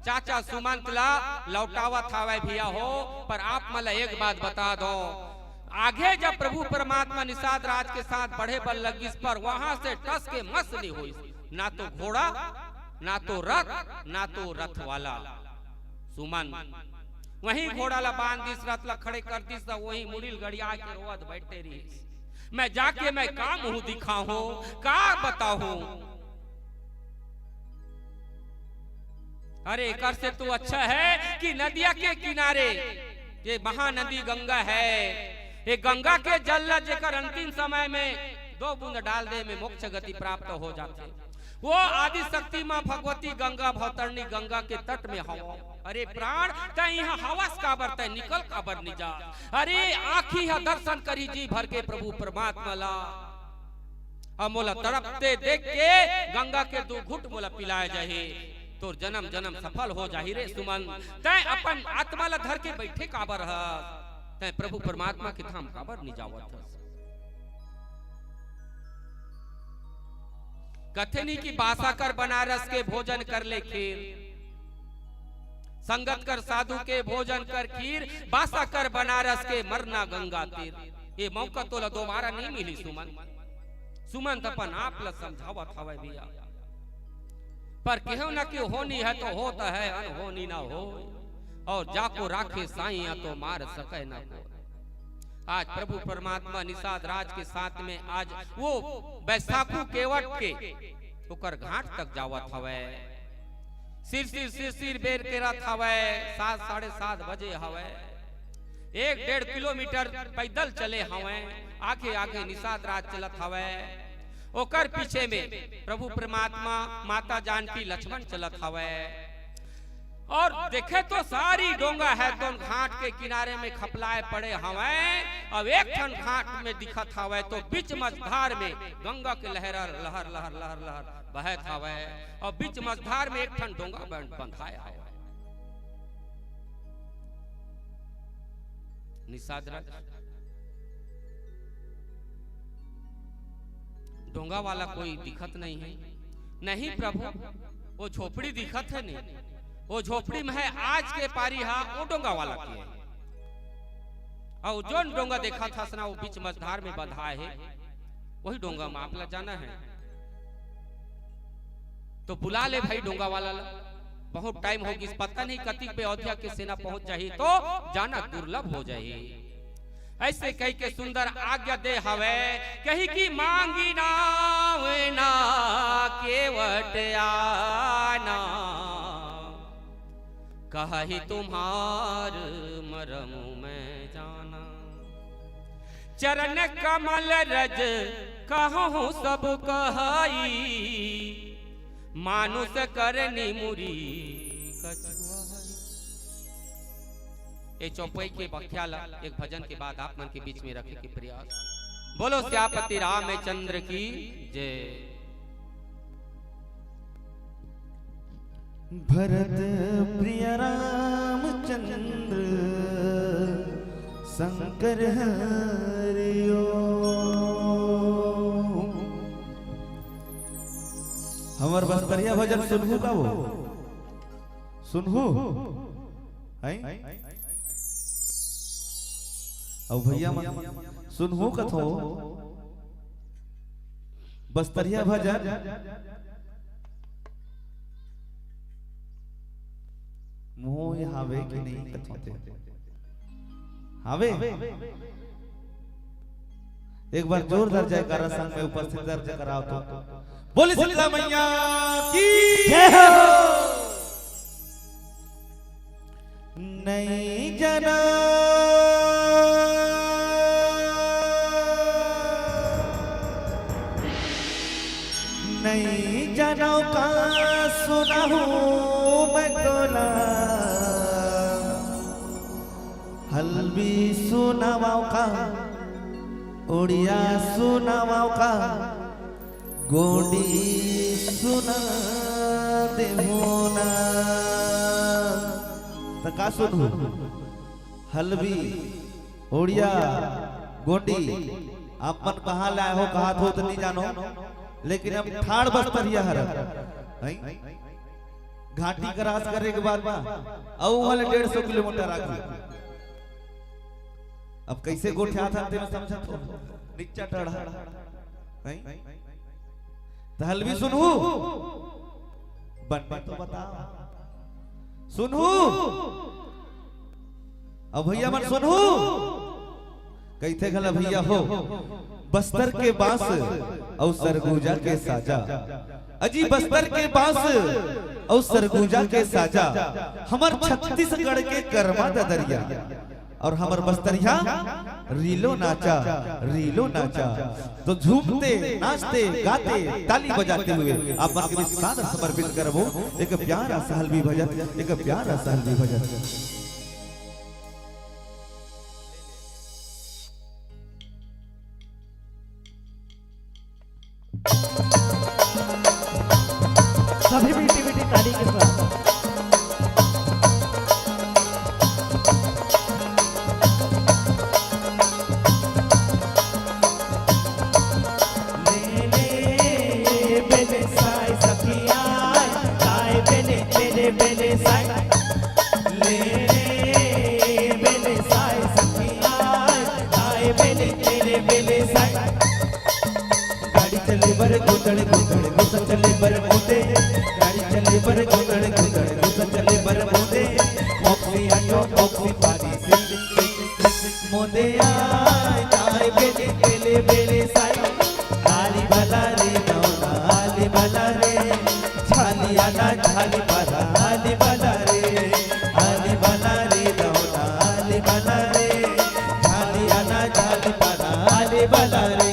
चाचा सुमंत ला लौटावत हवय भैया हो। पर आप मन ला एक बात बता दो, आगे जब प्रभु परमात्मा निषाद राज के साथ बढ़े बर लगिस, पर वहां से टस के मस नहीं होइस, ना तो घोड़ा, ना तो रथ, ना तो रथ वाला। सुमंत वहीं घोड़ा ला बांध दिस, रथ ला खड़े कर दिस, त वहीं मुड़ी ल गड़िया के रोवत बैठे रहिस। मैं जाके मैं का मुंह दिखाहूं, का बताहूं? अरे एकर से तो अच्छा है कि नदिया के किनारे ये महानदी गंगा है, ये गंगा के जल ला जेकर अंतिम समय में दो बूंद डाल दे में मोक्ष गति प्राप्त हो जाथे। वो आदि शक्ति मां भगवती गंगा, भवतरणी गंगा के तट में हवं। अरे प्राण, तैं इहां हवस काबर, तैं निकल काबर नि जा? अरे आंखी ह दर्शन करी जी भर के प्रभु परमात्मा ला। अब मोला तड़पते देख के गंगा के दू घुट मोला पिलाए जाही, तोर जन्म जन्म सफल हो जाही रे सुमन। तैं अपन आत्मा ला धर के बैठे काबर हस? तैं प्रभु परमात्मा के धाम काबर नि जावत हस? कथे नहीं कि बासा कर बनारस के भोजन कर ले खीर, संगत कर साधु के भोजन कर खीर, बासा कर बनारस के मरना गंगा तीर। ये मौका तोला दोबारा नहीं मिली सुमन। सुमन त अपन आप ला समझावत हवय भैया, पर केहू न केहू होनी है तो होत है, अनहोनी ना हो, और जाको राखे साइया तो मार सके ना को। आज प्रभु परमात्मा निषाद राज के साथ में आज वो बैसाखू केवट के ओकर घाट तक जावत हवय। सिर सिर सिर सिर बेर के रथ हवय, सात साढ़े सात बजे हवय। एक डेढ़ किलोमीटर पैदल चले हवय, आगे आगे निषाद राज चलत हवय। ओकर पीछे में प्रभु परमात्मा, माता जानकी, लक्ष्मण चलत हवय। और देखे तो सारी डोंगा है तो घाट के किनारे में खपलाए पड़े हवय। अब एक ठन घाट में दिखत हवय तो बीच मझधार में गंगा के लहर लहर लहर लहर लहर बहत हवय और बीच मझधार में एक ठन डोंगा बन-, बंधाए हवय। निषाद राज, डोंगा वाला कोई दिखत नहीं है। नहीं प्रभु, वो झोपड़ी दिखत है नहीं, वो झोपड़ी में है आज के पारी हा, वो डोंगा वाला के है। और जोन डोंगा देखत हस ना, वो बीच मझधार में बंधा है, वही डोंगा में आप ला जाना है। तो बुला ले भाई डोंगा वाला ला। बहुत टाइम हो गिस, पता नहीं कतिक पे अयोध्या के सेना पहुंच जाही तो जाना दुर्लभ हो जाही। ऐसे कहि के सुंदर आज्ञा दे हवे, कही कि मांगी नाव ना केवट आना, कही तुम्हार मरम मैं जाना। चरण कमल रज कहूँ सब कहाई, मानुष करनी मुरी कछुआई। ए चौपाई के व्याख्या ला एक भजन के बाद आप मन के बीच में रखे के प्रयास। बोलो सियापति रामचंद्र की जय। भरत प्रिय रामचंद्र शंकर हरिओ। हमर बस्तरिया भजन सुनहू का वो? सुनहू? हैं? अउ भैया मन सुनहू कथो? बस्तरिया भजन मोह हावे कि नहीं कथो ते? हावे? एक बार जोरदार जयकारा संग में उपस्थित दर्ज कराओ तो। बोले शीतला मैया की जय हो। नई जना, नई जनौ का सुनहूँ मैं तोला, हलबी सुनवौ का, उड़िया सुनवौ का, गोंडी सुना देहू ना। त का सुनहू? हलबी, उड़िया, गोंडी, आप मन कहाँ ले आए हो, कहाँ थो त नहीं जानो, लेकिन हम ठाड़ बस्तरिया हरन, हैं? घाटी क्रॉस करे के बाद मा, अउ वाले डेढ़ सौ किलोमीटर आगे। अब कैसे गोठियाथन तेन समझत हो? निच्चा टढ़ा। हैं? त हलबी सुनहू? बन में तो बताओ। सुनहू? अब भैया मन सुनहू? कहिथे घला भैया हो, बस्तर के बांस अउ सरगुजा के साजा। अजी बस्तर के बांस अउ सरगुजा के साजा, हमर छत्तीसगढ़ के करमा ददरिया। अउ हमर बस्तरिया रीलो नाचा, रीलो नाचा। तो झूमते, नाचते, गाते, ताली बजाते हुए आप मन के बीच सादर समर्पित करबो एक प्यारा सा हलबी भजन, एक प्यारा सा हलबी भजन। सभी मीठी मीठी ताली के साथ। ले ले बेले साय सखिया, ताय बेले बेले बेले साय। ले ले बेले साय सखिया, ताय बेले बेले बेले साय। गाड़ी चले बर गोदड़ गोदड़, गुस्सा चले बर मोदे। गाड़ी चले बर गोदड़ गोदड़, गुस्सा चले बर मोदे। मौसी आटो, मौसी पारी से। मोदे आय, ताय बेले, बेले, बेले साई। हाली भला रे दौना, हाली भला रे। झाली आना, झाली भला, हाली भला रे। हाली भला रे दौना, हाली भला रे। झाली आना, झाली भला, हाली भला रे।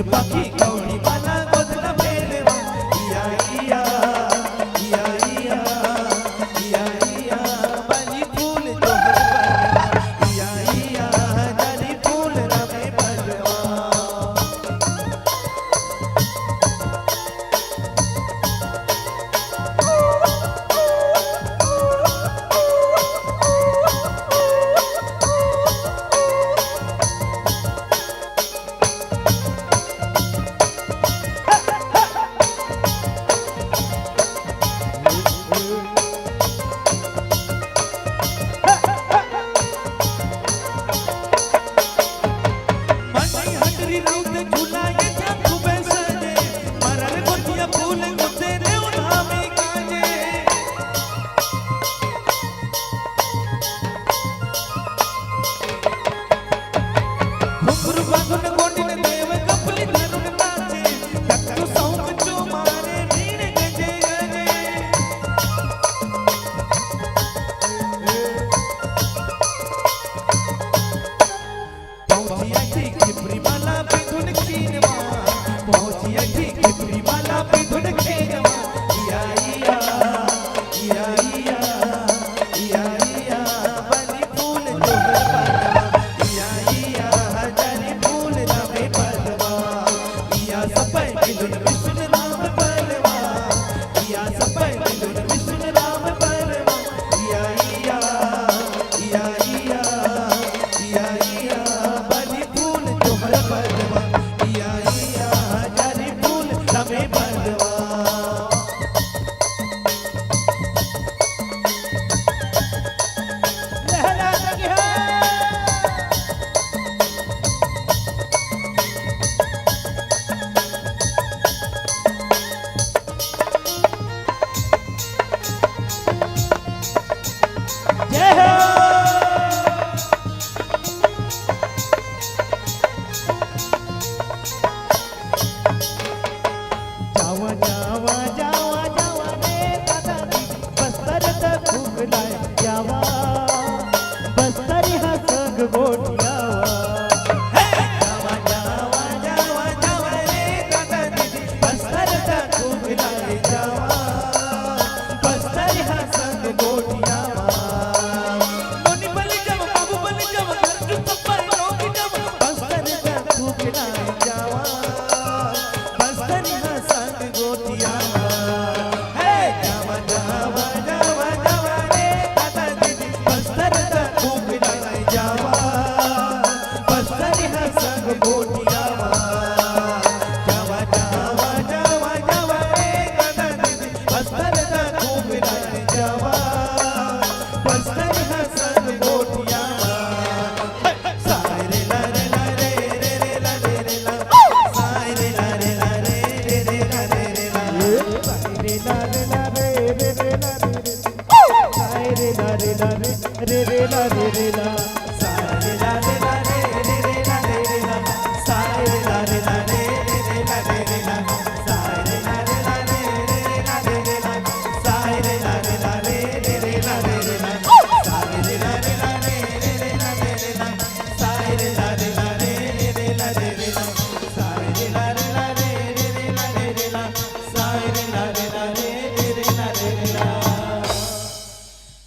पाखी कौड़ी वाला गोदना भेलवा, इया, इया, इया, इया, इया, इया, बनी फूल तोहर बनवा, इया, इया, जरी फूल रमे बनवा।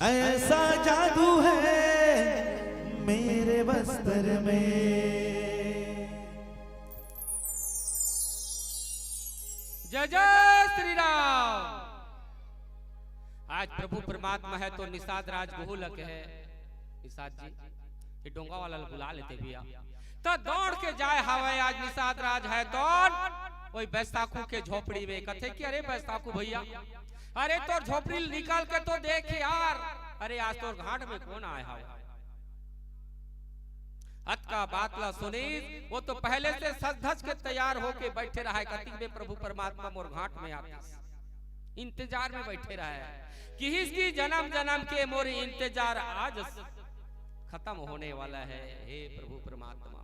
ऐसा जादू है मेरे बस्तर में। जय जय श्री राम। आज प्रभु परमात्मा हे तो निषाद राज गोहू ल कहे, निषाद जी, ये डोंगा वाला ल बुला लेते भैया। त दौड़ के जाय हावय आज निषाद राज हे तो ओही बैसाखू के झोपड़ी में। कथे कि अरे बैसाखू भैया, अरे तोर झोपड़ी ल निकाल के तो देख यार, अरे आज तोर घाट में कोन आय हावय? अतका बात ला सुनिस, वो तो पहले से सज धज के तैयार होके बैठे रहय, कतिक में प्रभु परमात्मा मोर घाट में आतिस, इंतजार में बैठे रहय। किहिस कि जनम जनम के मोर इंतजार आज खतम होने वाला है। हे प्रभु परमात्मा,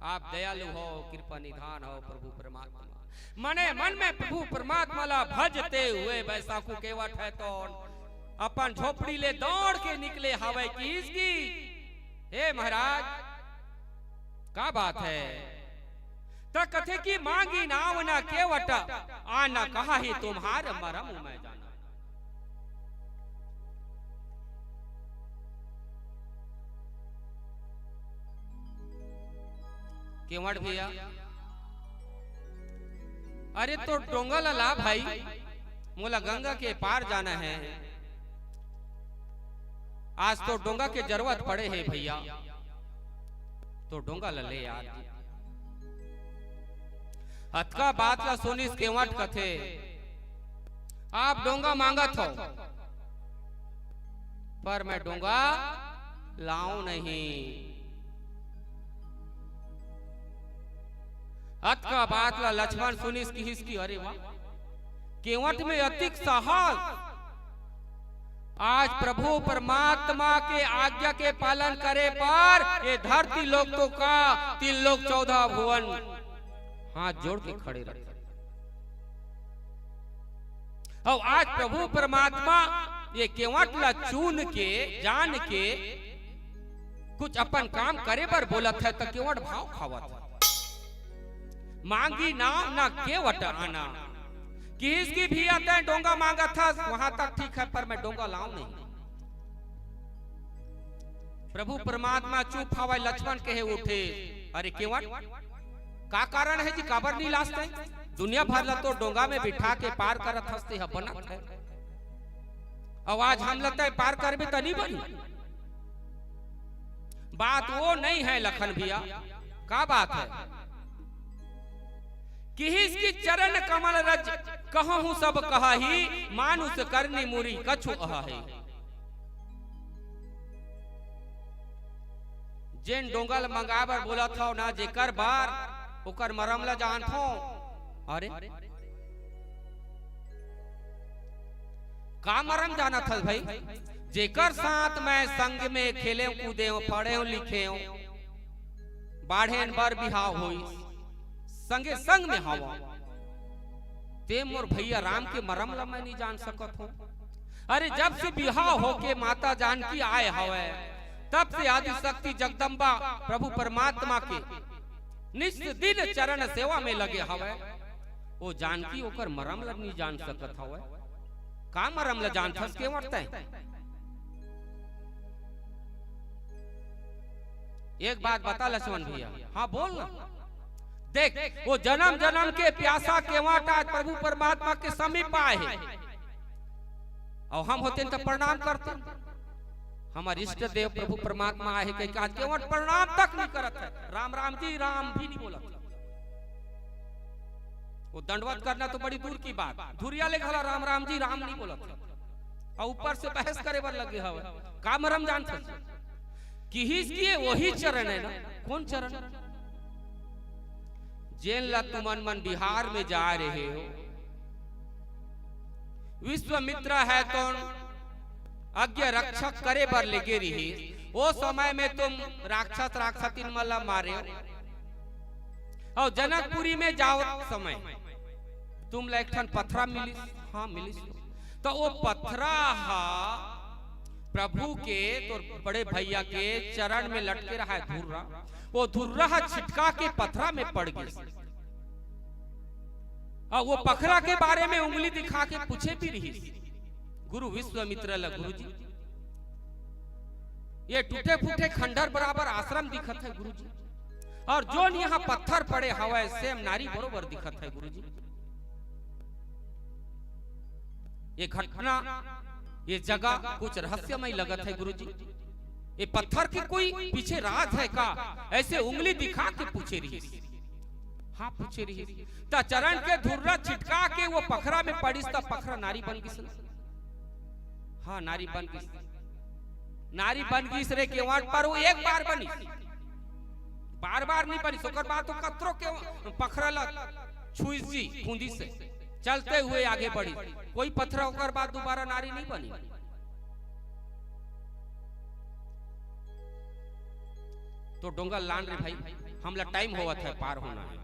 आप दयालु हो, कृपा निधान हो प्रभु परमात्मा। मने मन में प्रभु परमात्मा ला भजते हुए बैसाखू केवत हे तो अपन झोपड़ी ले दौड़ के निकले हावय किहिस कि हे महाराज, का बात हे? त कथे कि मांगी नाव न केवट, आन कहा ही तुम्हार मरम मैं जाना। केवट भैया, अरे तो डोंगा ला ला भाई, मोला गंगा के पार जाना है। आज तो डोंगा के जरूरत पड़े हे भैया, तो डोंगा ला ले यार। अतका बात ला सुनिस केवट कथे, आप डोंगा मांगत हो, पर मैं डोंगा लाऊं नहीं। अतका बात ला लक्ष्मण सुनिस, किहिस कि अरे वाह, केवट में अतिक साहस। आज प्रभु परमात्मा के आज्ञा के पालन करे पर ये धरती लोक तो का, तीन लोक चौदह भुवन हाथ जोड़ के खड़े रहे। अउ आज प्रभु परमात्मा ये केवट ला चुन के, जान के, कुछ अपन काम करे बर बोलत है, त केवट भाव खावत है। मांगी नाव ना केवट आना। किहिस कि भैया तैं डोंगा मांगत हस, वहां तक ठीक है, पर मैं डोंगा लाऊं नहीं। प्रभु परमात्मा चुप हवय, लक्ष्मण कहे उठे, अरे केवट, का कारण है जी, काबर नहीं लास तैं? दुनिया भर ला तो डोंगा में बिठा के पार करत हस, तेह बनत है। अउ आज हमला तैं पार करबे त नहीं बनी। बात वो नहीं है लखन भैया, का बात है? किहिस कि चरण कमल रज कहूं सब कहाही, मानुष करनी मुरी कछु अहाही। जेन डोंगा ल मंगा बर बोलत हव ना, जेकर बर, ओकर मरम ल जानथव। अरे, का मरम जानत हस भाई? जेकर साथ मैं संग में खेलेंव, कूदेंव, पढ़ेंव, लिखेंव, बाढ़ेन बर बिहाव होइस, संगे संग में हवंव, ते मोर भैया राम के मरम ल मैं नहीं जान सकत हंव। अरे, जब से बिहाव होके माता जानकी आए हवय, तब से आदिशक्ति जगदम्बा प्रभु परमात्मा के नित दिन चरण सेवा में लगे हवय। ओ जानकी ओकर मरम ल नहीं जान सकत हवय। का मरम ल जानथस केवट तैं? एक बात बता लक्ष्मण भैया, हाँ बोल ना। देख, वो जन्म जन्म के प्यासा केवट आज प्रभु परमात्मा के समीप आए हे। अउ हम होतेन त प्रणाम करतेन। हमर इष्ट देव प्रभु परमात्मा आहे कहिके आज केवट प्रणाम तक नहीं करत है, राम राम जी राम भी नहीं बोलत। वो दंडवत करना तो बड़ी दूर की बात, धुरिया ले घला राम राम जी राम नहीं बोलत है। अउ ऊपर से बहस करे बर लगे हवय, का मरम जानथस? किहिस कि ये वही चरण है ना। कौन चरण? जेन ला तुमन मन बिहार में जा रहे हो, विश्वामित्र है तो आज्ञा रक्षक करे बर लेगे रहिस। ओ समय में तुम राक्षस राक्षसिन मन ला मारे हो। अउ जनकपुरी में जावत समय तुम ला एक ठन पथरा मिलिस, हाँ मिलिस। तो वो पथरा हा प्रभु के, तोर बड़े भैया के चरण में लटके रहा है धुर्रा। वो धुर्रा हा छिटका के पथरा में पड़ गिस। अउ वो पथरा के बारे में उंगली दिखा के पूछे भी रहिस गुरु विश्वामित्र ला, गुरुजी, ये टूटे फूटे खंडर बराबर आश्रम दिखत है गुरुजी, अउ जोन यहाँ पत्थर पड़े हवय same नारी बरोबर दिखत है गुरुजी। ये घटना, ये जगह कुछ रहस्यमय लगत है गुरुजी। ये पत्थर के कोई पीछे राज है का? ऐसे उंगली दिखा के पूछे रहिस। हाँ, पूछे रहिस। त चरण के धुर्रा छिटका के वो पथरा में पड़िस, त पथरा नारी बन गिस ना। हाँ, नारी बन गिस। नारी बन गिस रे केवट, पर वो एक बार बनिस, बार बार नहीं बनिस। ओकर बाद तो कतरो के पथरा ला छुइस जी, खूंदिस से चलते हुए आगे बढ़िस। कोई पथरा ओकर बाद दोबारा नारी नहीं बनी। तो डोंगा लान रे भाई, हमला time होवत है, पार होना है।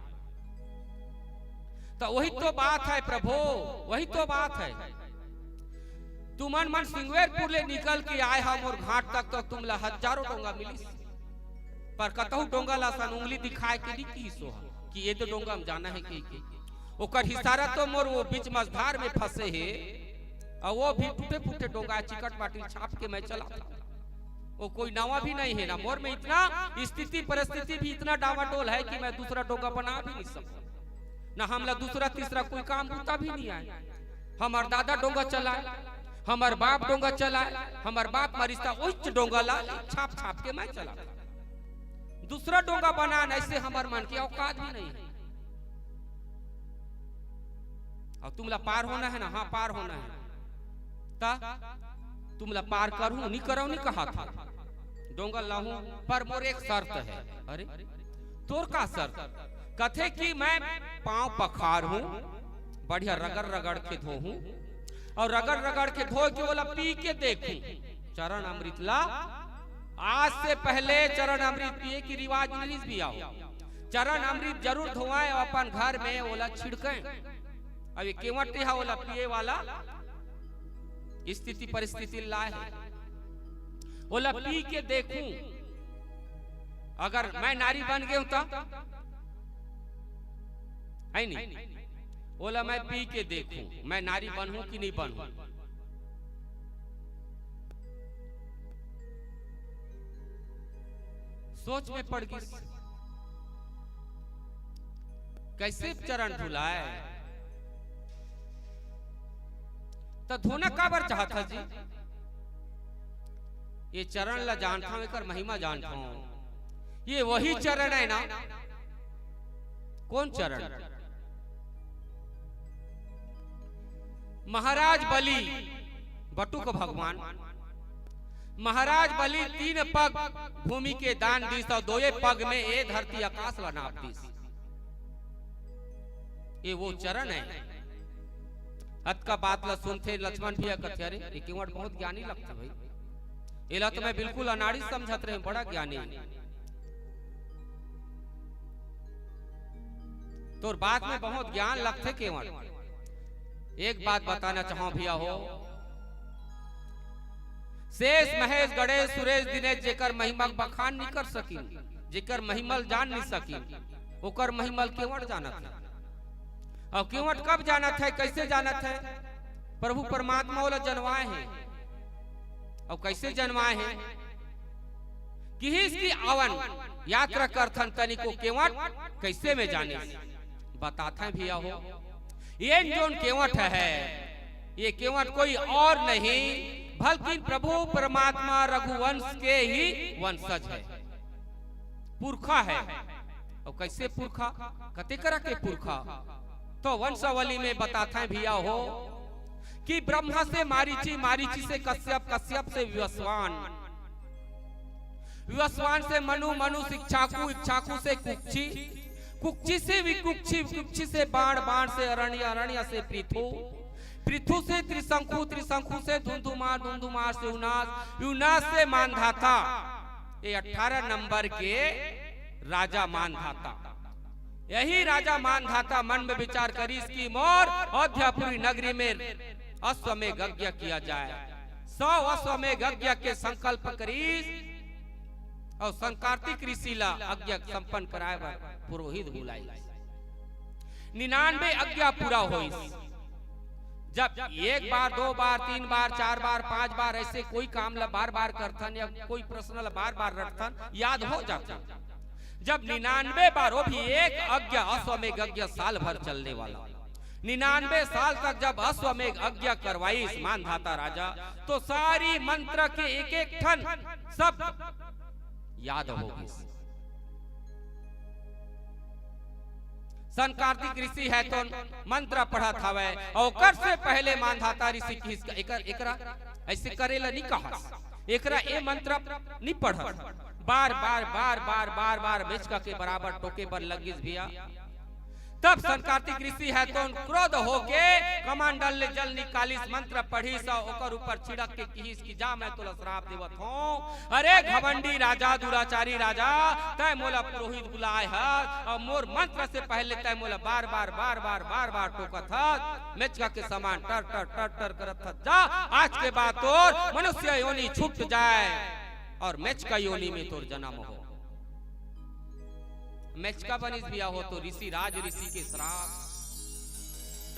तो वही तो बात है प्रभु, वही तो बात है। तुमन मन सिंगवेरपुर ले निकल के आए हा मोर घाट तक, तो तुमला हजारों डोंगा मिलिस, पर कतहु डोंगा ला सन उंगली दिखाए के नहीं किहिस हा। कि ये तो डोंगा में जाना है कि, कि ओकर इशारा तो मोर वो बीच मझधार में फंसे हे, और वो भी टूटे फूटे डोंगा चिकट बाटी छाप के मैं चला। वो कोई नवा भी नहीं है ना, मोर में इतना स्थिति परिस्थिति भी इतना डावाडोल है कि मैं दूसरा डोंगा बना भी नहीं सकता, ना हमला दूसरा तीसरा कोई काम बूता भी नहीं आए। हमर दादा डोंगा चलाए, हमर बाप डोंगा चलाए, हमर बाप मरिस्ता उच्च डोंगा ला छाप छाप के मैं चला। दूसरा डोंगा बनान ऐसे हमर मन के औकात भी नहीं है। और तुमला पार होना है ना, हाँ पार होना है, ता तुमला पार करूं नहीं करो नहीं कहा था। डोंगा लाहूं, पर मोर एक शर्त है। अरे तोर का शर्त? कथे कि मैं पांव पखार हूं, बढ़िया रगड़ रगड़ के धोहूं, और रगड़ रगड़ के धो के ओला पी के देखूं चरण अमृत ला। आज से पहले चरण अमृत पिए की रिवाज नहीं भी आओ, चरण अमृत जरूर धोवाएं और अपन घर में ओला छिड़कें। अब ये केवट हा ओला पिए वाला स्थिति परिस्थिति लाए है, ओला पी के देखूं, अगर मैं नारी बन गए तो है नहीं, ओला मैं पी के देखूं, मैं नारी बनूं कि नहीं बनूं। सोच में पड़ गई, कैसे चरण धुलाए? तो धोना काबर चाहत हा जी? ये चरण ला जानता हूं, एकर महिमा जानता हूं। ये वही चरण है ना? कौन चरण? महाराज बलि, बटुक भगवान, महाराज बलि तीन पग भूमि के दान दीस और दोये पग में ए धरती आकाश ला नाप दीस। ये वो चरण है। अतका बात ला सुनथे लक्ष्मण भैया कथे, "अरे, ये केवट बहुत ज्ञानी लगथे भाई, एला तो मैं बिल्कुल अनाड़ी समझत रहे, बड़ा ज्ञानी।" तोर बात में बहुत ज्ञान लगथे केवट। एक बात बताना चाहूं भैया हो, शेष महेश गणेश सुरेश दिनेश जेकर महिमा बखान नहीं कर सकिन, जेकर महिमा ल जान नहीं सकिन, ओकर महिमा ल केवट जानत है। और केवट कब जानत है, कैसे जानत है? प्रभु परमात्मा ओला जनवाए हैं। और कैसे जनवाए हैं? किहिस कि आवन यात्रा करथन तनिको केवट कैसे में जानिस। बताथें भैया हो, ये जोन केवट है, ये केवट कोई और नहीं बल्कि प्रभु परमात्मा रघुवंश के ही वंशज है, पुरखा है। और कैसे पुरखा, कते करा के पुरखा? तो वंशावली में बताथें भैया हो कि ब्रह्मा से मारीची, मारीची से कश्यप, कश्यप से विवस्वान, विवस्वान से मनु, मनु से इक्ष्वाकु, इक्ष्वाकु से कुक्षी, कुक्षी से विकुक्षी, विकुक्षी से बाण, बाण से अरण्य, अरण्य से पृथु, पृथु से त्रिशंकु, त्रिशंकु से धुंधुमार, धुंधुमार से उनास, उनास से मानधाता। ये अठारह नंबर के राजा मानधाता। यही राजा मानधाता मन में विचार करीस कि मोर अयोध्यापुरी नगरी में अश्वमेघ यज्ञ किया जाए। सौ अश्वमेघ यज्ञ के संकल्प करीस और संकार्तिक ऋषि ला यज्ञ संपन्न कराए बर पुरोहित बुलाइस। निन्यानवे यज्ञ पूरा होइस। जब एक बार, दो बार, तीन बार, चार बार, पांच बार ऐसे कोई काम ला बार-बार करथन या कोई प्रश्न ला बार-बार रटथन, याद हो जाथे। जब निन्यानवे बार, वो भी एक यज्ञ, अश्वमेघ यज्ञ साल भर चलने वाला, निन्यानवे साल तक जब अश्वमेघ यज्ञ करवाइस मानधाता राजा, तो सारी मंत्र के एक-एक ठन शब्द याद हो गइस। संकार्तिक ऋषि हे तो मंत्र पढ़त हवय, अउ ओकर से पहले मानधाता ऋषि किहिस, "एकर, एकरा ऐसे करे ला नी कहस, एकरा ए मंत्र नी पढ़स।" बार, बार, बार, बार, बार, बार मेचका के बराबर टोके बर लगिस भैया। तब संकार्तिक ऋषि हे तो क्रोध होके कमंडल ले जल निकालिस, मंत्र पढ़िस, ओकर ऊपर छिड़क के किहिस कि जा, मैं तोला श्राप देवत हूँ। अरे घमंडी राजा, दुराचारी राजा, तै मोला पुरोहित बुलाए हस अउ मोर मंत्र से पहले तै मोला बार-बार, बार-बार, बार-बार टोकत हस। मेचका के समान टर, टर, टर, टर करत हस। जा, आज के बाद तोर मनुष्य योनि छूट जाए अउ मेचका योनि में तोर जन्म हो। मेचका बनिस भैया हो तो ऋषि, राज ऋषि के श्राप।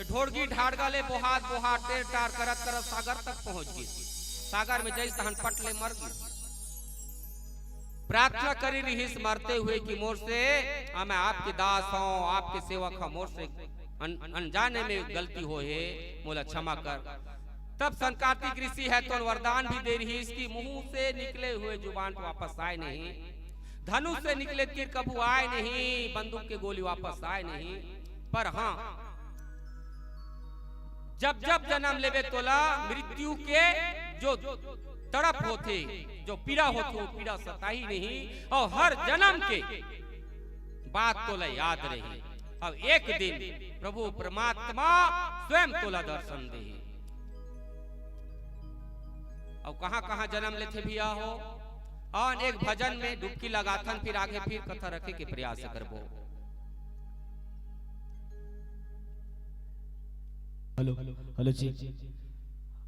ढोड़गी ढाड़गा ले बोहात बोहात टेर टार करत करत सागर तक पहुंच गिस। सागर में जइस तहन पट ले मर गिस। प्रार्थना करी रिहिस मरते हुए कि मोर से, आ, मैं आपके दास हूं, आपके सेवक हूं, मोर से अन-, अनजाने में गलती होय हे, मोला क्षमा कर। तब सनकादिक ऋषि हे तो वरदान भी दे रिहिस कि मुंह से निकले हुए जुबान तो वापस आए नहीं, धनुष से निकले तीर कभू आए नहीं, बंदूक के गोली वापस आए नहीं। पर हां, जब जब जन्म लेबे तोला मृत्यु के जो तड़प होथे, जो पीड़ा होथे, वो पीड़ा सताही नहीं, अउ हर जन्म के बात तोला याद रही। अब एक दिन प्रभु परमात्मा स्वयं तोला दर्शन देही। अउ कहां कहां जन्म लेथे भैया हो? अउ एक भजन में डुबकी लगाथन, फिर आगे फिर कथा रखे के प्रयास करबो। हेलो, हेलो जी।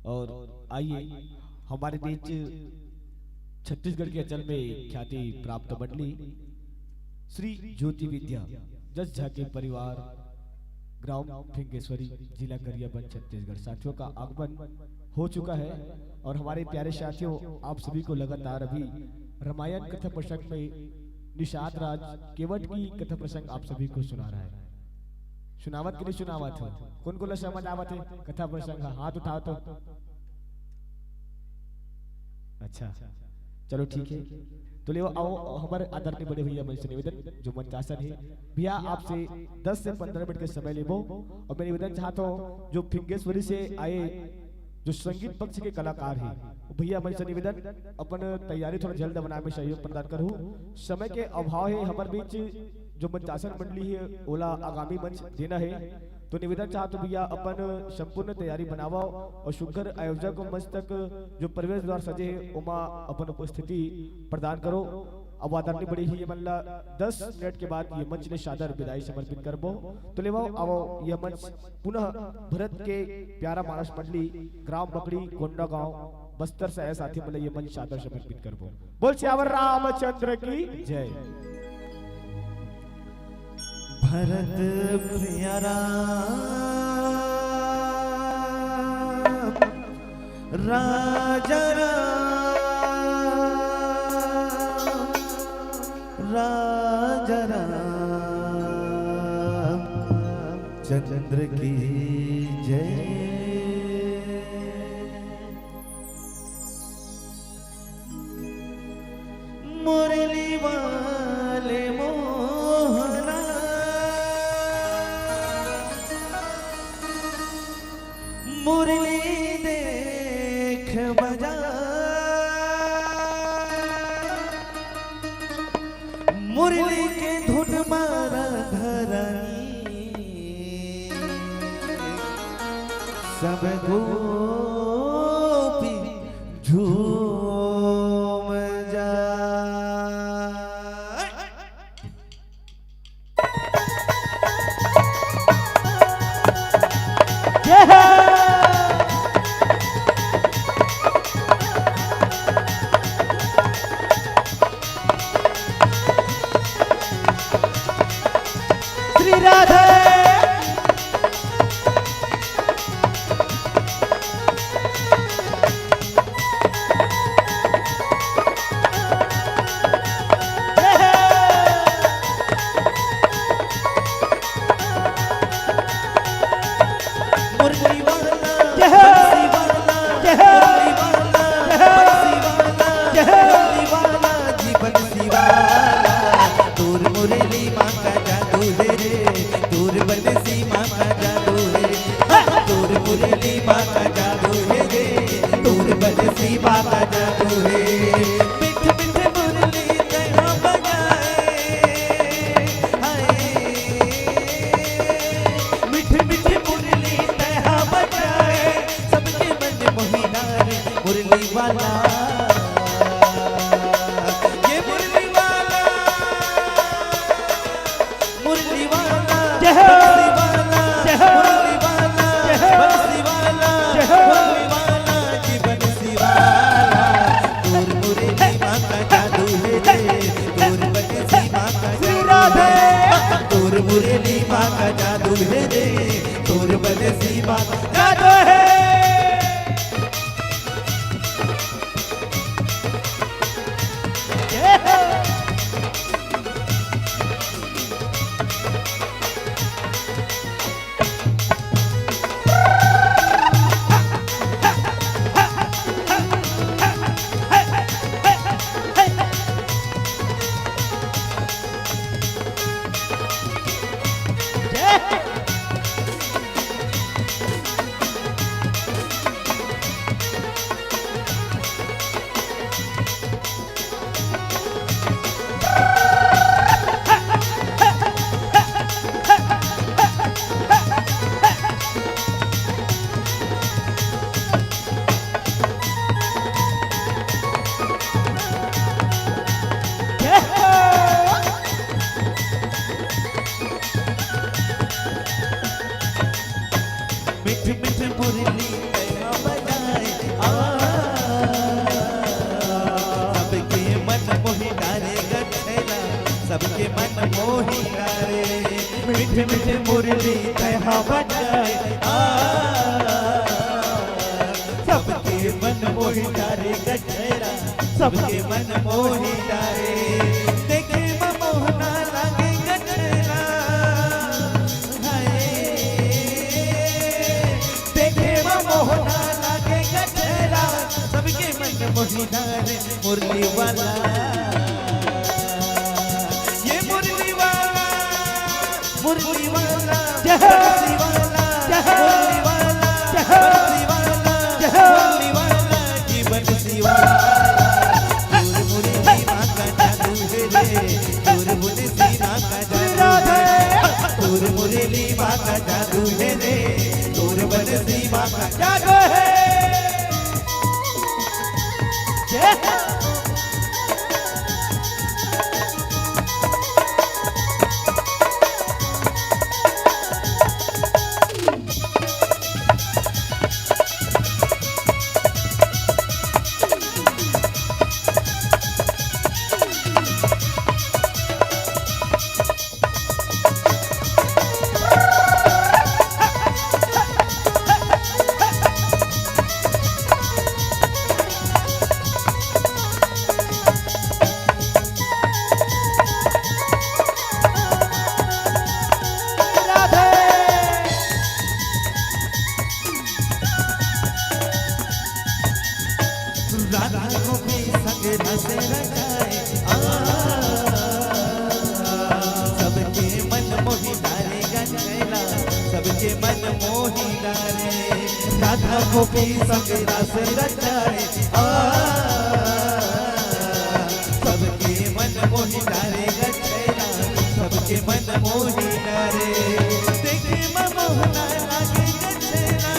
और आइए, हमारे बीच छत्तीसगढ़ के अचल में ख्याति प्राप्त मंडली श्री ज्योति विद्या जस झा के परिवार, ग्राम फिंगेश्वरी, जिला गरियाबंद, छत्तीसगढ़। साथियों का आगमन हो चुका है और हमारे प्यारे साथियों, आप सभी को लगातार अभी रामायण कथा प्रसंग में निषाद राज केवट की कथा प्रसंग आप सभी को सुना रहा है। सुनावत कि नहीं सुनावत हो? कौन कौन ला समझ आवत हे कथा प्रसंग? हाथ उठाओ तो। अच्छा, चलो ठीक है। तो ले आओ, हमारे आदरणीय बड़े भैया मन से निवेदन, जो मंचासन हे, भैया आपसे दस से पंद्रह मिनट के समय लेबो और मैं निवेदन चाहता हूँ जो फिंगेश्वरी से आए जो संगीत पक्ष के कलाकार हे, भैया मन से निवेदन अपन तैयारी थोड़ा जल्द बनाए में सहयोग प्रदान करहू। समय के अभाव हे हमर बीच जो मंचासन मंडली हे ओला आगामी मंच देना हे, तो निवेदन चाहत हूँ भैया अपन संपूर्ण तैयारी बनावव और सुघर आयोजक मंच तक जो प्रवेश द्वार सजे हे ओमा अपन उपस्थिति प्रदान करो। अब आदरणीय बड़े ही ये मन ला दस मिनट के बाद ये मंच ले सादर विदाई समर्पित करबो। तो लेवव, आवव, ये मंच पुनः भरत के प्यारा मानस मंडली, ग्राम बकड़ी, कोंडागांव, बस्तर से आए साथी मन ला ये मंच सादर समर्पित करबो। बोल सियावर रामचंद्र की जय। भरत प्रिय राम, राजा राम, राजा राम चंद्र की जय। मुरली वाले मोहना, मुरली देख बजा, मुरली के धुन मारा धरनी, सब गोपी झूम जा। श्री राधे। मुरली माँ का जादू है रे, तोर बंसी माँ का जादू है। जय हो। मीठ मीठ मुरली तैं हा बजाए, आ, सबके मन मोहि डारे ग छैला, सबके मन मोहि डारे। मीठ मीठ मुरली तैं हा बजाए, आ, सबके मन मोहि डारे ग छैला, सबके मन मोहि डारे। देखे म मोहना लागे ग छैला, हाय। देखे म मोहना लागे ग छैला, सबके मन मोहि डारे मुरली वाला, ये मुरली वाला। मुरली वाला, जय हो। बंसी वाला, जय हो। मुरली वाला, जय हो। बंसी वाला, जय हो। मुरली वाला की बंसी वाला। तोर मुरली माँ का जादू है रे, तोर बंसी माँ का जादू है। राधे। तोर मुरली माँ का जादू है रे, तोर बंसी माँ का जादू है। जय हो। राधे। राधा गोपी संग रस रचाए, आ, सबके मन मोहि डारे ग छैला, सबके मन मोहि डारे। राधा गोपी संग रस रचाए, आ, सबके मन मोहि डारे ग छैला, सबके मन मोहि डारे। देखे म मोहना लागे ग छैला,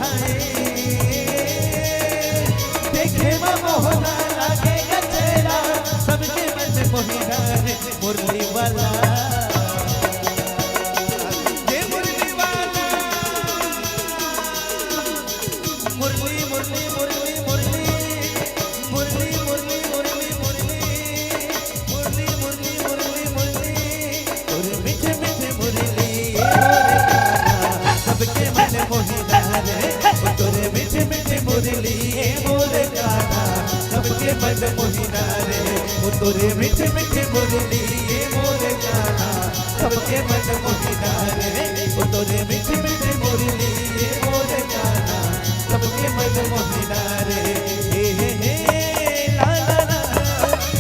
हाय। देखे म मोहना लागे ग छैला, सबके मन मोहि डारे मुरली वाला। ये मुरली वाला। मुरली, मुरली, मुरली, मुरली। मुरली, मुरली, मुरली, मुरली। मुरली, मुरली, मुरली, मुरली। तोर मीठे, मीठे मुरली, ये मोर कान्हा, सबके मन मोहि डारे। ओ तोर मीठे, मीठे मुरली, ये मोर कान्हा, सबके मन मोहि डारे। ओ तोर मीठे, मीठे मुरली, ये मोर कान्हा, सबके मन मोहि डारे। ओ तोर मीठे, मीठे मुरली, ये मोर कान्हा, सबके मन मोहि डारे। हे, हे, हे, ला, ला, ला।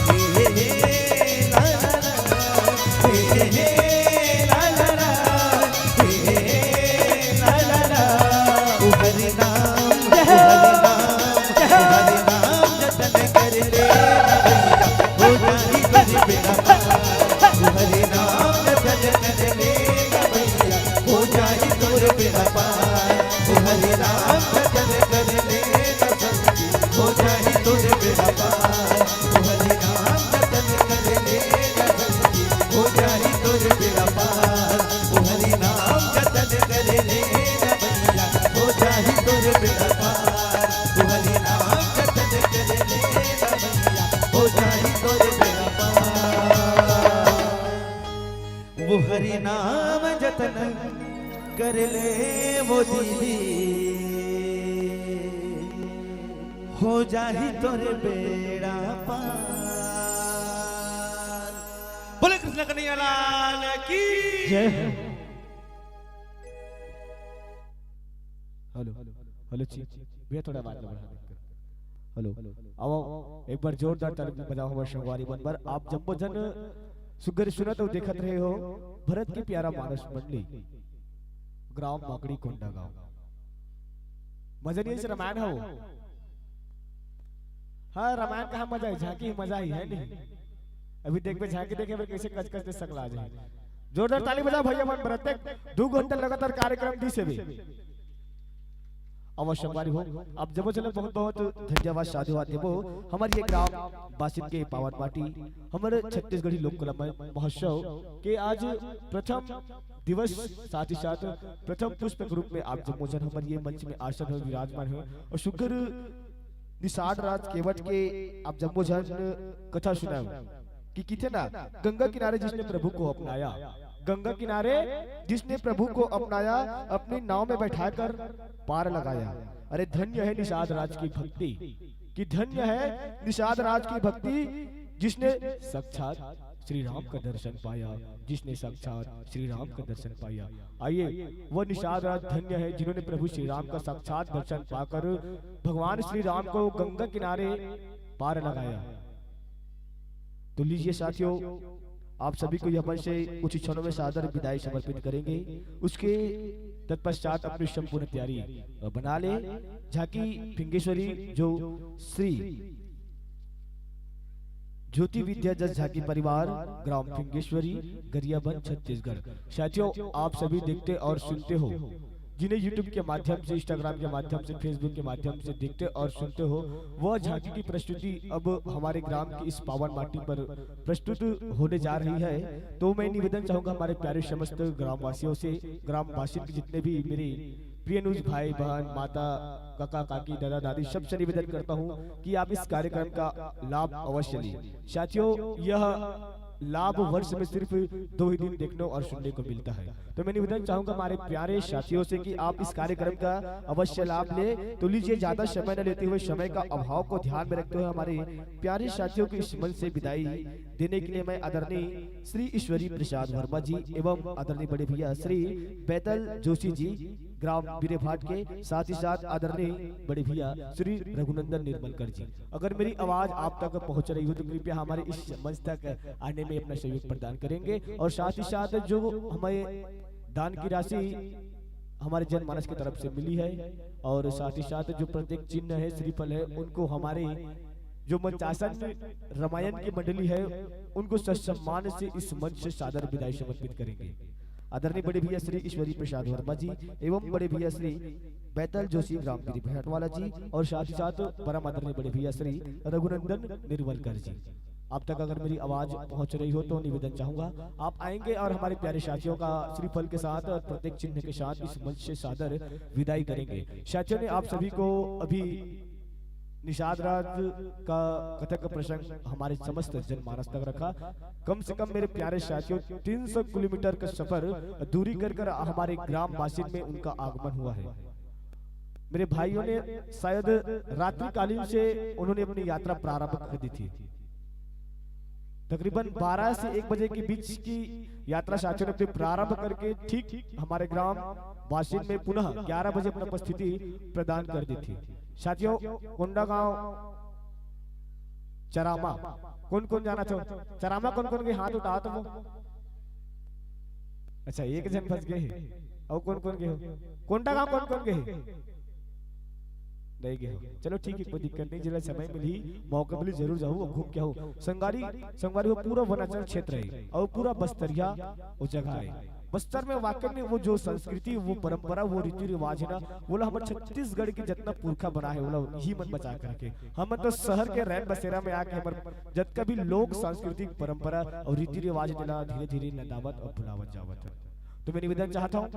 हे, हे, हे, ला, ला, ला। हे, हे, हे, ला, ला, ला। हे, हे, हे, ला, ला, ला। ओ हरि नाम, ओ हरि नाम, ओ हरि नाम जतन कर ले नवैया, हो जाही तुझ बेड़ा पार। ओ हरि नाम जतन कर ले वो हरि नाम जतन कर ले वो दीदी, हो जाही तोरे बेड़ा पार। बोले कृष्ण कन्हैया लाल की। जय हो। हेलो, हेलो जी, भैया थोड़ा आवाज बढ़ा दे। हेलो, आओ, एक बार जोरदार ताली बजाओ हमारे संगवारी मन बर। आप जम्मो झन सुग्घर सुनत अउ देखत रहे हो, भरत के प्यारा मानस मंडली, ग्राम माकड़ी कोंडागांव। मजा नहीं आइस रामायण हो? हाँ, रामायण कहाँ मजा है, झांकी ही मजा ही है नहीं। अभी देखबे झांकी देखे बर कैसे कच कच ले सकला जाए। जोरदार ताली बजा भैया मन, प्रत्येक दू घंटा लगातार कार्यक्रम दिस हे बे। अवश्य संगवारी हो, आप जम्मो झन ल बहुत बहुत धन्यवाद, साधुवाद देबो। हमर ये ग्राम बासिन के पावन माटी, हमर छत्तीसगढ़ी लोक कला म-, महोत्सव के आज प्रथम दिवस, साथ ही साथ प्रथम पुष्प के रूप में आप जम्मो झन हमर ये मंच में आसन हो, विराजमान हो अउ सुग्घर निषाद राज केवट के आप जम्मो झन कथा सुनाओ कि किथे ना, गंगा किनारे जिसने प्रभु को अपनाया, गंगा किनारे जिसने प्रभु को अपनाया, अपनी नाव में बैठाकर पार लगाया। अरे धन्य है निषाद राज की भक्ति, कि धन्य है निषाद राज की भक्ति, जिसने साक्षात श्री राम का दर्शन पाया, जिसने साक्षात श्री राम का दर्शन पाया। आइए, वह निषाद राज धन्य है जिन्होंने प्रभु श्री राम का साक्षात दर्शन पाकर भगवान श्री राम को गंगा किनारे पार लगाया। तो लीजिए साथियों, आप सभी को यह मंच से कुछ ही क्षणों में सादर विदाई समर्पित करेंगे। उसके तत्पश्चात अपनी संपूर्ण तैयारी बना ले। झांकी फिंगेश्वरी जो श्री ज्योति विद्या जस झांकी परिवार, ग्राम फिंगेश्वरी, गरियाबंद, छत्तीसगढ़। साथियों, आप सभी देखते और सुनते हो, जिन्हें YouTube के माध्यम से, Instagram के माध्यम से, Facebook के माध्यम से देखते और सुनते हो, वह झांकी की प्रस्तुति अब हमारे ग्राम की इस पावन माटी पर प्रस्तुत होने जा रही है। तो मैं निवेदन चाहूंगा हमारे प्यारे समस्त ग्रामवासियों से, ग्रामवासियों के जितने भी मेरे प्रिय अनुज भाई बहन, माता, काका, काकी, दादा, दादी, सबसे निवेदन करता हूँ कि आप इस कार्यक्रम का लाभ अवश्य लें। साथियों, यह लाभ वर्ष में सिर्फ दो ही दिन देखने और सुनने को मिलता है। तो मैं निवेदन चाहूंगा हमारे प्यारे साथियों से कि आप इस कार्यक्रम का अवश्य लाभ लें। तो लीजिए, ज्यादा समय न लेते हुए, समय का अभाव को ध्यान में रखते हुए, हमारे प्यारे साथियों को इस मंच से विदाई देने के लिए मैं आदरणीय श्री ईश्वरी प्रसाद वर्मा जी एवं आदरणीय बड़े भैया श्री बैतल जोशी जी, ग्राम बिरेभाट के, साथ ही साथ आदरणीय बड़े भैया श्री रघुनंदन निर्मलकर जी। अगर मेरी आवाज आप तक पहुंच रही हो तो कृपया हमारे इस मंच तक आने में अपना सहयोग प्रदान करेंगे। और साथ ही साथ जो हमें दान की राशि हमारे जनमानस की तरफ से मिली है और साथ ही साथ जो प्रतीक चिन्ह है, श्रीफल है, उनको हमारे जो मंचासन रामायण की मंडली है, उनको ससम्मान से इस मंच से सादर विदाई समर्पित करेंगे। आदरणीय बड़े भैया श्री ईश्वरी प्रसाद वर्मा जी एवं बड़े भैया श्री बैतल जोशी ग्राम बिरेभाट वाला जी और साथ ही साथ परम आदरणीय बड़े भैया श्री रघुनंदन निर्मलकर जी। आप तक अगर मेरी आवाज पहुंच रही हो तो निवेदन चाहूंगा, आप आएंगे और हमारे प्यारे साथियों का श्रीफल के साथ और प्रतीक चिन्ह के साथ इस मंच से सादर विदाई करेंगे। साथियों ने आप सभी को अभी निषाद राज का कथक प्रसंग हमारे समस्त जनमानस तक रखा। कम से कम मेरे प्यारे साथियों, तीन सौ किलोमीटर का सफर दूरी कर कर हमारे ग्राम बासिन में उनका आगमन हुआ है। मेरे भाइयों ने शायद रात्रिकालीन से उन्होंने अपनी यात्रा प्रारंभ कर दी थी। तकरीबन बारह से एक बजे के बीच की यात्रा साथियों ने अपनी प्रारंभ करके ठीक हमारे ग्राम बासिन में पुनः ग्यारह बजे अपना उपस्थिति प्रदान कर दी थी। साथियों, कोंडागांव चरामा कौन कौन जाना चाहो? चरामा कौन कौन गे, हाथ उठाओ तो वो। अच्छा, एक झन फंस गए हे। अउ कौन कौन गे हो? कोंडागांव कौन कौन गे हे? नहीं गे हो। चलो ठीक है, कोई दिक्कत नहीं, जिला समय मिली, मौका मिली, जरूर जाहू अउ घूम के आहू। संगवारी, संगवारी हो, पूरा वनांचल क्षेत्र है अउ पूरा बस्तरिया वो जगह है। बस्तर में वाकई में वो जो संस्कृति, वो परंपरा, वो रीति रिवाज है ना, वो ला हमर छत्तीसगढ़ के जितना पुरखा बना है, वो ला ही मन बचा के रखे। हम तो शहर के रैन बसेरा में आके हमर जतका भी लोक सांस्कृतिक परंपरा अउ रीति रिवाज हे, तेला धीरे धीरे नंदावत अउ भुलावत जावत है। तो मैं निवेदन चाहता हूँ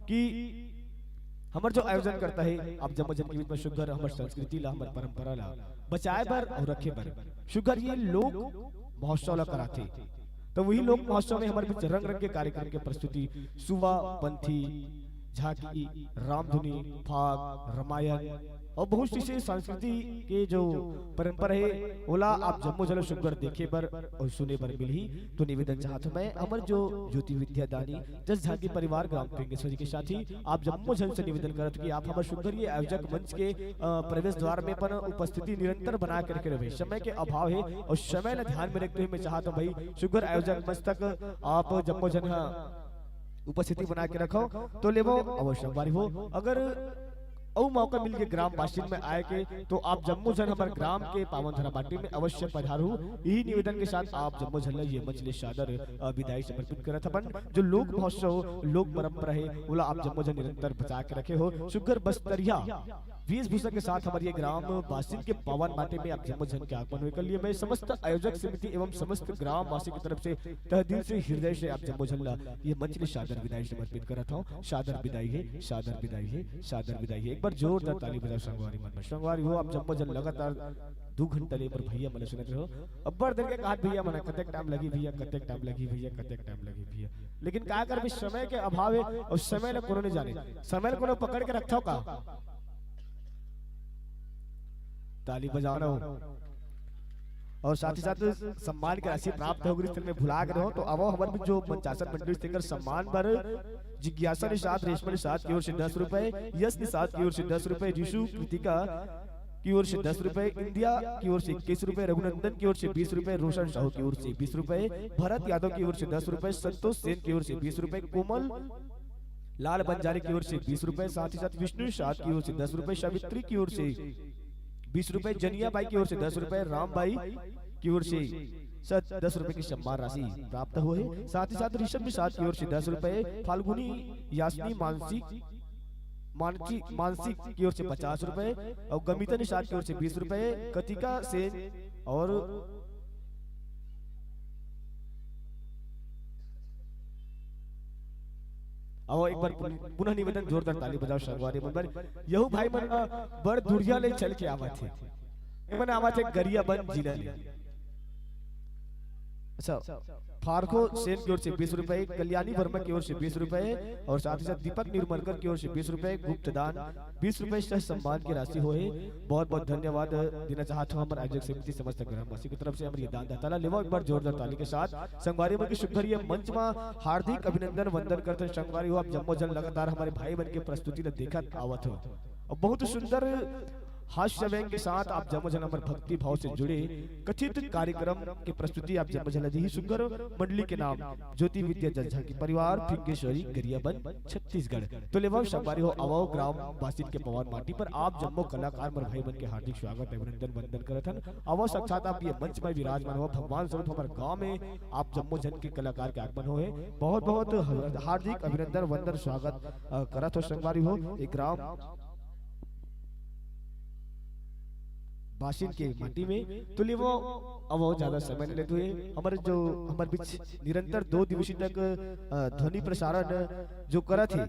कि हमर जो आयोजन करता है, आप जम्मो झन के बीच में सुग्घर हमर संस्कृति ला, हमर परंपरा ला बचाए बर अउ रखे बर सुग्घर ये लोक महोत्सव ला कराथे। तो वही लोक महोत्सव में हमर बीच रंग रंग के कार्यक्रम के प्रस्तुति, सुवा, पंथी, झांकी, रामधुनी, फाग, रामायण और बहुत सी संस्कृति के जो परंपरा हे, ओला आप जम्मो झन ल सुग्घर देखे बर और सुने बर मिलही। तो निवेदन चाहत हूं मैं, हमर जो ज्योति विद्या दानी जस झांकी परिवार ग्राम फिंगेश्वरी के साथी, आप जम्मो झन से निवेदन करत कि आप हमर सुग्घर ये आयोजक मंच के, अ, प्रवेश द्वार में अपन उपस्थिति निरंतर बना करके रहे। समय के अभाव हे और समय ल ध्यान में रखते हुए मैं चाहत हूं भाई, सुग्घर आयोजक मंच तक आप जम्मो झन ह उपस्थिति बना के रखव। तो लेवव अवश्य संगवारी हो, अगर अउ मौका मिल के ग्राम बासिन में आए के, तो आप जम्मो झन हमर ग्राम के पावन धरा माटी में अवश्य पधारू। यही निवेदन के साथ आप जम्मो झन ल ये मंच ले सादर, अ, विदाई समर्पित करत हवन। जो लोक महोत्सव, लोक परंपरा हे, ओला आप जम्मो झन निरंतर बचा के रखे हो। सुग्घर बस्तरिया वेशभूषा के साथ हमर ये ग्राम बासिन के पावन माटी में आप जम्मो झन के आगमन होए के लिए मैं समस्त आयोजक समिति एवं समस्त ग्रामवासी की तरफ से तहे दिल से, हृदय से आप जम्मो झन ला ये मंच ले सादर विदाई समर्पित करत हूं। सादर विदाई हे, सादर विदाई हे, सादर विदाई हे। एक बार जोरदार ताली बजाओ संगवारी मन में। संगवारी हो, आप जम्मो झन लगातार दू घंटा ले मोर भैया मन ल सुनत रहो। अब्बड़ देर के कहत भैया मन, कतेक टाइम लगही भैया, कतेक टाइम लगही भैया, कतेक टाइम लगही भैया। लेकिन का करबे, समय के अभाव हे और समय ल कोनो नइ जाने। समय ल कोनो पकड़ के रखथव का? ताली बजाओ ना हो। और साथ ही साथ सम्मान के राशि प्राप्त हो गे रिहिस, तेन मैं भुला गे रहों। तो आवव हमर बीच जो मंचासन मंडली हे, तेकर सम्मान बर जिज्ञासा निषाद, रेशमा निषाद की ओर से दस रुपए, यश निषाद की ओर से दस रुपए, रिशु कृतिका की ओर से दस रुपए, इंदिरा की ओर से इक्कीस रुपए, रघुनंदन की ओर से बीस रुपए, रोशन साहू की ओर से बीस रुपए, भरत यादव की ओर से दस रुपए, संतोष सेन की ओर से बीस रुपए, कोमल लाल बंजारे की ओर से बीस रुपए, साथ ही साथ विष्णु निषाद की ओर से दस रुपए, सावित्री की ओर से बीस रुपए, जनिया बाई की ओर से दस रुपए, राम बाई की ओर से स-, दस रुपए की सम्मान राशि प्राप्त हुए हे। साथ ही साथ ऋषभ निषाद की ओर से दस रुपए, फाल्गुनी यास्मी मानसिक, मानसी, मानसिक की ओर से पचास रुपए और गमिता निषाद की ओर से बीस रुपए, कतिका सेन और अब एक बार पुन-, पुनः निवेदन, जोरदार ताली बजाओ संगवारी मन बर। यहू भाई मन, अ, बड़ दुरिहा ले चल के आवत हे। ये मन आवत हे गरियाबंद जिला ले। अच्छा, फारखो सेन की ओर से बीस रुपए, कल्याणी वर्मा की ओर से बीस रुपए और साथ ही साथ दीपक निर्मलकर की ओर से बीस रुपए, गुप्त दान बीस रुपए सह सम्मान की राशि होए हे। बहुत बहुत धन्यवाद देना चाहत हूं हमर आयोजक समिति समस्त ग्रामवासी की तरफ से हमर ये दान दाता ला। लेवव एक बार जोरदार ताली के साथ संगवारी मन के सुग्घर ये मंच मा हार्दिक अभिनंदन वंदन करत हन। संगवारी हो, आप जम्मो झन लगातार हमर भाई मन के प्रस्तुति ला देखत आवत हो और बहुत सुंदर हास्य व्यंग के साथ आप जम्मो झन हमर भक्ति भाव से जुड़े कथित कार्यक्रम के प्रस्तुति आप जम्मो झन ला दिही सुग्घर मंडली के नाम ज्योति विद्या जस झांकी परिवार, फिंगेश्वरी, गरियाबंद, छत्तीसगढ़। तो लेवव संगवारी हो, आवव ग्राम बासिन के पावन माटी पर आप जम्मो कलाकार मोर भाई मन के हार्दिक स्वागत, अभिनंदन, वंदन करत हन। आवव साक्षात आप ये मंच में विराजमान हो, भगवान स्वरूप हमर गांव में आप जम्मो झन के कलाकार के आगमन होए हे। बहुत बहुत ह-, हार्दिक अभिनंदन, वंदन, स्वागत, अ, करत हो संगवारी हो। एक ग्राम बासिन के माटी में। तो लेवव, अब वो ज्यादा समय नहीं लेते हुए, हमर जो, हमर बीच निरंतर दो दिवसीय तक, अ, ध्वनि प्रसारण जो करत हे,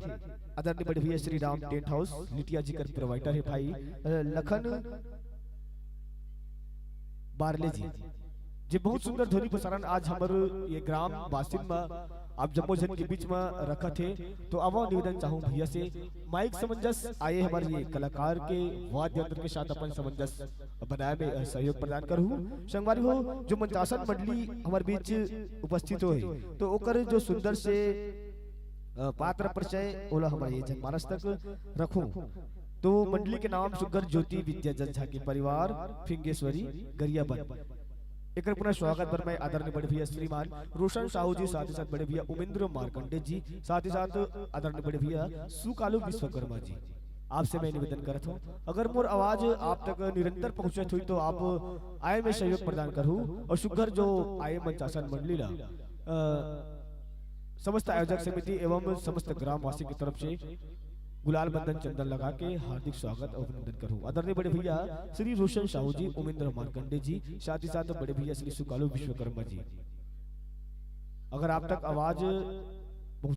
आदरणीय बड़े भैया श्री राम टेंट हाउस लिटिया जी कर प्रोवाइडर हे भाई, अ, लखन बारले जी, जे बहुत सुंदर ध्वनि प्रसारण आज हमर ये ग्राम बासिन म आप जम्मो झन के बीच म रखत हे। तो आवव निवेदन चाहूं भैया से, माइक समंजस आए हमर ये कलाकार के वाद्य यंत्र के साथ अपन समंजस बनाए में, अ, सहयोग प्रदान करहू। संगवारी हो, जो मंचासन मंडली हमर बीच उपस्थित होए, तो ओकर जो सुंदर से, अ, पात्र परिचय ओला हमर ये जनमानस तक रखूं। तो मंडली के नाम सुग्घर ज्योति विद्या जस झांकी परिवार, फिंगेश्वरी, गरियाबंद। एकर पुनः स्वागत बर मैं आदरणीय बड़े भैया श्रीमान रोशन साहू जी, साथ ही साथ बड़े भैया उमेंद्र मार्कंडे जी, साथ ही साथ आदरणीय बड़े भैया सुकालू विश्वकर्मा जी, आपसे मैं निवेदन करत हूं, अगर मोर आवाज आप तक निरंतर पहुंचत हुई तो आप आए में सहयोग प्रदान करहू और सुग्घर जो आए मंचासन मंडली ला, अ, समस्त आयोजक समिति एवं समस्त ग्रामवासी की तरफ से गुलाल बंदन चंदन लगा के हार्दिक स्वागत और अभिनंदन करहू। आदरणीय बड़े भैया श्री रोशन साहू जी, उमेंद्र मार्कंडे जी, साथ ही साथ बड़े भैया श्री सुकालू विश्वकर्मा जी, अगर आप तक आवाज